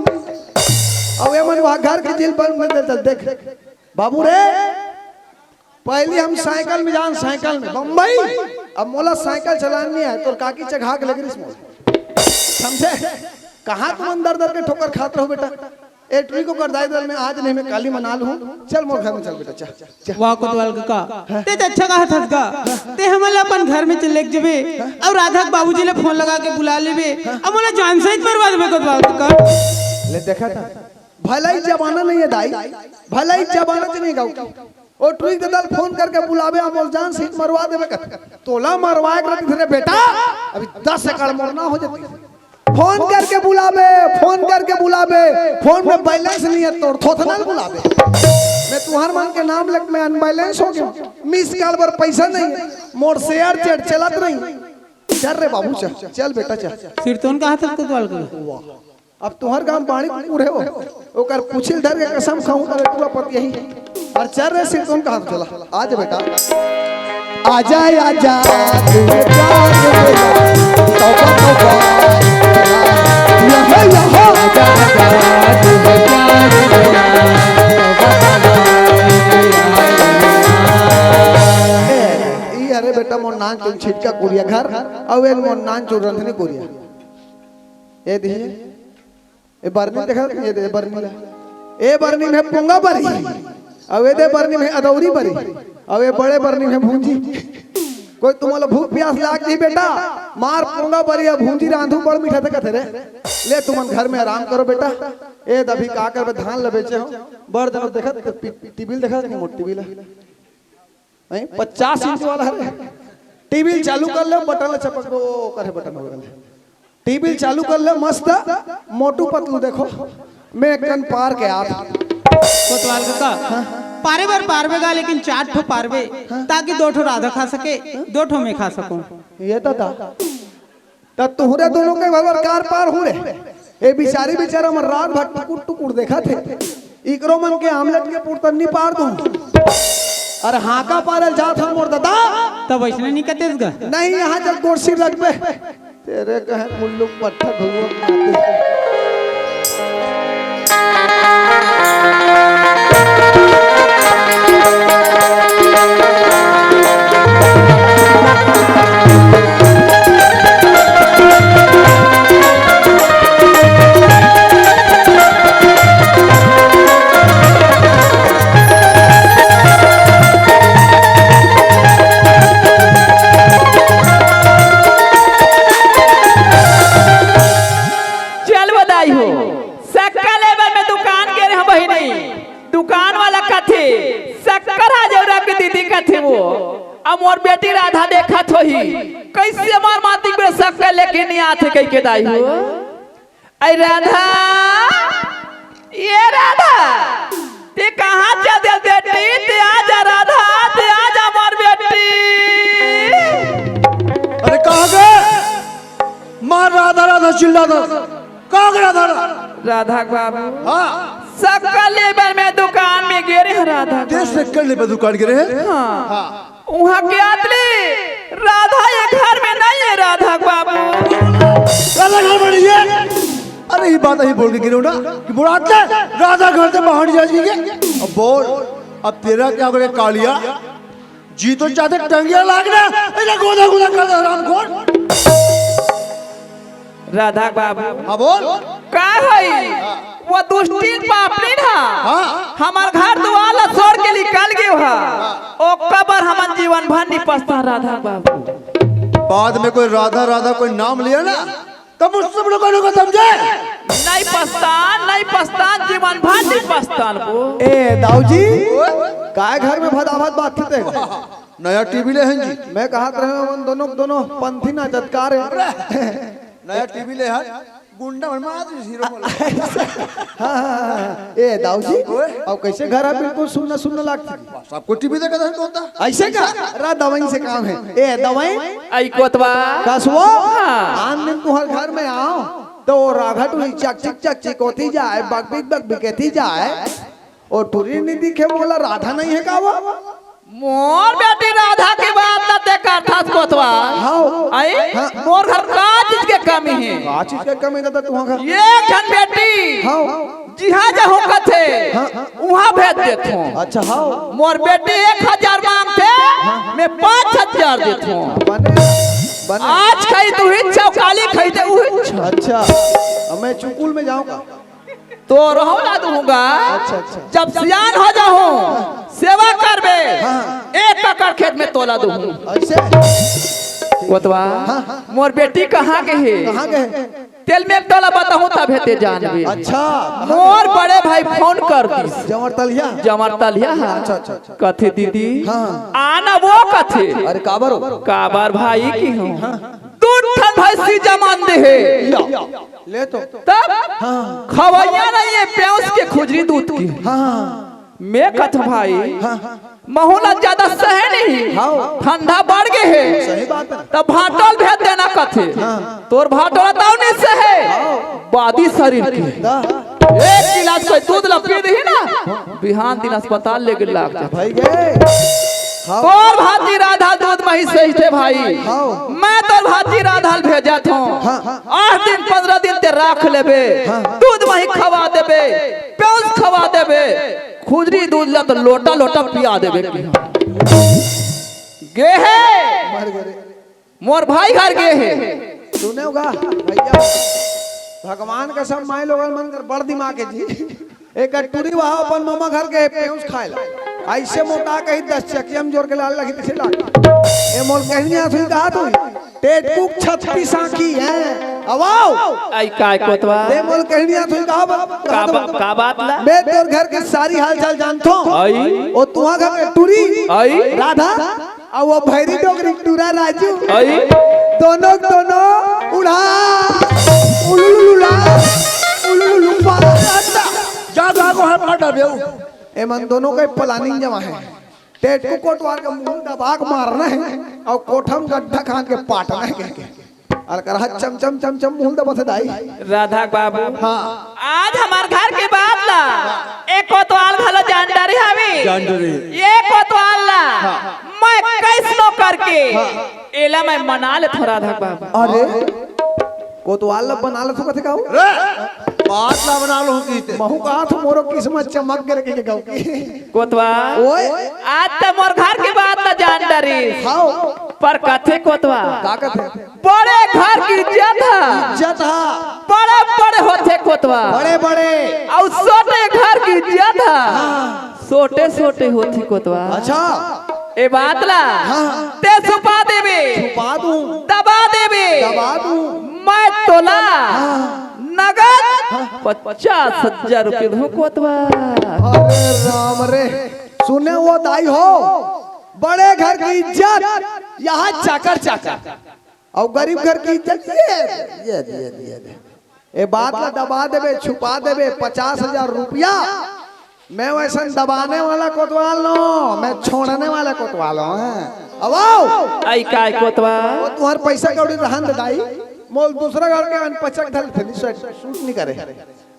अब ये मन वहाँ घर के जेल बंद में दे देख। बाबू रे, पहली हम साइकिल में जान, साइकिल में बम्बई। अब मोला साइकिल चलान नहीं आए, तोर काकी चघा के लग रही मोला। समझे? कहाँ तुम अंदर अंदर के ठोकर खात रहो बेटा? ए टुरी को कर दाई दल में आज नहीं मैं काली मना लूँ। चल मोर घर में चल बेटा, चल, चल। वाह कोतवाल काका, ते तो अच्छा कहा था गा। ते हमन ला अपन घर में चल लेके जबे, अउ राधा के बाबूजी ले फोन लगा के बुला लेबे, अब मोला जान सहित मरवा देबे कोतवाल काका। ले देखा था, भलाई जमाना नहीं है दाई, भलाई जमाना च नहीं गाऊ। ओ टुरी के दल फोन करके बुलाबे, अब मोला जान सहित मरवा देबे कथे। तोला मरवाए के रहती रे बेटा, अभी दस एकड़ मोर ना हो जाती। फोन करके बुलाबे, फोन करके बुलाबे, फोन में बैलेंस नहीं है तोर, थोथना ल बुलाबे। मैं तुहर मन के नाम लेके मैं अनबैलेंस हो गया, मिस कॉल बर पैसा नहीं है, मोर शेयर चैट चलत नहीं। चल रे बाबू, चल, चल बेटा, चल। सिरतोन कहा था कोतवाल काका? अब तुहर गांव बाड़ी कुकुर है वो, ओकर पुछिल धर के कसम खाऊं तले पूरा पत यही। और चल रे सिरतोन कहा था, चला। आजा बेटा, आजा, आजा, तू प्यार मेरा, तौबा, तौबा, यहाँ, यहाँ। आजा, आजा, तू प्यार मेरा, तौबा, तौबा, ए, ई अरे बेटा मोर नान चुन छिटका कुरिया घर, अउ ए मोर नान चुन रंधनी कुरिया। ए दिए, ए बरनी देखा, ए दे बरनी ला। ए बरनी में पोंगा बरी। अउ ए दे बरनी में अदौरी बरी, अउ ए बड़े बरनी में भूंजी। कोई तुमला भूख प्यास लाग जाही बेटा, मार पोंगा बरी अउ भूंजी रांधहूं, बड़ मीठा ते कथे रे। ले तुमन घर में आराम करो बेटा। ए दे अभी का करबे, धान ल बेचे हो, बड़ दिन देखत टी-, टीवी ल देखत नहीं, मोर टीवी ल। नहीं, पचास इंच वाला है। टीवी चालू कर ले, बटन ल चपक दो, करे बटन हो गए। टीवी चालू कर ले, मस्त मोटू पतलू देखो, मैं कन पार के आप। कोतवाल कका, हाँ। पारे बर पारबे गा, लेकिन चार ठो पारबे, हाँ। ताकि दो ठो राधा खा सके, दो ठो मैं खा सकूं। ये तो था। त तुहरे दोनों के बराबर कार पार हो रे। ए बिचारी बिचारा मन रात भर टुकुर टुकुर देखत हे। इकरो मन के आमलेट के पुरतन नी पार दूं। अरे हाका पारल जात हन मोर ददा। तब वैसने नी कतेस गा। नहीं, यहाँ जब गोरसी लगबे। तेरे कहे मुल्लुक पट्ठा धुआं। चल बधाई हो, सक्कर लेबर में दुकान गे रहे बहिनी। दुकान वाला कथे, "सक्कर आ जाओ रे दीदी," कथे वो। अब मोर बेटी राधा देखत होही, "कैसे मोर मातिक बेर सक्कर लेके नहीं आथे," कहि के दाई हो। "अरे राधा, ये राधा, ते कहाँ चल दे बेटी? ते आ जा राधा, ते आ जा मोर बेटी।" अरे कहाँ गे? मार राधा राधा चिल्ला दस। कहाँ गे राधा? राधा के बाबू। हाँ। सक्कर लेबर में दुकान में गे रहे राधा। ते सक्कर लेबर दुकान गे रहे? हाँ। हाँ। उहाँ के आतली राधा ये घर में नहीं है राधा के बाबू। राधा घर में नहीं है? अरे ये बात नहीं बोल के गिरो ना कि मुराद ले राधा घर से बाहर जा जी के। अब बोल, अब तेरा क्या करे कालिया? जी तो चाहथे टंगिया लागना, इधर गोदा गोदा कर दे हरामखोर। राधा बाबू। हाँ, बोल। का हई? वो दुष्टिन पापनिन हा। हाँ। हमर घर दुआर ला छोड़ के निकल गयो हा। ओकर बर हमन जीवन भर नी पछता राधा बाबू। बाद में कोई राधा राधा कोई नाम लिया ना, तब उस सब लोगों को समझे। नहीं पछतान, नहीं पछतान, जीवन भर नी पछतान वो। ए, दाऊ जी, ओए। काय घर में भदाभद बात थी ते? नया टीवी ले हन जी। मैं कहत रहे हूँ, उन दोनों, दोनों पंथी ना जतकार है। नया टीवी ले हन, गुंडा मन मार हीरो बोल। हाँ, हाँ, हाँ, हाँ। ए, दाऊ जी, ओए। अब कैसे घर है बिल्कुल सुन्न सुन्न लागथे? सबको टीवी देखत है तो होता। ऐसे का? रा दवाई से काम है। ए, दवाई? आई कोतवा। कसवो? हाँ। आन दिन तुहर घर में आओ, तो वो राघा टूरी चक चिक चक चिक होती जाए, बक बिक बक बिक होती जाए, और टूरी नहीं दिखे, बोला राधा नहीं है का वो? मोर बेटी राधा के बात ला ते करथस कोतवा। हाँ। आई? हाँ। मोर घर का चीज के कमी है? का चीज के कमी दादा तुहां घर? एक झन बेटी। हाँ। जिहाँ जाहूँ कथे, हाँ। उहाँ भेज देथों। अच्छा, हाँ। मोर बेटी एक हजार मांगथे, हाँ। मैं पाँच हजार देथों। बने, बने। आज खाही तो ही छव, काली खाही तो उही छव। अच्छा, अब मैं चुकुल में जाऊँगा। तो रहू ला दूंगा। अच्छा, अच्छा। जब सियान हो जाहूँ, सेवा करबे, हाँ। एक एकड़ खेत में तोला दूँ। ऐसे? कोतवा, हाँ, हाँ। मोर बेटी कहाँ गे हे? कहाँ गे हे? तेला मैं तोला बताहूँ तभे ते जानबे। अच्छा। मोर बड़े भाई फोन कर दिस। जमर तलिया? जमर तलिया, हाँ। अच्छा, अच्छा, अच्छा। कथे दीदी, हाँ। आना वो कथे। अरे काबर हो? काबर भाई की हूँ। हाँ। दू ठन भैंसी जमान दे हे। या, ले तो। तब हाँ। खवैया नहीं है प्यास के खुजरी दूध की। हाँ। मैं कथ भाई, हाँ। महू ला ज्यादा सहे नहीं। हाँ। ठंडा बढ़ गे हे। सही बात है। तब भाटोल भेज देना कथे। हाँ। तोर भाटोल ताऊ नहीं सहे। हाँ। बादी शरीर के। दा। एक गिलास कोई दूध ला पी दही ना, बिहान दिन अस्पताल लेके लाग जा। भाई गे। हाँ। तोर भाती राधा दूध मही सही थे भाई। हाँ। मैं तोर भाती राधा ल भेजत हूँ। हाँ। आठ दिन, पन्द्रह दिन ते राख लेबे। हाँ। दूध मही खवा देबे, प्याज खवा देबे, खुजरी दूध ला तो लोटा लोटा पिया देबे। गे हे। मर गे रे। मोर भाई घर गे हे। सुने होगा भैया, भगवान कसम माई लोगन मन कर बड़ दिमाग है जी। एक टुरी वहा अपन ममा घर के पेउस खाए ला। अइसे मोटा कही दस चकिया म जोर के लाल लगी तइसे लाल। ए मोल कहनी आथुई कहा तू। टेटकुक छत्तीस आँखी है। अवाओ। अई काय कोतवाल? ते मोल कहनी आथुई कहा बा-, का कहा बा-, बा-, का बात ला? मैं तोर घर के सारी हाल चाल जानथों। अई। ओ तुहा घर के टुरी। अई। राधा। अउ वो भैरी डोकरी टूरा राजू। अई। दोनों, दोनों उड़ा, उलुलुलुला, उलुलुलुपा। जा, जा, को हाथ मार डाबे। एमन दोनों के planning जमा है। टेटकू कोटवाल के मुंह दबा के मारना है अउ कोठा म गड्ढा खान के पाटना है कह के। अउ करहा चम चम चम चम मुंह दबा से दाई। राधा बाबू। हाँ। आज हमर घर के बात ला ए कोतवाल घलो जान डरे हवे। जान डरे। ए कोतवाल ला हाँ। मैं कइसनो करके हाँ। एला मैं मना लेथों राधा बाबू। अरे कोतवाल ला बना लेथों कथे का हो? रे, बात ला बना लूं की ते। महू कहा तो मोरो किस्मत चमक गे रे के गाँव की। कोतवाल। ओए। आज त मोर घर के बात ला जान डरे। हाँ। पर कथे कोतवाल। का कथे? बड़े घर के इज्जत ह। इज्जत ह। बड़े बड़े होथे कोतवाल। बड़े बड़े। अउ सोटे घर के इज्जत ह। हाँ। सोटे सोटे होथे कोतवाल। अच्छा। ए बात ला। हाँ। ते छुपा देबे। छुपा दूं। दबा देबे। दबा दूं। मैं तोला। हाँ। नगद हाँ। पचास हजार रुपया दूं कोतवाल। अरे राम रे। सुने वो दाई हो। बड़े घर की इज्जत यहाँ चाकर चाकर। अउ गरीब घर की इज्जत ये, ये, ये, ये, ये। ए बात ला दबा देबे, छुपा देबे, पचास हजार रुपया। मैं वइसन दबाने वाला कोतवाल नों, मैं छोड़ने वाला कोतवाल हूँ, हैं। अब आओ। अई काय कोतवाल? वो तुंहर पइसा कौड़ी रहन दे दाई, मोल दूसरा घर के अनपचक धर थे, नहीं suit, suit नहीं करे।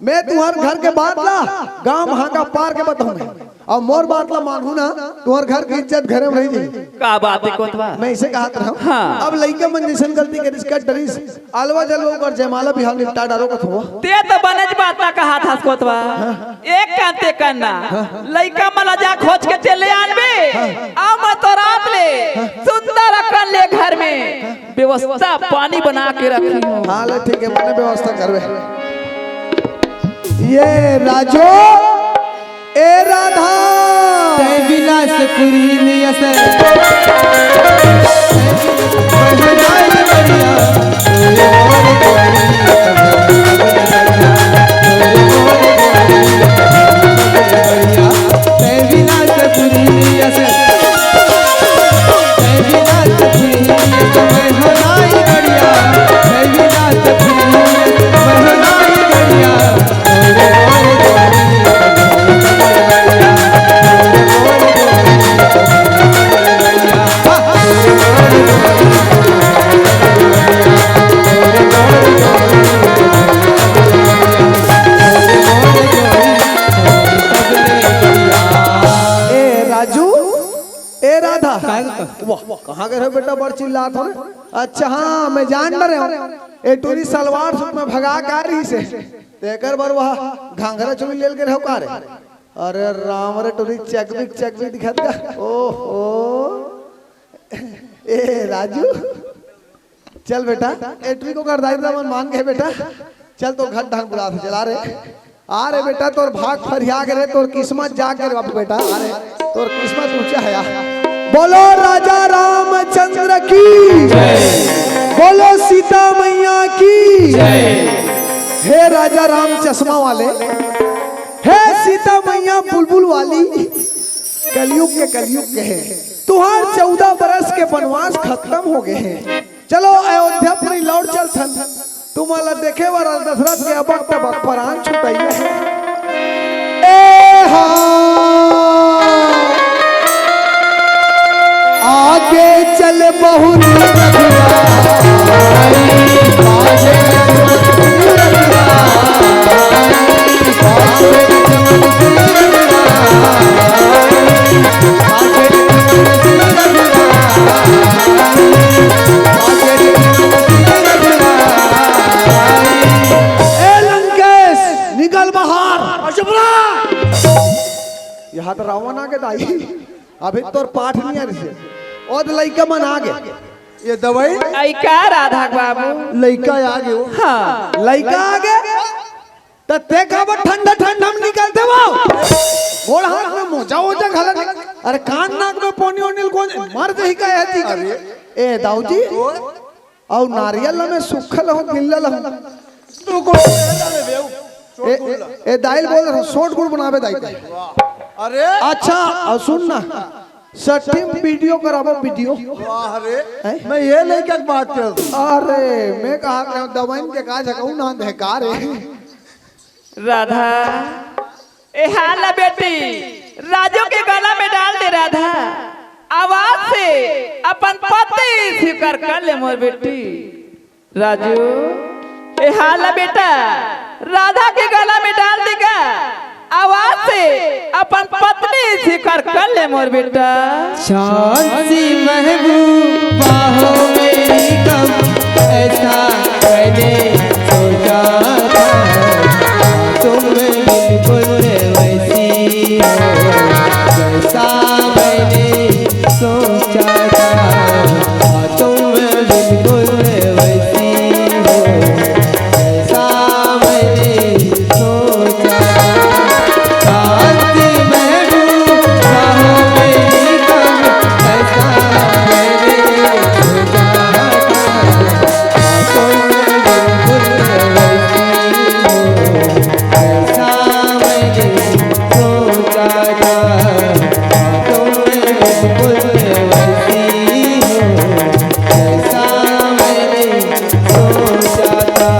मैं तुंहर घर के बात ला गांव हांका पार के बताहूं मैं। अउ मोर बात ला मानहू ना, तुंहर घर के इज्जत घरे म रही जाही। का बात हे कोतवाल? मैं अइसे कहत रहूं। हाँ। अब लइका मन जइसन गलती करिस, कट डरिस, अलवा जलवा ओकर जयमाला बिहाव निपटा डारो कथों। ते तो बनेच बात ला कहत हस कोतवाल। हाँ। एक काम ते करना, हाँ। लइका मन ला जा खोज के चले आनबे, हाँ। अउ मैं तो रात ले हाँ। सुंदर अकन ले घर में हाँ। व्यवस्था पानी बना के रखी हूँ। हाँ, ले ठीक है, मने व्यवस्था करबे। ये राजू, ए राधा। तै बिलासपुरी नियस। ए राजू, ए राधा। काय रे? वाह, कहाँ गे रहे बेटा, बड़ चिल्लात हो रे? अच्छा, हाँ, मैं जान डरे हूँ। ए टूरी सलवार सूट में भगा के आ रहिसे, तेकर बर वह घाघरा चोली ले गे रहे हो का रे? अरे राम रे, टूरी चकबिक चकबिक दिखत का। ओहो, ए राजू, चल बेटा, ए टुरी को कर दाई मन मान गए बेटा। चल तो घर ढंग बुला से चला रे। आ रे बेटा, तोर भाग फरिया गे रे, तोर किस्मत जाग गे रे बाबू बेटा। आ रे, तोर किस्मत ऊंचा है यार। बोलो राजा रामचंद्र की जय। बोलो सीता मैया की जय। हे राजा राम चश्मा वाले, हे सीता मैया बुलबुल वाली, कलयुग के कलयुग के है, तुहार चौदह बरस के बनवास खत्म हो गए हैं। चलो अयोध्यापुरी लौट चलथन। तुम्हाला देखे वाला दशरथ के अबक तबक परान छुटई है। ए हा। आगे चल बहुत रघुराई, आगे चल बहुत रघुराई। ए लंकेश, निकल बाहर। चुप रहा। यहाँ तो रावण आगे दाई, अभी तोर पाठ नहीं आ रही है। और लइका मन आगे। ये दवाई? अई का राधा बाबू? लइका आगे हो। हाँ। लइका आगे? त ते काबर ठंडा ठंडा म निकलथे वो? गोड़ हाथ में मोजा ओजा घलत। अरे कान नाक में पोनी ओनी ल गोंज मर जही का है जी। अरे। ए दाऊ जी। अउ नारियल ल में सुखल हो गिल्ला ल हो। तू को ले ले बे। ए, ए, ए दाई ल बोल रहा, शॉर्ट गुड़ बनावे दाई के। अरे। अच्छा, अउ सुन ना, सट्टी म वीडियो कराबो, वीडियो। वाह रे। हैं? मैं ये लेके बात कर। अरे मैं कहा के दवाइन के का झकाऊ ना दे का रे। राधा, ए हाला बेटी, राजू के गला में डाल दे राधा। आवाज से अपन पति स्वीकार कर ले मोर बेटी। राजू, ए हाला बेटा, राधा के गला में डाल देगा। आवाज से अपन पत्नी स्वीकार कर ले मोर बेटा। शांति महबूबा हो मेरी कब, ऐसा मैंने सोचा था। तुम बिल्कुल वैसी हो, जैसा मैंने सोचा था। तुम बिल्कुल वैसी हो, जैसा मैंने सोचा था। शांति महबूबा हो मेरी कब, ऐसा मैंने सोचा था। तुम बिल्कुल वैसी हो, जैसा मैंने सोचा था। तुम बिल्कुल वैसी हो, जैसा मैंने सोचा था।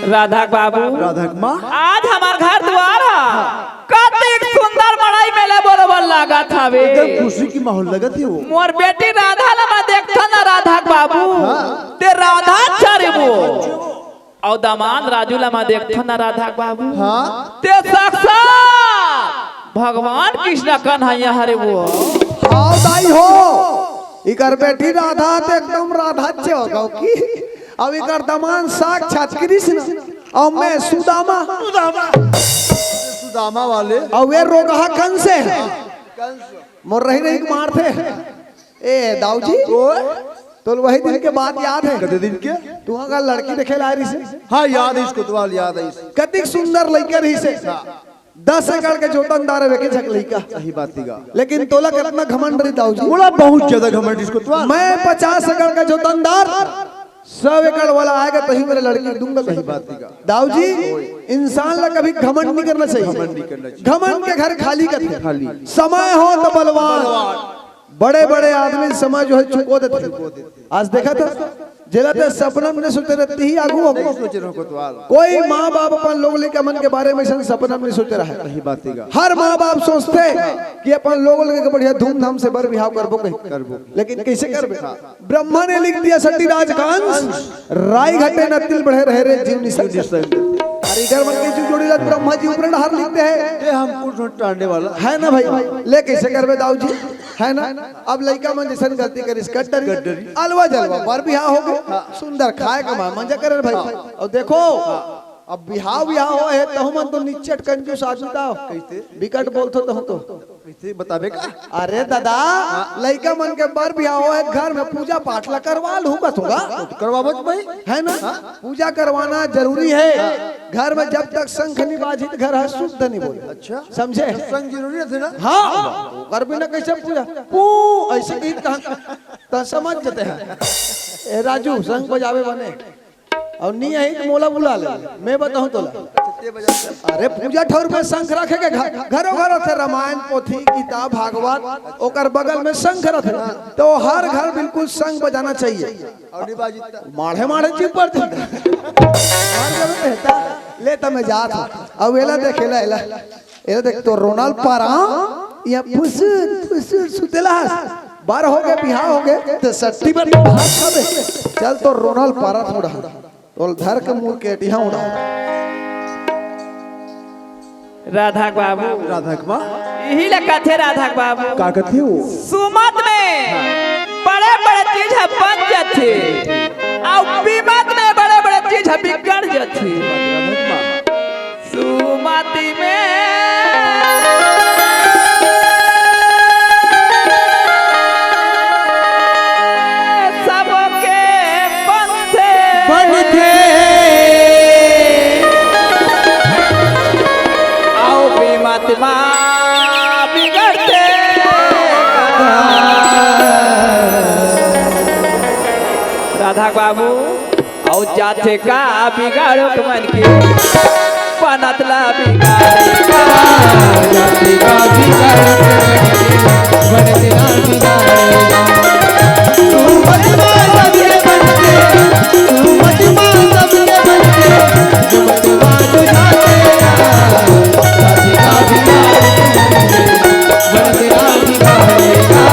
राधा के बाबू, राधा के माँ। आज हमार घर दुआर ह, कतेक सुंदर मड़ई मेला बरोबर लागत हवे। एकदम खुशी की माहौल लगत हे वो। मोर बेटी राधा ला मैं देखथन ना राधा के बाबू, हाँ। ते राधा चरिबो। अउ दामाद राजू ला मैं देखथन ना राधा के बाबू, हाँ। ते साक्षात भगवान कृष्ण कन्हैया हरे वो। हाव दाई हो, इकर बेटी राधा त एकदम राधा च हो गौ की। अउ इकर दामाद साक्षात कृष्ण, अउ मैं सुदामा। सुदामा। सुदामा वाले। अउ वे रोगहा कंस हे। कंस। मोर रही रही के मारथे। ए दाऊ जी, ओए। तोल वही दिन के बात याद हे? कते दिन के? तुहा का लड़की देखे ला रहिसे। हाँ, याद हे इसको, तो याद हे इसको। कतिक सुंदर लइका रहिसे। हाँ। दस एकड़ के जोतनदार हे, वेके झक लइका। सही बात हे गा। लेकिन तोला कितना घमंड रही दाऊ जी। बोला बहुत ज्यादा घमंड इसको तो। मैं पचास एकड़ का जोतनदार, सौ एकड़ वाला आएगा तही मेरे लड़की दूंगा। सही बात हे गा। दाऊ जी, इंसान ला कभी घमंड नहीं करना चाहिए। घमंड नहीं करना चाहिए। घमंड के घर खाली कथे। खाली। समय हो तो बलवान। बलवान। बड़े-बड़े आदमी समय जो हे चुको देथे। आज देखा था, जेला ते सपना में नहीं सोचे रहते ही आगू हो। नहीं सोचे रहो कोतवाल। कोई माँ बाप अपन लोग लइका मन के बारे में ऐसा सपना में नहीं सोचे रहे। सही बात हे गा। हर माँ बाप सोचथे कि अपन लोग लइका के बढ़िया धूमधाम से बर बिहाव करबो कहीं। करबो। लेकिन कैसे करबे? हाँ। ब्रह्मा ने लिख दिया सतीराज का अंश, राई घटे न तिल बढ़े रहे रे जीव निसंग। जीव निसंग। अरे इधर मन के जीव जोड़ी ला ब्रह्मा जी ऊपर डहार लिखते हैं। ये हम कुछ टांडे वाला। हे ना भाई? ले कैसे करबे दाऊ जी? हे ना? अब लइका मन जैसन गलती करिस, कट डरी। कट डरी। अलवा जलवा, बर बिहाव हो गे। हाँ। सुंदर खाए कमाए, मजा करे भाई। हाँ। अउ देखो, हाँ। अब बिहाव, बिहाव होहे, तहु मन तो निच्चट कंजूस आदमी ता हो। कैसे? बिकट बोलथो तहु तो। कैसे बताबे का? अरे दादा, हाँ। लइका मन के बर बिहाव होहे, घर में पूजा पाठ ला करवा लूँ कथूँ गा। तो करवाबो तो भाई। हे ना? हाँ। पूजा करवाना जरूरी हे। हाँ। घर में जब तक शंख नहीं बाजी, त घर ह शुद्ध नहीं बोले। अच्छा। समझे? शंख जरूरी हे ना? हाँ। कर बिना कैसे पूजा? पू, ऐसे गीत कहाँ? त समझ जाते हैं। ए राजू, शंख बजावे बने। अउ नहीं आई त मोला बुला ले, मैं बताहूँ तोला। अरे पूजा ठौर में शंख रखे के घ-, घरो घर होथे रामायण पोथी, गीता, भागवत, ओकर बगल में शंख रखे। तो हर घर बिल्कुल शंख बजाना चाहिए। अउ नहीं बाजी त? माढ़े माढ़े चिपड़ दे। हर घर में रहता। ले त मैं जात हूँ। अब एला देख, एला, एला। ए देख तो रोनाल पारा, या फुसुर, फुसुर सुतेला हस। बर हो गे, बिहाव हो गे, त सट्टी बर भात खाबे। चल तो रोनाल पारा थोड़ा। तोल धर के मुड़ के एटिहा उड़ा। राधा के बाबू। राधा के माँ। इही ला कथे राधा के बाबू। का कथे वो? सुमत में बड़े-बड़े चीज ह बन जाथे, अउ बीमत में बड़े-बड़े चीज ह बिगड़ जाथे। राधा के माँ। सुमति में सबके बनथे। बनथे। अउ बाबू, अउ जाथे का बिगाड़ो के मन के, बनत ला बिगाड़े का। जाथे का बिगाड़ो के मन के, बनत ला बिगाड़े का। तू मत मार सबके मन के, तू मत मार सबके मन के, जो मत मार बुझाते का। जाथे का बिगाड़ो के मन के,